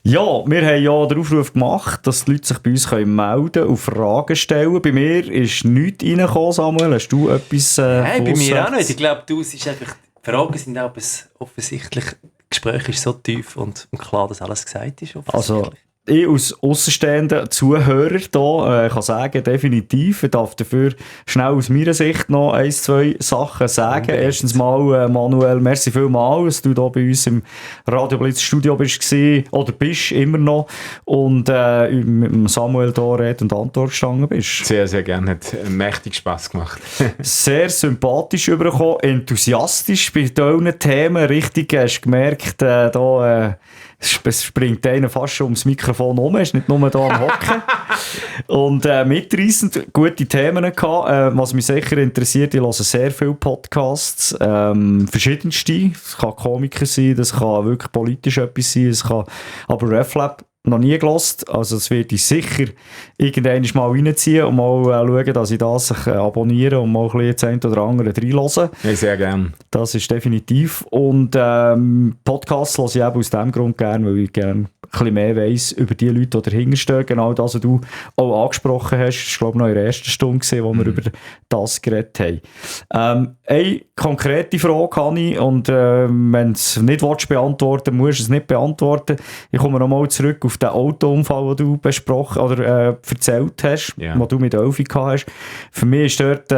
Ja, wir haben ja den Aufruf gemacht, dass die Leute sich bei uns melden können und Fragen stellen. Bei mir ist nichts reingekommen, Samuel. Hast du etwas Nein, bei mir auch nicht. Ich glaube, es ist einfach, die Fragen sind auch offensichtlich, das Gespräch ist so tief und klar, dass alles gesagt ist. Also, ich als aussenstehender Zuhörer hier kann sagen, definitiv. Ich darf dafür schnell aus meiner Sicht noch 1-2 Sachen sagen. Unbedingt. Erstens mal, Manuel, merci vielmals, dass du hier bei uns im Radio Blitz Studio bist oder bist immer noch und mit Samuel hier Rede und Antwort gestanden bist. Sehr, sehr gerne. Hat mächtig Spass gemacht. Sehr sympathisch übergekommen, enthusiastisch bei deinen Themen. Richtig, hast du gemerkt, es springt einer fast schon ums Mikrofon rum, ist nicht nur hier am Hocken. Und mitreissend gute Themen gehabt. Was mich sicher interessiert, ich höre sehr viele Podcasts, verschiedenste. Es kann Komiker sein, das kann wirklich politisch etwas sein, es kann aber RefLab noch nie gehört. Also das werde ich sicher irgendwann mal reinziehen und mal schauen, dass ich das abonniere und mal ein bisschen das eine oder andere reinhöre. Ja, sehr gerne. Das ist definitiv. Und Podcasts höre ich eben aus dem Grund gerne, weil ich gerne ein bisschen mehr weiss über die Leute, die dahinter stehen. Genau das, was du auch angesprochen hast. Das war, glaube ich, noch in der ersten Stunde, wo wir über das geredet haben. Eine konkrete Frage habe ich und wenn du es nicht beantworten willst, musst du es nicht beantworten. Ich komme nochmal zurück auf den Autounfall, den du besprochen oder erzählt hast, den du mit Elfi gehabt hast. Für mich ist dort,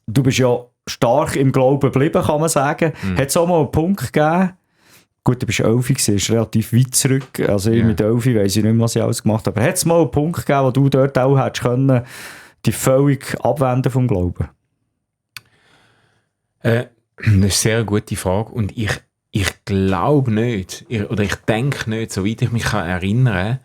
du bist ja stark im Glauben geblieben, kann man sagen. Hat es auch mal einen Punkt gegeben? Gut, du bist 11 gewesen, ist relativ weit zurück. Also ich mit 11 weiss ich nicht mehr, was ich alles gemacht habe. Aber hat es mal einen Punkt gegeben, wo du dort auch hättest können, die völlig abwenden vom Glauben? Das ist eine sehr gute Frage und ich glaube nicht, oder ich denke nicht, soweit ich mich erinnern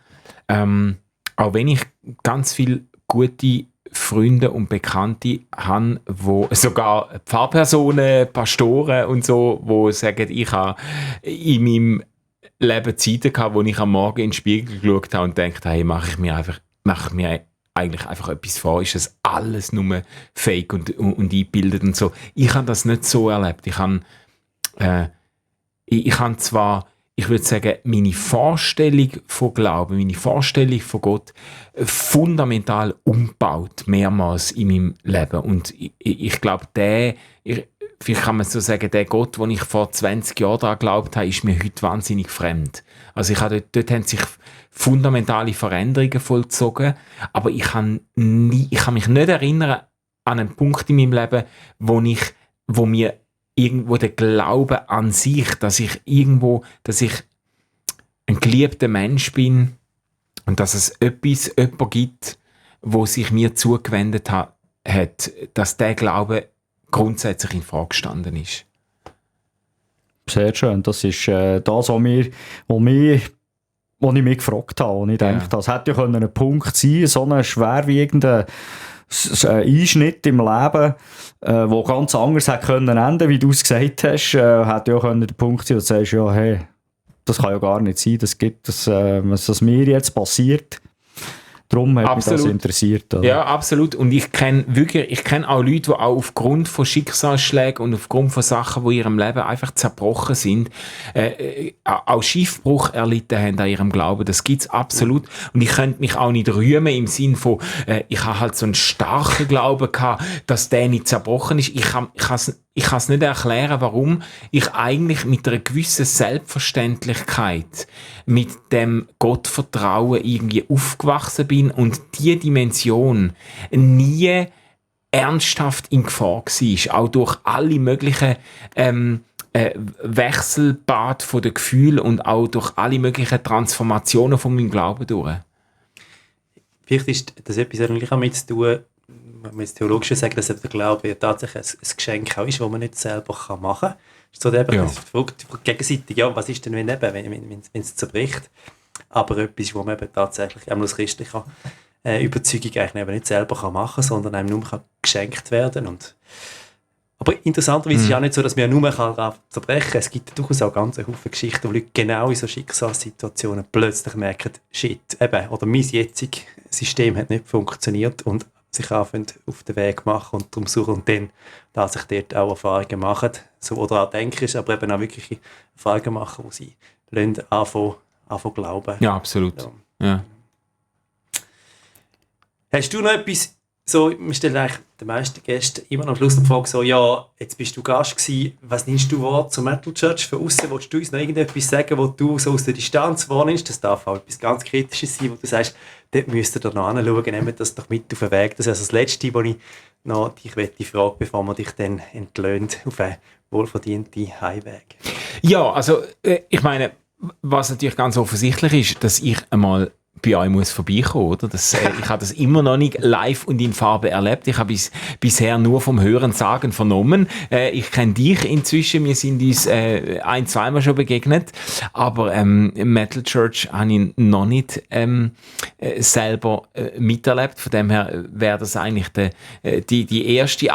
kann, auch wenn ich ganz viele gute Freunde und Bekannte habe, wo sogar Pfarrpersonen, Pastoren und so, wo sagen, ich habe in meinem Leben Zeiten gehabt, wo ich am Morgen in den Spiegel geschaut habe und gedacht, hey, mache ich mir eigentlich einfach etwas vor, ist das alles nur fake und eingebildet und so. Ich habe das nicht so erlebt. Ich habe zwar, ich würde sagen, meine Vorstellung von Glauben, meine Vorstellung von Gott fundamental umgebaut, mehrmals in meinem Leben. Und ich glaube, vielleicht kann man so sagen, der Gott, den ich vor 20 Jahren daran geglaubt habe, ist mir heute wahnsinnig fremd. Also dort haben sich fundamentale Veränderungen vollzogen, aber ich kann mich nicht erinnern an einen Punkt in meinem Leben, wo mir irgendwo der Glaube an sich, dass ich ein geliebter Mensch bin und dass es jemanden gibt, wo sich mir zugewendet hat, dass der Glaube grundsätzlich in Frage gestanden ist. Sehr schön. Das ist das, was ich mich gefragt habe. Und ich denke, das hätte ja ein Punkt sein können, so ein schwerwiegender Einschnitt im Leben, wo ganz anders hätte können enden, wie du es gesagt hast, hätte ja der Punkt sein, wo du sagst, ja, hey, das kann ja gar nicht sein, das gibt es, was mir jetzt passiert. Darum hat mich das interessiert. Oder? Ja, absolut. Und ich kenne auch Leute, die auch aufgrund von Schicksalsschlägen und aufgrund von Sachen, die in ihrem Leben einfach zerbrochen sind, auch Schiffbruch erlitten haben an ihrem Glauben. Das gibt es absolut. Und ich könnte mich auch nicht rühmen im Sinn von, ich habe halt so einen starken Glauben gehabt, dass der nicht zerbrochen ist. Ich kann es nicht erklären, warum ich eigentlich mit einer gewissen Selbstverständlichkeit mit dem Gottvertrauen irgendwie aufgewachsen bin und diese Dimension nie ernsthaft in Gefahr war. Auch durch alle möglichen Wechselbad von den Gefühlen und auch durch alle möglichen Transformationen von meinem Glauben durch. Vielleicht ist das etwas eigentlich auch mit zu tun, man muss theologisch sagen, dass der Glaube ja tatsächlich ein Geschenk auch ist, das man nicht selber machen kann. Das ist so die gegenseitig, ja, was ist denn, wenn es zerbricht? Aber etwas, wo man eben tatsächlich aus christlicher Überzeugung eigentlich eben nicht selber machen kann, sondern einem nur geschenkt werden kann. Aber interessanterweise ist es ja nicht so, dass man nur zerbrechen kann. Es gibt durchaus auch ganz viele Geschichten, wo Leute genau in so Schicksalssituationen plötzlich merken, shit, oder mein jetziges System hat nicht funktioniert und sich anfangen auf den Weg machen und darum suchen und dann, dass sich dort auch Erfahrungen machen, so, oder auch denken, aber eben auch wirklich Erfahrungen machen, wo sie anfangen glauben. Ja, absolut. Ja. Hast du noch etwas, so, wir stellen eigentlich den meisten Gästen immer am Schluss die Frage so, ja, jetzt bist du Gast gewesen, was nimmst du wahr zur Metal Church von außen? Willst du uns noch irgendetwas sagen, wo du so aus der Distanz wahrnimmst? Das darf auch etwas ganz Kritisches sein, wo du sagst, dort müsst ihr noch anschauen, nehmt das doch mit auf den Weg. Das ist also das Letzte, wo ich noch dich frage, bevor man dich dann entlöhnt auf einen wohlverdienten Heimweg. Ja, also ich meine, was natürlich ganz offensichtlich ist, dass ich einmal bei euch muss vorbeikommen, oder? Ich habe das immer noch nicht live und in Farbe erlebt. Ich habe bisher nur vom Hören sagen vernommen. Ich kenne dich inzwischen, wir sind uns zweimal schon begegnet, aber Metal Church habe ich noch nicht selber miterlebt. Von dem her wäre das eigentlich die erste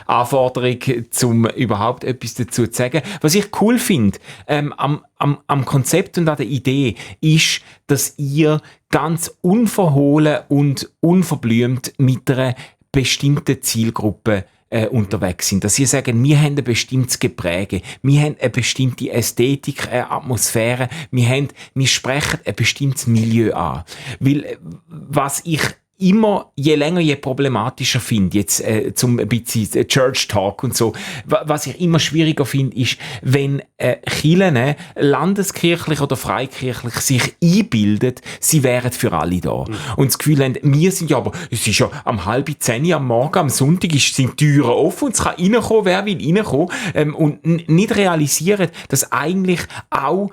Anforderung, um überhaupt etwas dazu zu sagen. Was ich cool finde, am Konzept und an der Idee ist, dass ihr ganz unverhohlen und unverblümt mit einer bestimmten Zielgruppe unterwegs sind. Dass sie sagen, wir haben ein bestimmtes Gepräge, wir haben eine bestimmte Ästhetik, eine Atmosphäre, wir sprechen ein bestimmtes Milieu an. Weil, was ich immer, je länger, je problematischer finde, jetzt zum ein bisschen Church Talk und so, was ich immer schwieriger finde, ist, wenn Kirchen, landeskirchlich oder freikirchlich, sich einbilden, sie wären für alle da. Und das Gefühl haben, wir sind ja, aber es ist ja am 9:30 am Morgen, am Sonntag sind die Türen offen und es kann reinkommen, wer will reinkommen, und nicht realisieren, dass eigentlich auch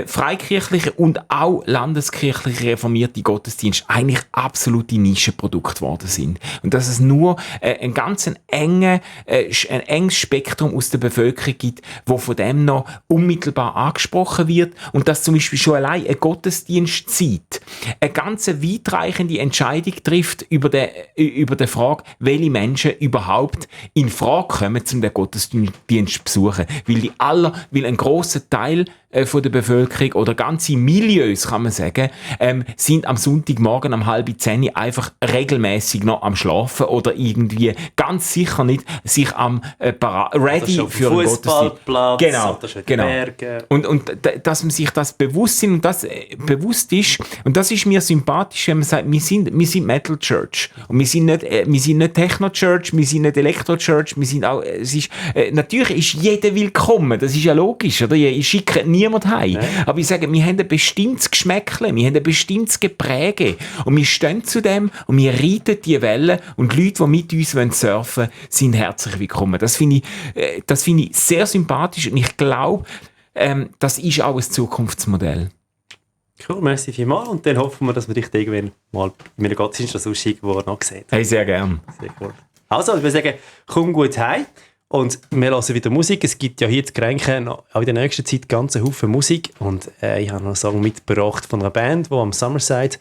freikirchliche und auch landeskirchliche reformierte Gottesdienste eigentlich absolute Nischenprodukte geworden sind. Und dass es nur ein ganz enges Spektrum aus der Bevölkerung gibt, wo von dem noch unmittelbar angesprochen wird und dass zum Beispiel schon allein eine Gottesdienstzeit eine ganz weitreichende Entscheidung trifft über die Frage, welche Menschen überhaupt in Frage kommen, um den Gottesdienst zu besuchen. Weil ein grosser Teil von der Bevölkerung oder ganze Milieus, kann man sagen, sind am Sonntagmorgen um 9:30 einfach regelmäßig noch am Schlafen oder irgendwie ganz sicher nicht sich am ready für einen Gottesdienst. Genau. Und dass man sich das bewusst sind und das bewusst ist, und das ist mir sympathisch, wenn man sagt, wir sind Metal Church und wir sind nicht Techno Church, wir sind nicht Elektro Church, wir sind auch, natürlich ist jeder willkommen, das ist ja logisch, oder? Ich schicke niemand heim. Nein. Aber ich sage, wir haben ein bestimmtes Geschmäckle, wir haben ein bestimmtes Gepräge und wir stehen zu dem und wir reiten die Wellen und die Leute, die mit uns surfen wollen, sind herzlich willkommen. Das finde ich sehr sympathisch und ich glaube, das ist auch ein Zukunftsmodell. Cool, merci vielmals und dann hoffen wir, dass wir dich irgendwann mal mit einem Gottesdienst ausschicken, wo er noch sieht. Hey, sehr gerne. Sehr cool. Also, ich würde sagen, komm gut heim. Und wir hören wieder Musik. Es gibt ja hier zu Grenchen auch in der nächsten Zeit ganz einen Haufen Musik. Und ich habe noch einen Song mitgebracht von einer Band, die am Summerside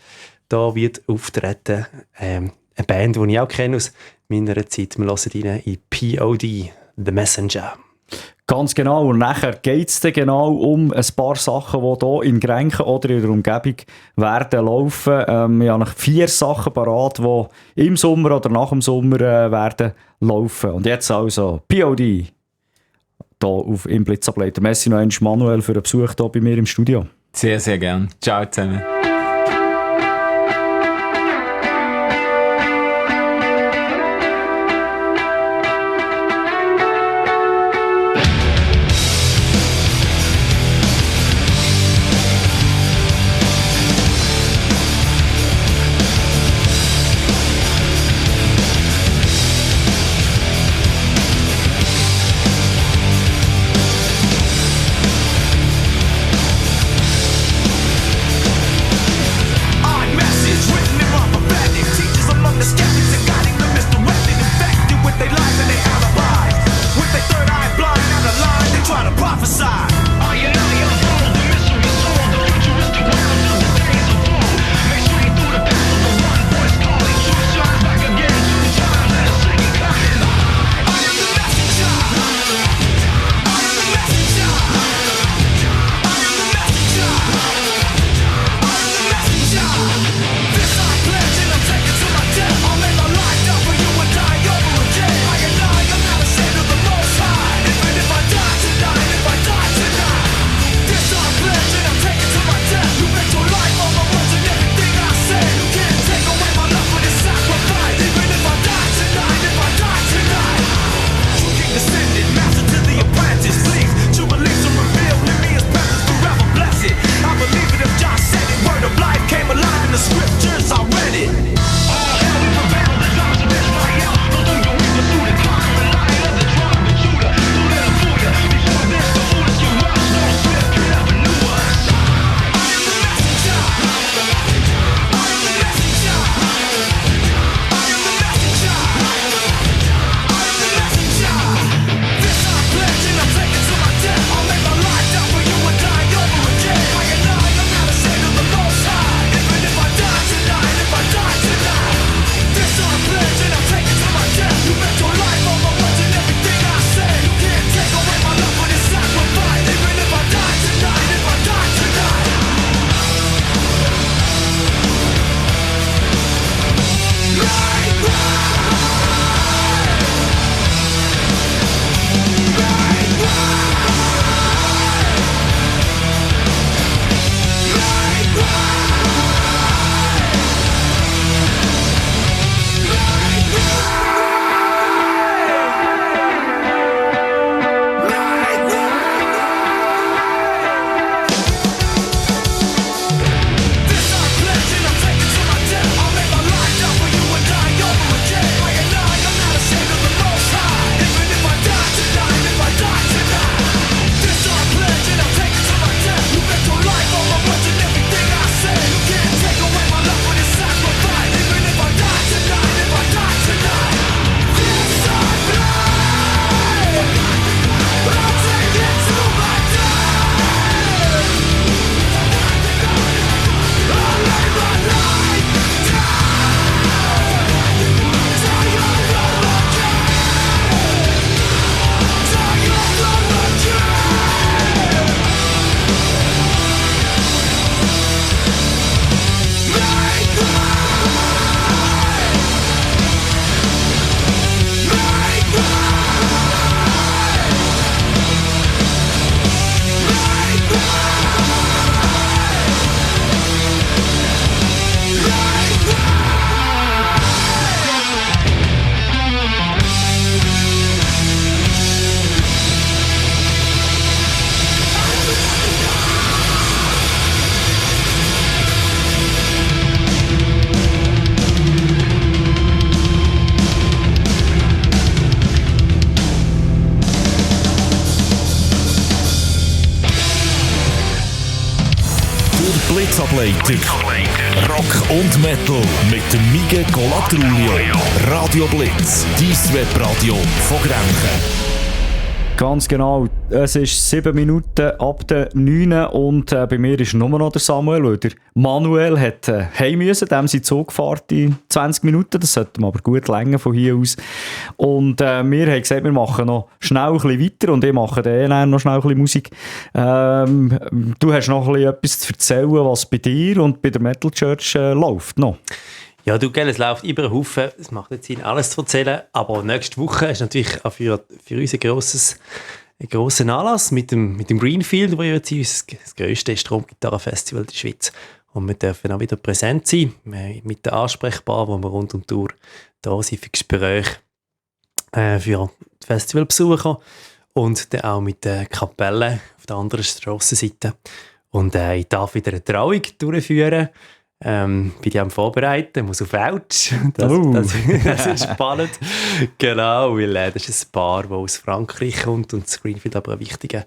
da wird auftreten. Eine Band, die ich auch kenne aus meiner Zeit. Wir hören rein in P.O.D., The Messenger. Ganz genau. Und nachher geht es dann genau um ein paar Sachen, die hier in Grenchen oder in der Umgebung werden laufen. Ich habe noch 4 Sachen parat, die im Sommer oder nach dem Sommer werden laufen. Und jetzt also P.O.D. hier im Blitzableiter. Merci noch einmal Manuel für den Besuch hier bei mir im Studio. Sehr, sehr gern. Ciao zusammen. Blitzableiter. Rock und Metal mit dem Mige Colatrulio. Radio Blitz, dein Webradio von Grenchen. Ganz genau. Es ist 7 Minuten ab der 9 und bei mir ist nur noch der Samuel, weil der Manuel hat heim müssen, dem sind Zugfahrt in 20 Minuten, das sollte man aber gut länger von hier aus. Und wir haben gesagt, wir machen noch schnell ein bisschen weiter und ich mache dann noch schnell ein bisschen Musik. Du hast noch ein bisschen etwas zu erzählen, was bei dir und bei der Metal Church läuft noch. Ja, du, gell, es läuft über einen Haufen. Es macht nicht Sinn, alles zu erzählen. Aber nächste Woche ist natürlich auch für uns ein grosser Anlass mit dem Greenfield, wo jetzt das grösste Stromgitarrenfestival der Schweiz. Und wir dürfen auch wieder präsent sein, mit den Ansprechbaren, wo wir rund um die Tour da sind für Gespräche für die Festivalbesucher. Und dann auch mit der Kapelle auf der anderen Strassenseite. Und ich darf wieder eine Trauung durchführen. Bin ich am Vorbereiten, muss auf Ouch. Das ist spannend. Genau, weil das ist ein Paar, das aus Frankreich kommt und das Greenfield aber ein wichtiger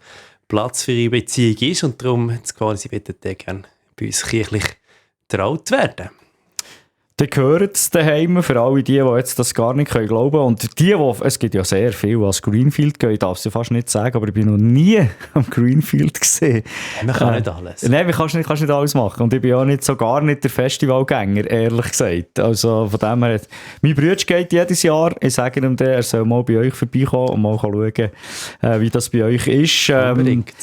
Platz für ihre Beziehung ist. Und darum hat sie gerne bei uns kirchlich getraut werden. Dann gehört es daheim für alle die jetzt das gar nicht glauben können. Und es gibt ja sehr viel, was Greenfield geht, ich darf es ja fast nicht sagen, aber ich bin noch nie am Greenfield gesehen. Man kann nicht alles. Nein, man kannst nicht alles machen. Und ich bin ja gar nicht der Festivalgänger, ehrlich gesagt. Also von dem her, mein Bruder geht jedes Jahr, ich sage ihm dann, er soll mal bei euch vorbeikommen und mal schauen, wie das bei euch ist. Unbedingt.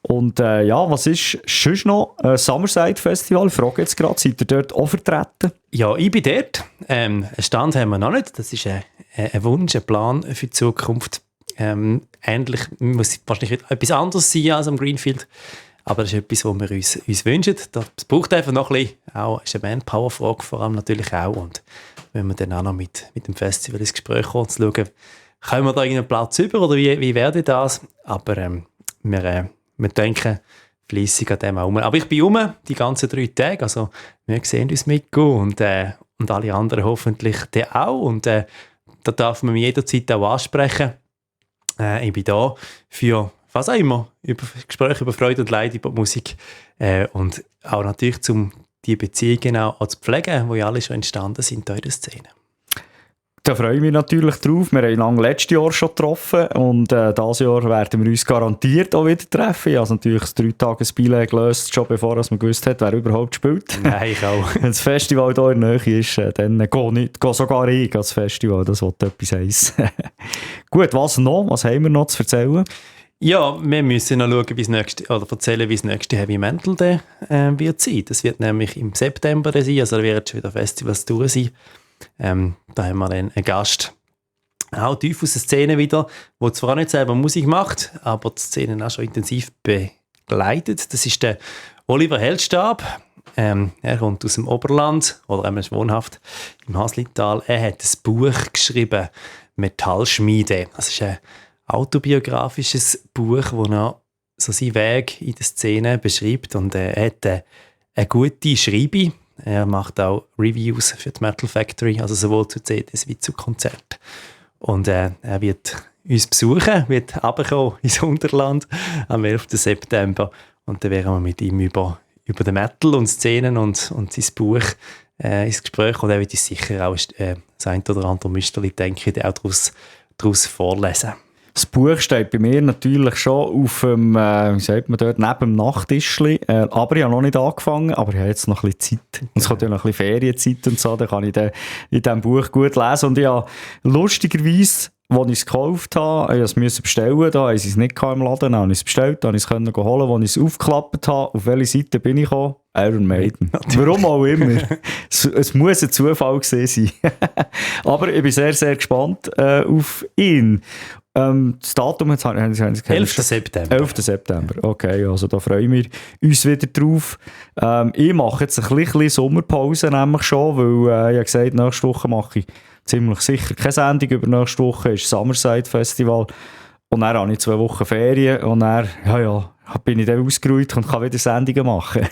Und was ist sonst noch? Summerside Festival, ich frage jetzt gerade, seid ihr dort auch vertreten? Ja, ich bin dort. Einen Stand haben wir noch nicht. Das ist ein Wunsch, ein Plan für die Zukunft. Ähnlich muss wahrscheinlich etwas anderes sein als am Greenfield. Aber das ist etwas, was wir uns wünschen. Das braucht einfach noch ein bisschen. Auch ist eine Manpower-Frage vor allem natürlich auch. Und wenn wir dann auch noch mit dem Festival ins Gespräch kommen, zu schauen, können wir da irgendeinen Platz über oder wie werde das? Aber wir denken fleissig an dem auch um. Aber ich bin die ganzen 3 Tage. Also wir sehen uns mitgehen und alle anderen hoffentlich dann auch. Und da darf man mich jederzeit auch ansprechen. Ich bin da für was auch immer. Über Gespräche über Freude und Leid, über Musik. Und auch natürlich, um die Beziehungen auch zu pflegen, die ja alle schon entstanden sind in der Szene. Da freue ich mich natürlich drauf. Wir haben letztes Jahr schon getroffen und dieses Jahr werden wir uns garantiert auch wieder treffen. Ich habe natürlich das 3-Tages-Billett gelöst, schon bevor man gewusst hat, wer überhaupt spielt. Nein, ich auch. Wenn das Festival hier in der Nähe ist, dann gehe sogar ich ans Festival, das will etwas heissen. Gut, was noch? Was haben wir noch zu erzählen? Ja, wir müssen noch schauen, erzählen, wie das nächste Heavy Metal wird sein. Das wird nämlich im September sein, also da werden schon wieder Festivals durch sein. Da haben wir dann einen Gast, auch tief aus der Szene wieder, der zwar auch nicht selber Musik macht, aber die Szene auch schon intensiv begleitet. Das ist der Oliver Heldstab. Er kommt aus dem Oberland, oder er ist wohnhaft im Haslital. Er hat ein Buch geschrieben, Metallschmiede. Das ist ein autobiografisches Buch, wo er so seinen Weg in der Szene beschreibt. Und er hat eine gute Schreibe. Er macht auch Reviews für die Metal Factory, also sowohl zu CDs wie zu Konzerten. Und er wird uns besuchen, wird runterkommen ins Unterland am 11. September. Und dann werden wir mit ihm über den Metal und Szenen und sein Buch ins Gespräch kommen. Und er wird uns sicher auch das ein oder andere Müsterli, denke ich, auch daraus vorlesen. Das Buch steht bei mir natürlich schon auf dem, wie sagt man dort, neben dem Nachttischli. Aber ich habe noch nicht angefangen, aber ich habe jetzt noch ein bisschen Zeit. Es kommt ja noch ein bisschen Ferienzeit und so, dann kann ich in diesem Buch gut lesen. Und ich habe lustigerweise, als ich es gekauft habe, ich musste es bestellen, da haben sie es nicht im Laden, dann habe ich es bestellt, dann konnte ich es holen, als ich es aufgeklappt habe. Auf welche Seite bin ich gekommen? Iron Maiden. Warum auch immer. Es muss ein Zufall gewesen sein. Aber ich bin sehr, sehr gespannt auf ihn. Das Datum jetzt haben 11. September. 11. September, okay, also da freuen wir uns wieder drauf. Ich mache jetzt ein bisschen Sommerpause nämlich schon, weil ich habe gesagt, nächste Woche mache ich ziemlich sicher keine Sendung, über nächste Woche ist Summerside Festival und dann habe ich 2 Wochen Ferien und dann, bin ich dann ausgeruht und kann wieder Sendungen machen.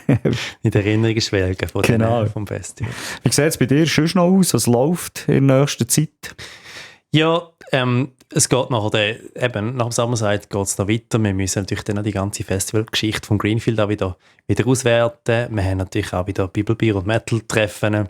In der Erinnerung schwelgen vom Festival. Wie sieht es bei dir schon noch aus? Was läuft in der nächsten Zeit? Ja, es geht nachher, eben nach dem Sommerside geht es noch weiter. Wir müssen natürlich dann auch die ganze Festivalgeschichte von Greenfield auch wieder auswerten. Wir haben natürlich auch wieder Bibelbier und Metal-Treffen.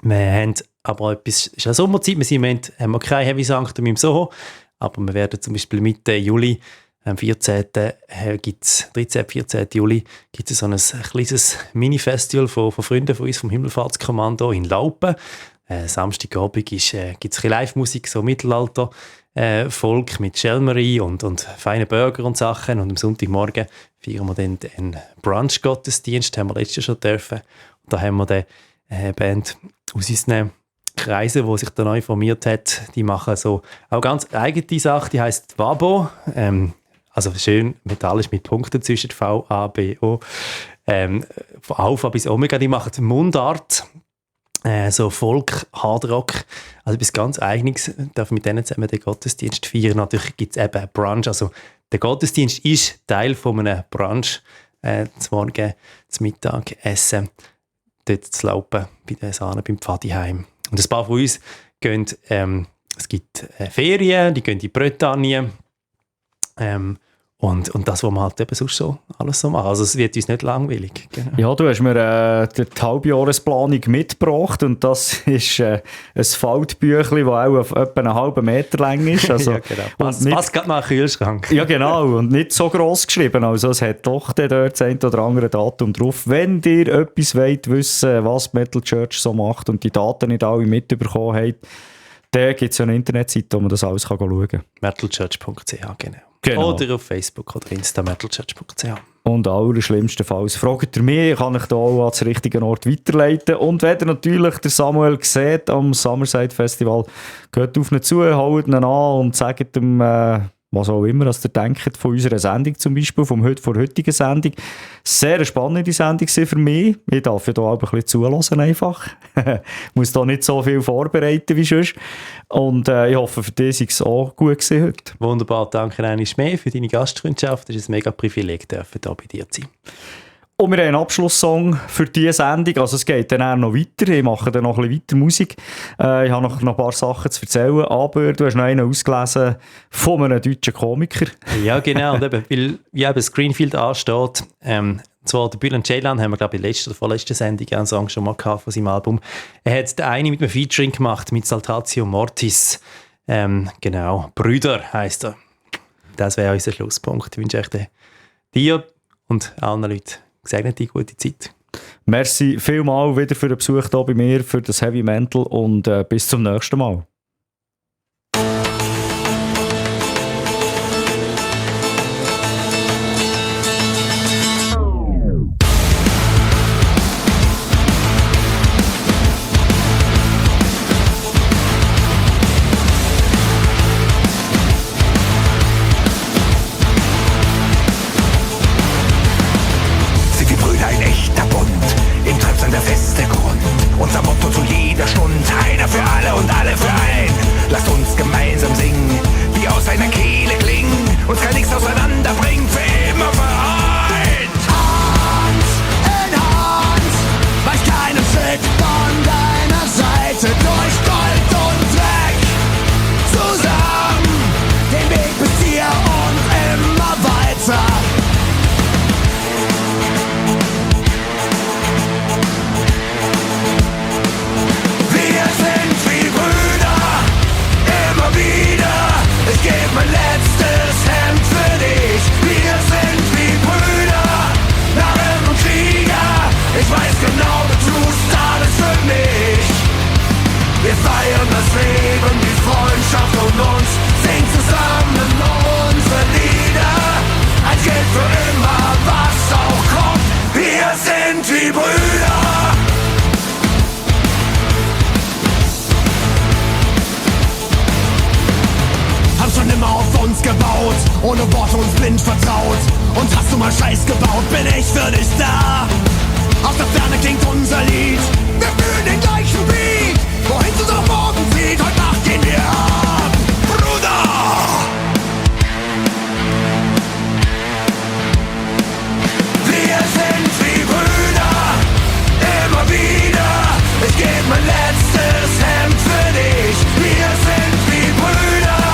Wir haben aber etwas, es ist ja Sommerzeit, haben wir keine Heavy Sanctum im Soho, aber wir werden zum Beispiel Mitte Juli, am 13. 14. Juli, gibt es so ein kleines Mini-Festival von Freunden von uns, vom Himmelfahrtskommando in Laupen. Samstagabend gibt es ein bisschen Live-Musik, so Mittelalter, Volk mit Schelmerie und feinen Burger und Sachen. Und am Sonntagmorgen feiern wir dann einen Brunch-Gottesdienst, haben wir letztes Jahr schon dürfen. Und da haben wir eine Band aus unseren Kreisen, die sich da neu formiert hat. Die machen so auch ganz eigene Sachen, die heisst Wabo. Also schön metallisch mit Punkten zwischen V, A, B, O. Von Alpha bis Omega, die machen Mundart. So Folk, Hardrock, also etwas ganz Eigenes, darf mit denen zusammen den Gottesdienst feiern. Natürlich gibt es eben Brunch, also der Gottesdienst ist Teil von einem Brunch, zum Morgen, zum Mittag essen, dort zu laufen, bei den Sahnen, beim Pfadiheim. Und ein paar von uns gehen, es gibt Ferien, die gehen in die Bretagne, und das, was wir halt eben sonst so alles so machen. Also es wird uns nicht langweilig. Genau. Ja, du hast mir die Halbjahresplanung mitgebracht und das ist ein Faltbüchlein, das auch auf etwa einen halben Meter lang ist. Also, ja, genau. Passt gerade nach den Kühlschrank. Ja, genau. Und nicht so gross geschrieben. Also es hat doch dort das ein oder andere Datum drauf. Wenn ihr etwas wollt wissen, was Metal Church so macht und die Daten nicht alle mitbekommen habt, dann gibt es ja eine Internetseite, wo man das alles schauen kann. metalchurch.ch, genau. Genau. Oder auf Facebook oder Insta metalchurch.ch. Und allerschlimmstenfalls fragt ihr mich, kann ich da auch an den richtigen Ort weiterleiten. Und wenn ihr natürlich den Samuel seht am Summerside Festival, geht auf ihn zu, holt ihn an und sagt ihm, was auch immer, was ihr denkt von unserer Sendung zum Beispiel, von der heutigen Sendung. Sehr eine spannende Sendung für mich. Ich darf ja da auch ein bisschen zuhören einfach. Ich muss da nicht so viel vorbereiten wie sonst. Und ich hoffe, für dich war es auch gut gewesen heute. Wunderbar, danke einmal mehr für deine Gastfreundschaft. Es ist ein mega Privileg, hier bei dir zu sein. Und wir haben einen Abschlusssong für diese Sendung. Also es geht dann auch noch weiter. Ich mache dann noch ein bisschen weiter Musik. Ich habe noch ein paar Sachen zu erzählen. Aber du hast noch einen ausgelesen von einem deutschen Komiker. Ja, genau. Und eben, weil wie eben das Greenfield ansteht, zwar der Bülent Ceylan haben wir, glaube ich, in der letzten oder vorletzten Sendung einen Song schon mal gehabt von seinem Album. Er hat den einen mit einem Featuring gemacht, mit Saltatio Mortis. Genau, Brüder heisst er. Das wäre unser Schlusspunkt. Ich wünsche euch dir und allen Leuten gesegnete gute Zeit. Merci vielmal wieder für den Besuch hier bei mir, für das Heavy Mental und bis zum nächsten Mal. Ohne Worte uns blind vertraut. Und hast du mal Scheiß gebaut, bin ich für dich da. Aus der Ferne klingt unser Lied. Wir fühlen den gleichen Beat. Wohin es auch morgen zieht, heute Nacht gehen wir ab. Bruder! Wir sind wie Brüder, immer wieder. Ich geb mein letztes Hemd für dich. Wir sind wie Brüder.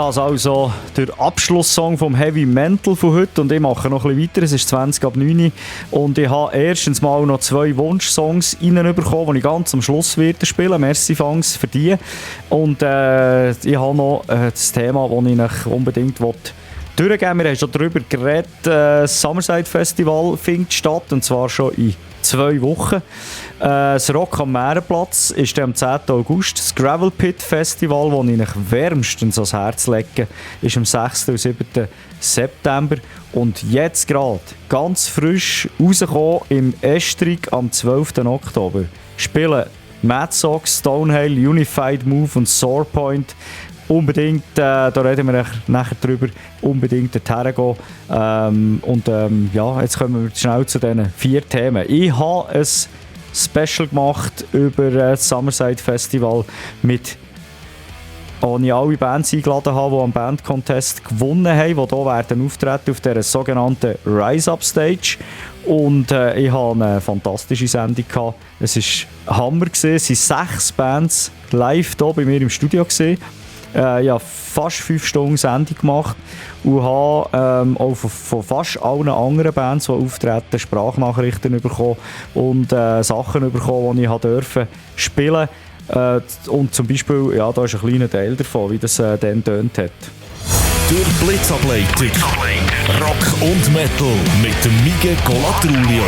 Das also der Abschlusssong vom Heavy Mental von heute und ich mache noch ein bisschen weiter, es ist 20 ab 9 und ich habe erstens mal noch 2 Wunschsongs reinbekommen, die ich ganz am Schluss werde spielen. Merci Fangs für die. Und ich habe noch das Thema, das ich euch unbedingt durchgeben will. Wir haben schon darüber geredet, das Summerside Festival findet statt und zwar schon in 2 Wochen. Das Rock am Meerenplatz ist am 10. August. Das Gravel Pit Festival, das ich euch wärmstens ans Herz lege, ist am 6. und 7. September. Und jetzt gerade, ganz frisch rausgekommen im Estrig am 12. Oktober, spielen Mad Sox, Stonehill, Unified Move und Sorepoint. Unbedingt, da reden wir nachher drüber, unbedingt dorthin gehen. Ja, jetzt kommen wir schnell zu diesen 4 Themen. Ich habe ein Special gemacht über das Summerside Festival, wo ich alle Bands eingeladen habe, die am Band Contest gewonnen haben, die hier werden auftreten auf dieser sogenannten Rise Up Stage. Und ich hatte eine fantastische Sendung gehabt. Es war Hammer gewesen. Es waren 6 Bands live hier bei mir im Studio gewesen. Ich habe fast 5 Stunden Sendung gemacht und habe auch von fast allen anderen Bands, die auftreten, Sprachnachrichten bekommen und Sachen bekommen, die ich durfte spielen. Und zum Beispiel, ja, da ist ein kleiner Teil davon, wie das dann tönt hat. Durch Blitzableitung. Rock und Metal mit dem Mige Colatrulio.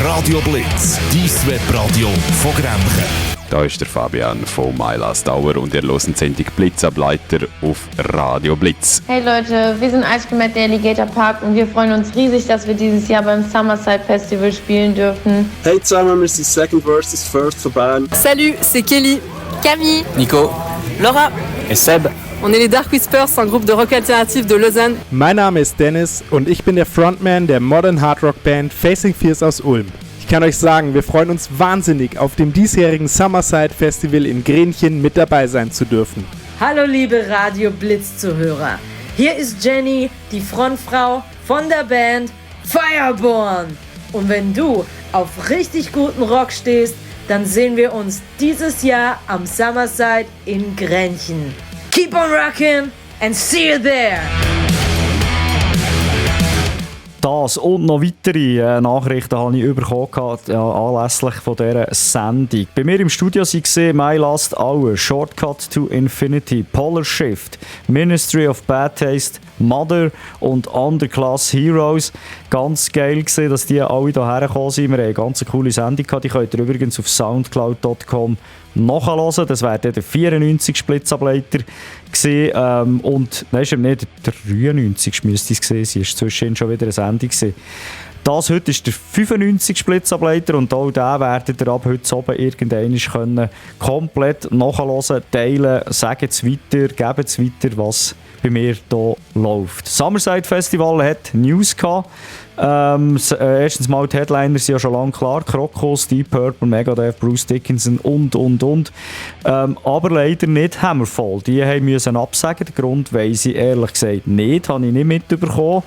Radio Blitz, dein Webradio von Grenchen. Da ist der Fabian von My Last Hour und ihr hört die Sendung Blitzableiter auf Radio Blitz. Hey Leute, wir sind Ice Cream at the Alligator Park und wir freuen uns riesig, dass wir dieses Jahr beim Summerside Festival spielen dürfen. Hey zusammen, wir sind Second vs. First von Bern. Salut, c'est Kelly, Camille, Nico, Laura et Seb. On est les Dark Whispers, un groupe de rock alternatif de Lausanne. Mein Name ist Dennis und ich bin der Frontman der Modern Hard Rock Band Facing Fears aus Ulm. Ich kann euch sagen, wir freuen uns wahnsinnig, auf dem diesjährigen Summerside Festival in Grenchen mit dabei sein zu dürfen. Hallo liebe Radio Blitz-Zuhörer, hier ist Jenny, die Frontfrau von der Band Fireborn. Und wenn du auf richtig guten Rock stehst, dann sehen wir uns dieses Jahr am Summerside in Grenchen. Keep on rockin' and see you there! Das und noch weitere Nachrichten habe ich bekommen anlässlich von dieser Sendung. Bei mir im Studio waren My Last Hour, Shortcut to Infinity, Polar Shift, Ministry of Bad Taste, Mother und Underclass Heroes. Ganz geil gesehen, dass die alle hierher gekommen sind. Wir haben eine ganz coole Sendung gehabt. Die könnt ihr übrigens auf soundcloud.com nachhören. Das wäre der 94. Blitzableiter gewesen. Und nein, ist nicht der 93. müsste es gewesen sein. Es war zwischendurch schon wieder eine Sendung gewesen. Das heute ist der 95. Blitzableiter und auch den werdet ihr ab heute oben irgendwann komplett nachhören, teilen, sagen es weiter, geben es weiter, was bei mir hier läuft. Summerside Festival hat News gehabt. Erstens mal die Headliner sind ja schon lange klar. Krokus, Deep Purple, Megadeth, Bruce Dickinson und. Aber leider nicht Hammerfall. Die mussten absagen. Den Grund weiss ich ehrlich gesagt nicht. Habe ich nicht mitbekommen.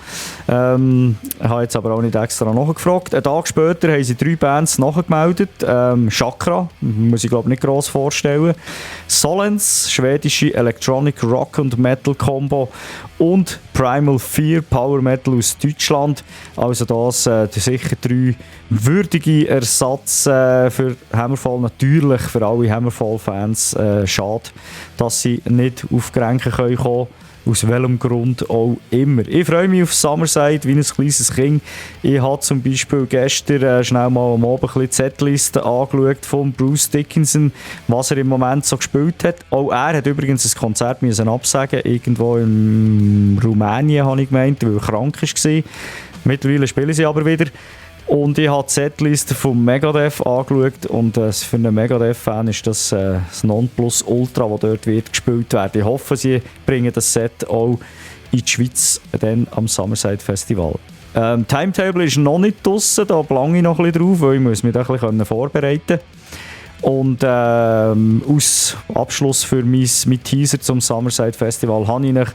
Ich habe jetzt aber auch nicht extra nachgefragt. Einen Tag später haben sie 3 Bands nachgemeldet. Chakra, muss ich glaube nicht gross vorstellen. Solens, schwedische Electronic Rock und Metal Combo. Und Primal Fear, Power Metal aus Deutschland. Also das sicher 3 würdige Ersatz für Hammerfall. Natürlich für alle Hammerfall-Fans schade, dass sie nicht auf Grenchen kommen können. Aus welchem Grund auch immer. Ich freue mich auf Summerside wie ein kleines Kind. Ich habe zum Beispiel gestern schnell mal am Abend die Setliste angeschaut von Bruce Dickinson, was er im Moment so gespielt hat. Auch er hat übrigens ein Konzert müssen absagen, irgendwo in Rumänien, habe ich gemeint, weil er krank war. Mittlerweile spielen sie aber wieder. Und ich habe die Setliste von Megadeth angeschaut und für einen Megadeth-Fan ist das das Nonplusultra, das dort wird gespielt werden. Ich hoffe, sie bringen das Set auch in die Schweiz dann am Summerside Festival. Timetable ist noch nicht draussen, da plange ich noch ein bisschen drauf, weil ich muss mich da ein bisschen vorbereiten. Und aus Abschluss für mein Teaser zum Summerside Festival habe ich eine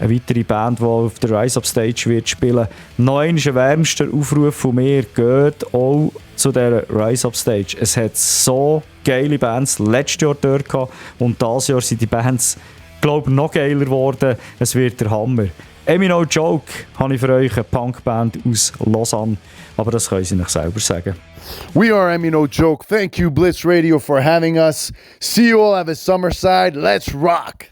weitere Band, die auf der Rise Up Stage wird spielen. Noch einmal ein wärmster Aufruf von mir, geht auch zu dieser Rise Up Stage. Es hat so geile Bands letztes Jahr dort gehabt und dieses Jahr sind die Bands glaube noch geiler geworden. Es wird der Hammer. No Joke habe ich für euch, eine Punkband aus Lausanne. Aber das können sie nicht selber sagen. We are No Joke. Thank you, Blitz Radio, for having us. See you all at the Summerside. Let's rock!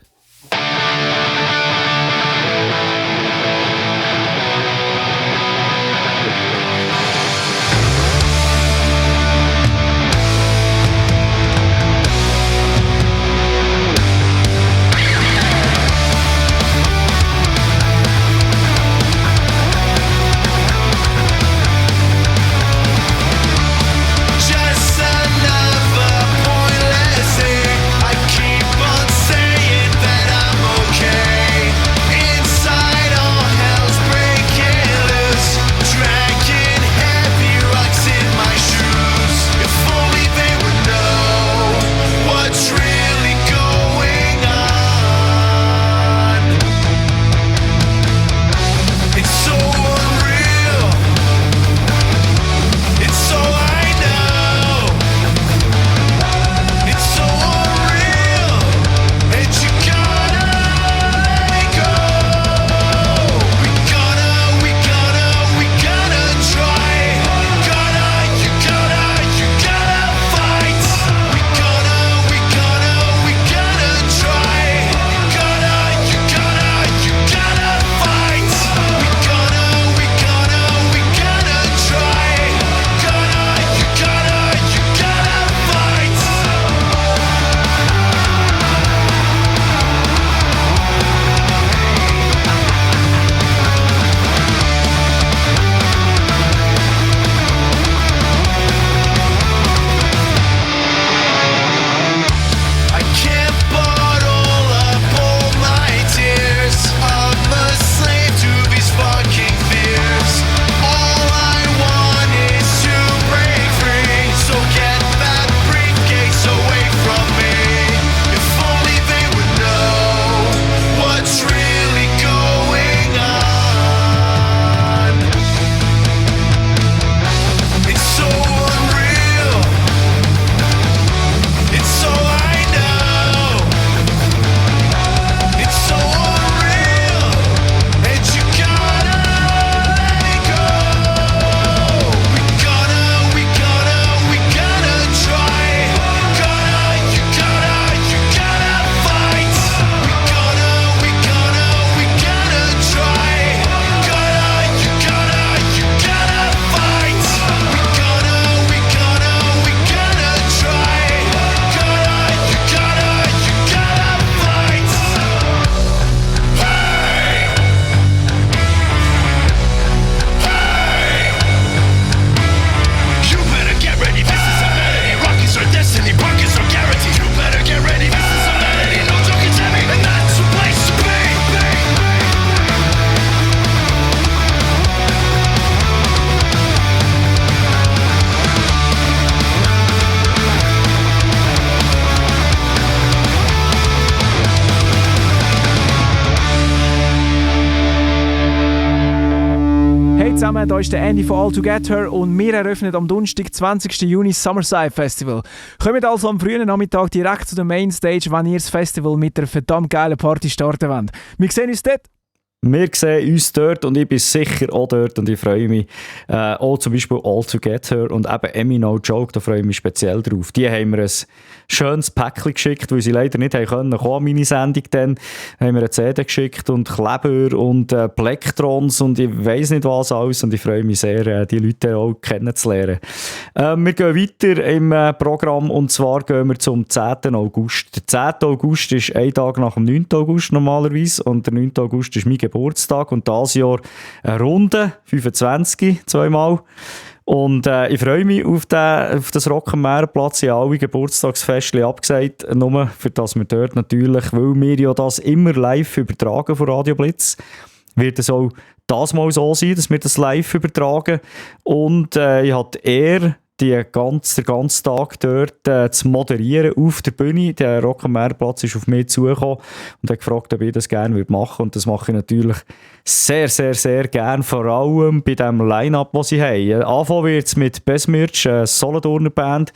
zusammen, hier ist der Andy von All Together und wir eröffnen am Donnerstag, 20. Juni, das Summerside Festival. Kommt also am frühen Nachmittag direkt zu der Mainstage, wenn ihr das Festival mit einer verdammt geilen Party starten wollt. Wir sehen uns dort. Wir sehen uns dort und ich bin sicher auch dort und ich freue mich auch zum Beispiel All Together und eben No Joke, da freue ich mich speziell drauf. Die haben mir ein schönes Päckchen geschickt, weil sie leider nicht kommen konnten, meine Sendung dann. Haben mir eine CD geschickt und Kleber und Plektrons und ich weiss nicht was alles und ich freue mich sehr, die Leute auch kennenzulernen. Wir gehen weiter im Programm und zwar gehen wir zum 10. August. Der 10. August ist ein Tag nach dem 9. August normalerweise und der 9. August ist mein Geburtstag und dieses Jahr eine Runde, 25, zweimal. Und ich freue mich auf das Rock am Meerplatz. Ich habe alle Geburtstagsfestchen abgesagt, nur für das wir dort natürlich, weil wir ja das immer live übertragen von Radio Blitz, wird es auch das mal so sein, dass wir das live übertragen. Und ich hatte eher den ganzen Tag dort zu moderieren auf der Bühne. Der Rock am Meerplatz ist auf mich zugekommen und hat gefragt, ob ich das gerne machen würde. Und das mache ich natürlich sehr, sehr, sehr gerne, vor allem bei dem Line-Up, das sie haben. Anfangen wird es mit Besmirch, eine Solothurner Band,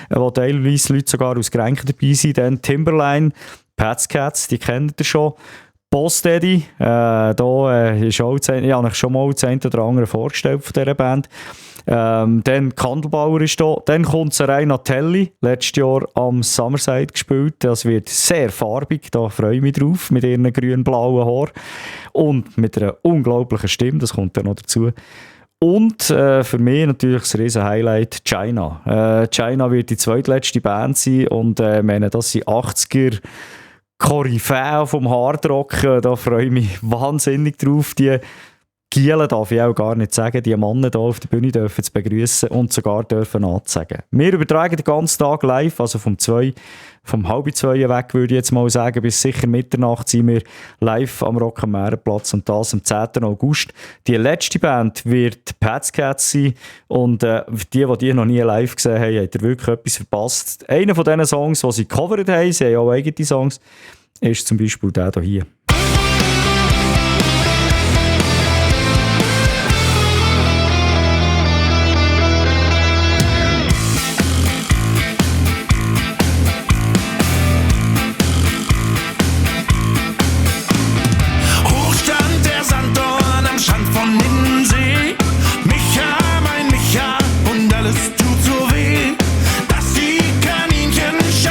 wo teilweise Leute sogar aus Grenken dabei sind, dann Timberline, Pats Cats, die kennt ihr schon. Boss Daddy, da ist auch ich habe euch schon mal das eine oder andere vorgestellt von dieser Band. Dann Kandelbauer ist da. Dann kommt Serena Telli, letztes Jahr am Summerside gespielt. Das wird sehr farbig, da freue ich mich drauf, mit ihren grün-blauen Haaren. Und mit einer unglaublichen Stimme, das kommt dann noch dazu. Und für mich natürlich das riesen Highlight China. China wird die zweitletzte Band sein und meine, das sind 80er Koryphäen vom Hardrock. Da freue ich mich wahnsinnig drauf. Die Gielen darf ich auch gar nicht sagen, die Männer hier auf der Bühne dürfen zu begrüßen und sogar dürfen anzusagen. Wir übertragen den ganzen Tag live, also vom 1:30 weg, würde ich jetzt mal sagen, bis sicher Mitternacht sind wir live am Rock am Meerenplatz und das am 10. August. Die letzte Band wird Pats Cats sein und die noch nie live gesehen haben, haben wirklich etwas verpasst. Einer von diesen Songs, die sie gecovert haben, sie haben auch eigene Songs, ist zum Beispiel der hier.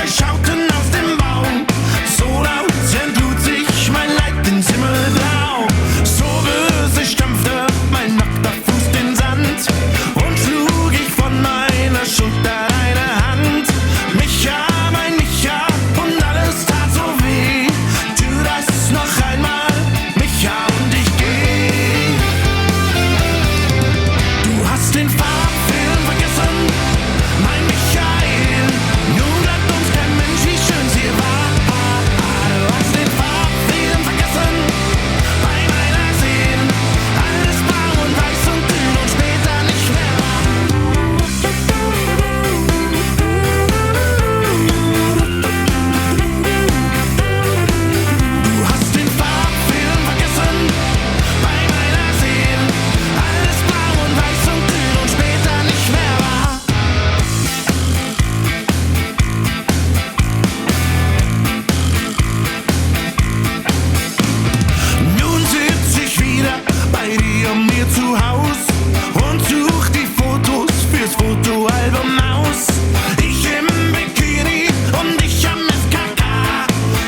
Schauten aus dem Baum, so laut entlud sich mein Leib ins Himmelblau. So böse stampfte mein nackter Fuß den Sand und schlug ich von meiner Schulter eine Hand. Micha, mein Micha, und alles tat so weh. Tu das noch einmal, Micha, und ich geh. Du hast den Farbfilm vergessen, mein Michael. Nun bleibt uns kein Mensch, wie schön sie war. Du hast den Farbfilm vergessen, bei meiner Seele. Alles blau und weiß und grün und später nicht mehr wahr. Du hast den Farbfilm vergessen, bei meiner Seele. Alles blau und weiß und grün und später nicht mehr wahr. Nun sitz ich wieder bei dir mir zu Haus und such die Fotos fürs Fotoalbum aus. Ich im Bikini und ich am FKK.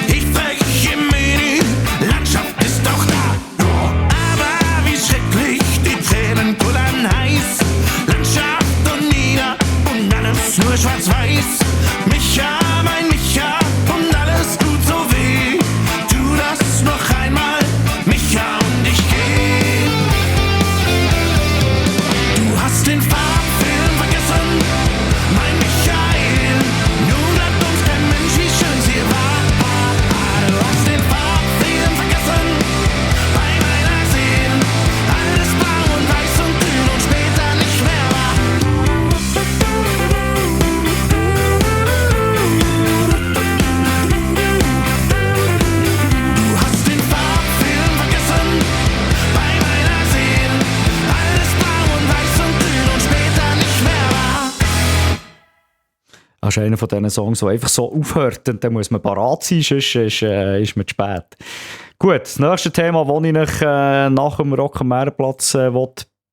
Ich frech im Mini, Landschaft ist auch da. Aber wie schrecklich, die Tränen kullern heiß. Landschaft und nieder und alles nur schwarz-weiß. Micha, mein Micha, und alles tut so weh. Tu das noch einmal, Micha, und ich geh. Du hast den Farbfilm vergessen, mein Michael. Nun bleibt uns kein Mensch, wie schön sie war. Du hast den Farbfilm vergessen, bei meiner Seele. Alles blau und weiß und grün und später nicht mehr wahr. Du hast den Farbfilm vergessen, bei meiner Seele. Alles blau und weiß und grün und später nicht mehr wahr. Das ist einer von diesen Songs, der einfach so aufhört und dann muss man parat sein, sonst ist man zu spät. Gut, das nächste Thema, das ich euch nach dem Rock am Meerenplatz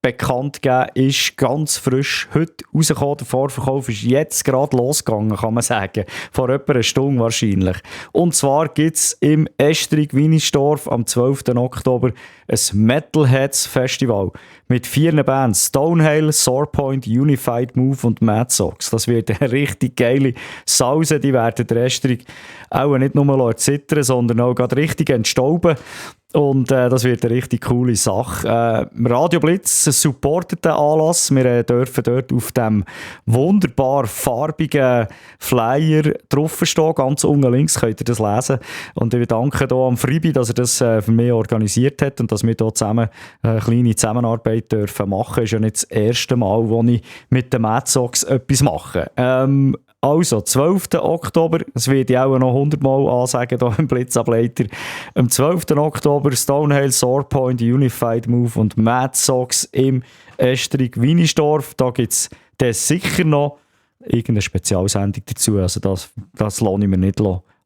bekannt geben ist ganz frisch heute rausgekommen. Der Vorverkauf ist jetzt gerade losgegangen, kann man sagen. Vor etwa einer Stunde wahrscheinlich. Und zwar gibt es im Estrig-Wienisdorf am 12. Oktober ein Metalheads Festival mit 4 Bands. Stonehail, Sorepoint, Unified Move und Mad Sox. Das wird eine richtig geile Sause. Die werden der Estrig auch nicht nur zittern, sondern auch gerade richtig entstauben. Und das wird eine richtig coole Sache. Radio Blitz supportet den Anlass. Wir dürfen dort auf dem wunderbar farbigen Flyer draufstehen. Ganz unten links könnt ihr das lesen. Und ich danke hier am Fribi, dass er das für mich organisiert hat und dass wir hier zusammen eine kleine Zusammenarbeit dürfen machen. Das ist ja nicht das erste Mal, wo ich mit den Mad Sox etwas mache. Also, 12. Oktober, das werde ich auch noch 100 Mal ansagen hier im Blitzableiter. Am 12. Oktober Stonehail, Sorepoint, Unified Move und Mad Sox im Estrig-Wienisdorf. Da gibt es sicher noch irgendeine Spezialsendung dazu. Also das lasse ich mir nicht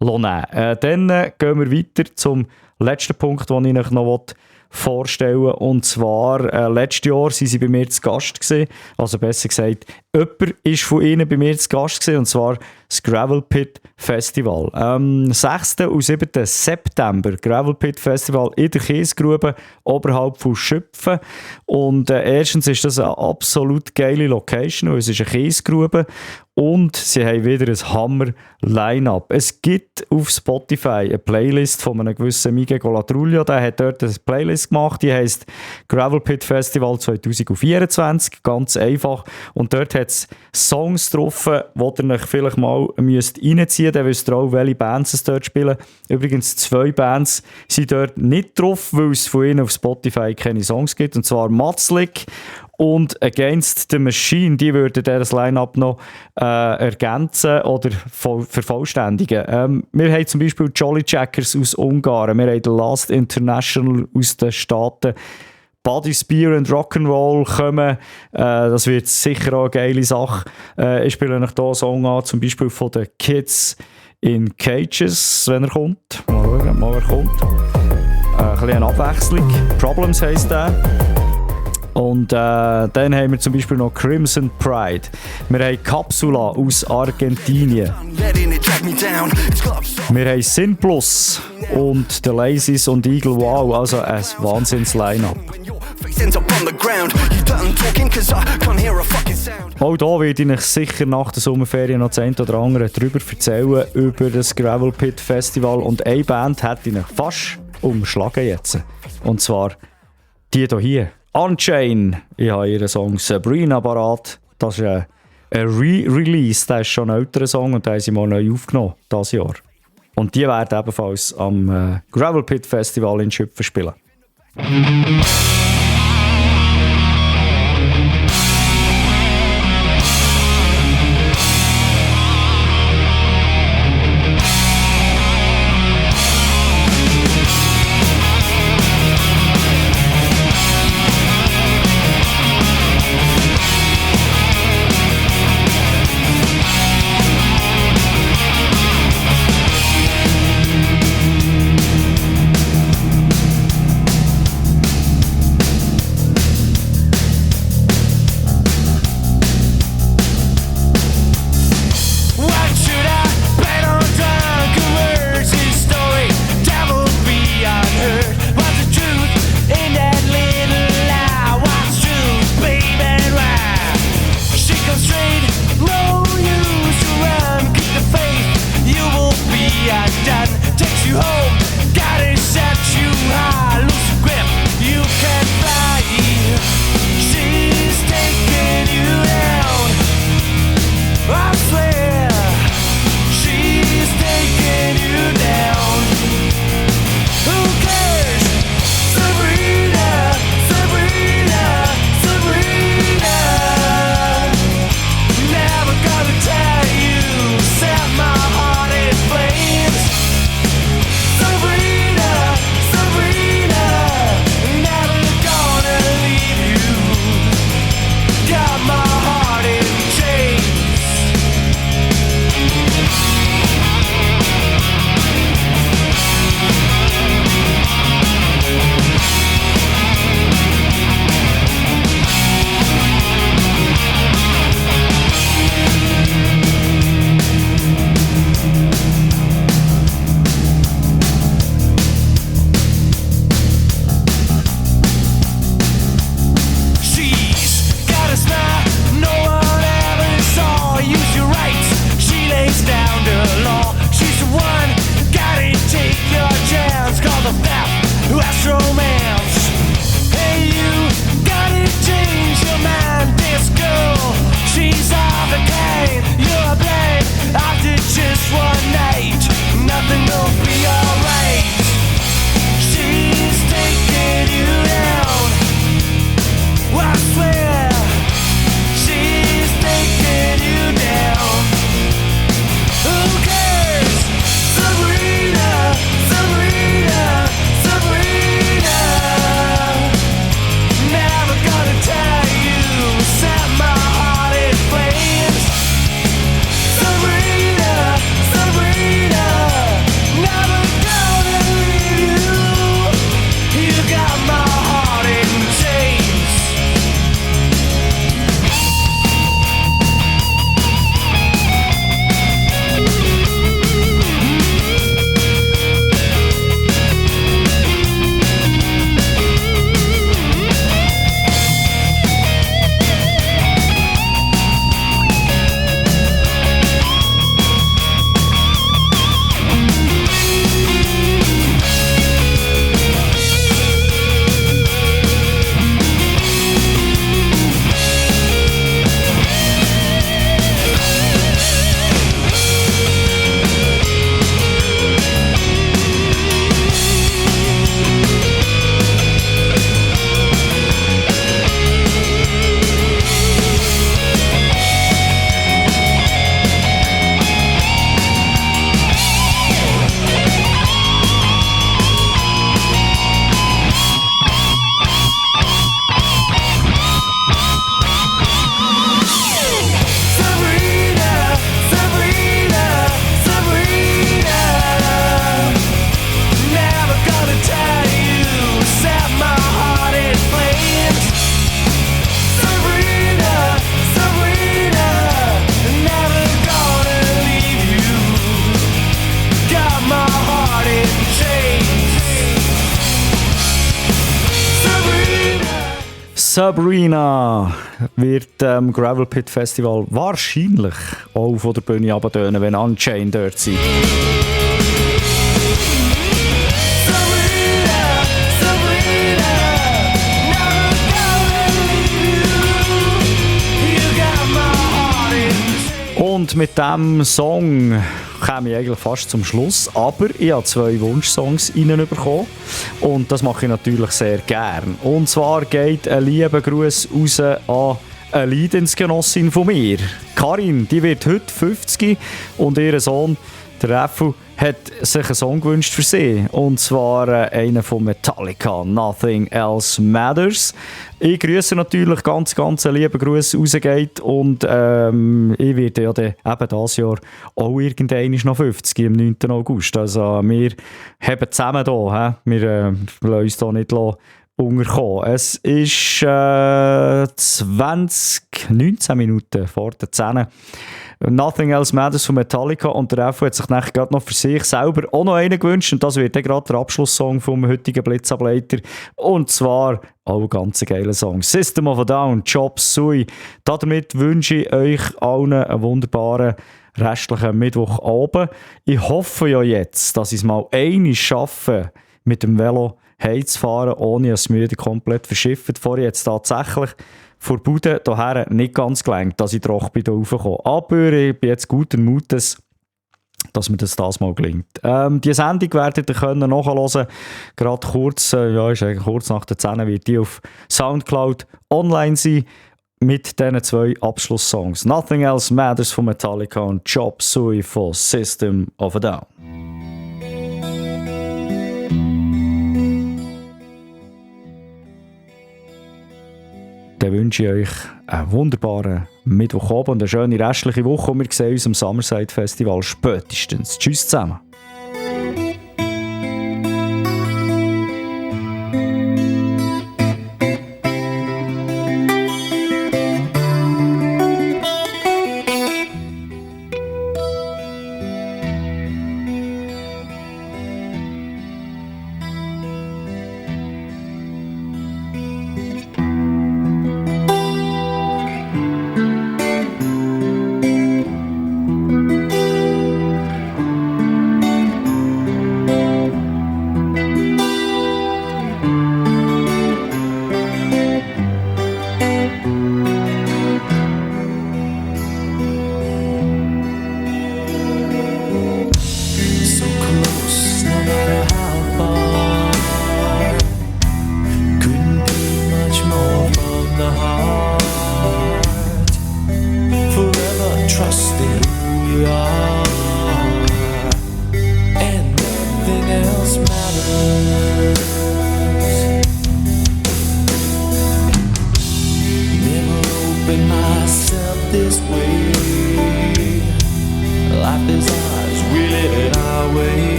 nehmen. Dann gehen wir weiter zum letzten Punkt, den ich euch noch vorstellen will. Und zwar, letztes Jahr waren sie bei mir zu Gast gewesen. Also besser gesagt, jemand war von ihnen bei mir zu Gast gewesen, und zwar das Gravel Pit Festival. Am 6. und 7. September Gravel Pit Festival in der Kiesgrube oberhalb von Schüpfen. Und erstens ist das eine absolut geile Location, weil es ist eine Kiesgrube und sie haben wieder ein Hammer-Line-Up. Es gibt auf Spotify eine Playlist von einem gewissen Miguel Golatrulio, der hat dort eine Playlist gemacht, die heisst Gravel Pit Festival 2024, ganz einfach. Und dort hat es Songs drauf, die ihr euch vielleicht mal reinziehen müsst, dann wisst ihr auch, welche Bands es dort spielen. Übrigens 2 Bands sind dort nicht drauf, weil es von ihnen auf Spotify keine Songs gibt, und zwar Matzlik und Against the Machine. Die würden dieses Line-Up noch ergänzen oder vervollständigen. Wir haben zum Beispiel Jolly Jackers aus Ungarn, wir haben The Last International aus den Staaten, Body, Spear and Rock'n'Roll kommen. Das wird sicher auch eine geile Sache. Ich spiele euch hier einen Song an, zum Beispiel von den Kids in Cages, wenn er kommt. Mal schauen, mal er kommt. Ein bisschen eine Abwechslung. Problems heisst der. Und dann haben wir zum Beispiel noch Crimson Pride. Wir haben Capsula aus Argentinien. Wir haben Sin Plus und The Lazies und Eagle Wow. Also ein Wahnsinns-Line-Up. Auch hier werde ich euch sicher nach der Sommerferien noch das eine oder andere darüber erzählen, über das Gravel Pit Festival. Und eine Band hätte ich euch fast umschlagen jetzt. Und zwar die hier. Unchained. Ich habe ihren Song Sabrina parat. Das ist ein Re-Release. Das ist schon ein älterer Song und den haben sie mal neu aufgenommen, dieses Jahr. Und die werden ebenfalls am Gravel Pit Festival in Schüpfen spielen. Sabrina wird Gravel Pit Festival wahrscheinlich auch von der Bühne runtertönen, wenn Unchained dort sind. Und mit diesem Song komme ich eigentlich fast zum Schluss, aber ich habe 2 Wunschsongs reinbekommen und das mache ich natürlich sehr gern. Und zwar geht ein lieber Gruß raus an eine Leidensgenossin von mir. Karin, die wird heute 50 und ihr Sohn, der Raffu, hat sich einen Song gewünscht für sie. Und zwar einen von Metallica, Nothing Else Matters. Ich grüße natürlich ganz einen lieben Gruß rausgeht und ich werde ja dann eben dieses Jahr auch irgendwann noch 50 am 9. August. Also wir haben zusammen hier, wir lassen uns hier nicht unterkommen. Es ist 19 Minuten vor der 10. Nothing Else Matters von Metallica und der Raffu hat sich nachher gerade noch für sich selber auch noch einen gewünscht und das wird dann gerade der Abschlusssong vom heutigen Blitzableiter und zwar auch ein ganz geiler Song. System of a Down, Chop Suey. Damit wünsche ich euch allen einen wunderbaren restlichen Mittwochabend. Ich hoffe ja jetzt, dass ich es mal einmal schaffe, mit dem Velo heimzufahren, ohne dass es mir komplett verschifft. Vorher jetzt tatsächlich vor Bude hierher nicht ganz gelangt, dass ich doch bei raufkomme. Aber ich bin jetzt guten Mutes, dass mir das mal gelingt. Die Sendung werdet ihr können nachhören. Gerade kurz, ist eigentlich kurz nach der 10 wird die auf Soundcloud online sein mit diesen 2 Abschlusssongs. Nothing Else Matters von Metallica und Chop Suey von System of a Down. Dann wünsche ich euch einen wunderbaren Mittwochabend und eine schöne restliche Woche. Und wir sehen uns am Summerside Festival spätestens. Tschüss zusammen.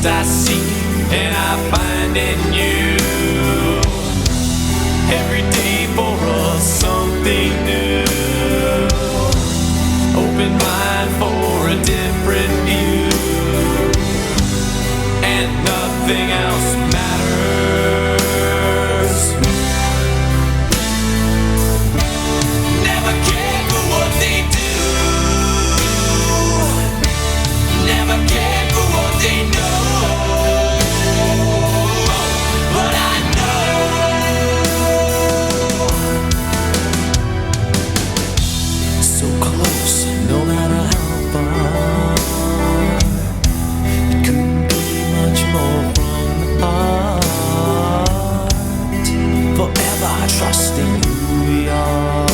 I seek and I find in you every day for us something new. Open mind for a different view, and nothing else matters. Never cared for what they do, never cared for what they know. Trusting who we are,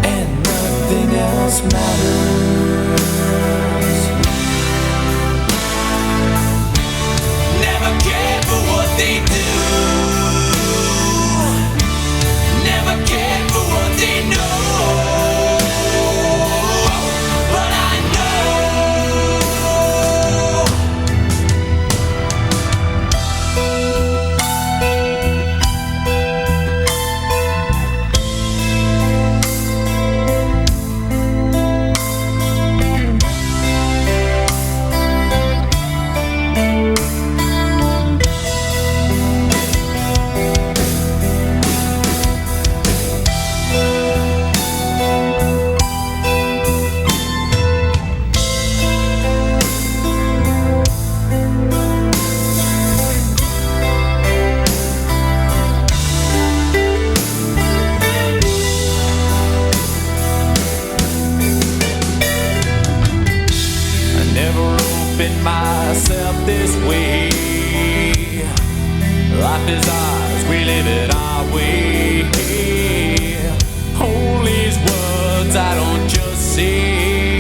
and nothing else matters. Never cared for what they do, never cared for what they know. But I know say that I will. All these words I don't just say,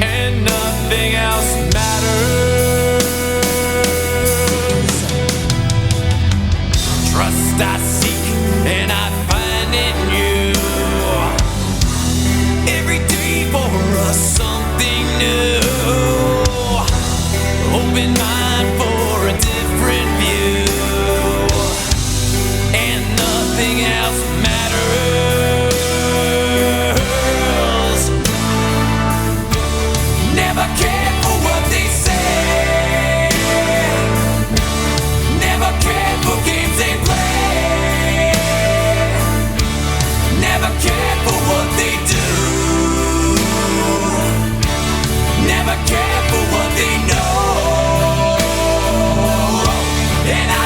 and nothing else matters. Trust I seek and I find in you. Every day for us something new. Open mind for a different view, and nothing else matters. Never cared for what they say, never cared for games they play, never cared for what they do, never cared for what they know. And I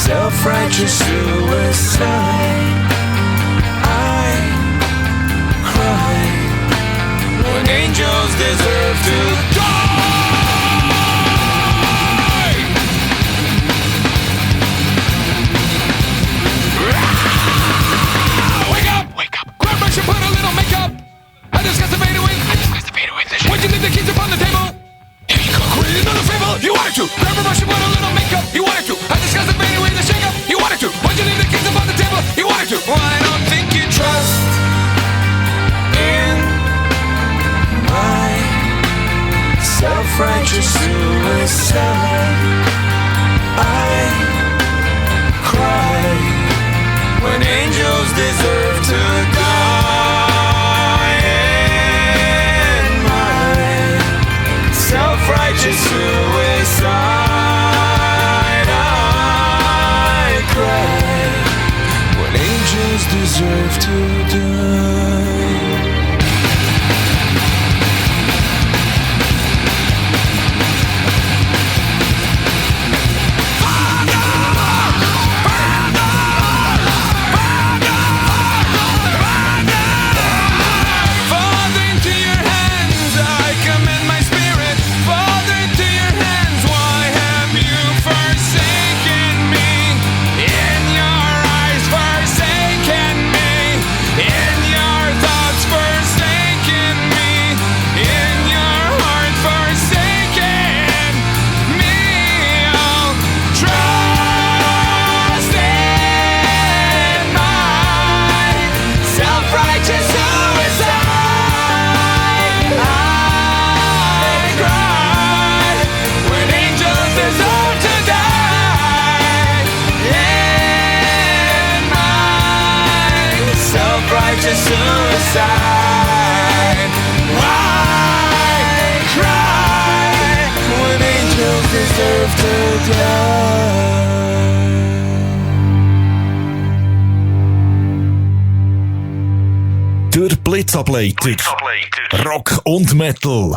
self-righteous suicide. I cry when angels deserve to die. Wake up! Wake up! Grab brush and put a little makeup. I discuss the fade away. Why'd you leave the keys upon the table? You could create another fable. You wanted to. Grab a brush and put a little makeup. You wanted to. I discuss the fade away, the shake up. You wanted to. Why'd you leave the keys upon the table? You wanted to. Well, I don't think you trust in my self-righteous suicide. I cry when angels deserve to die. In my self-righteous suicide, I cry when angels deserve to die. Yeah. inside. Why cry when angels deserve to die? Der Blitzableiter. Rock und Metal.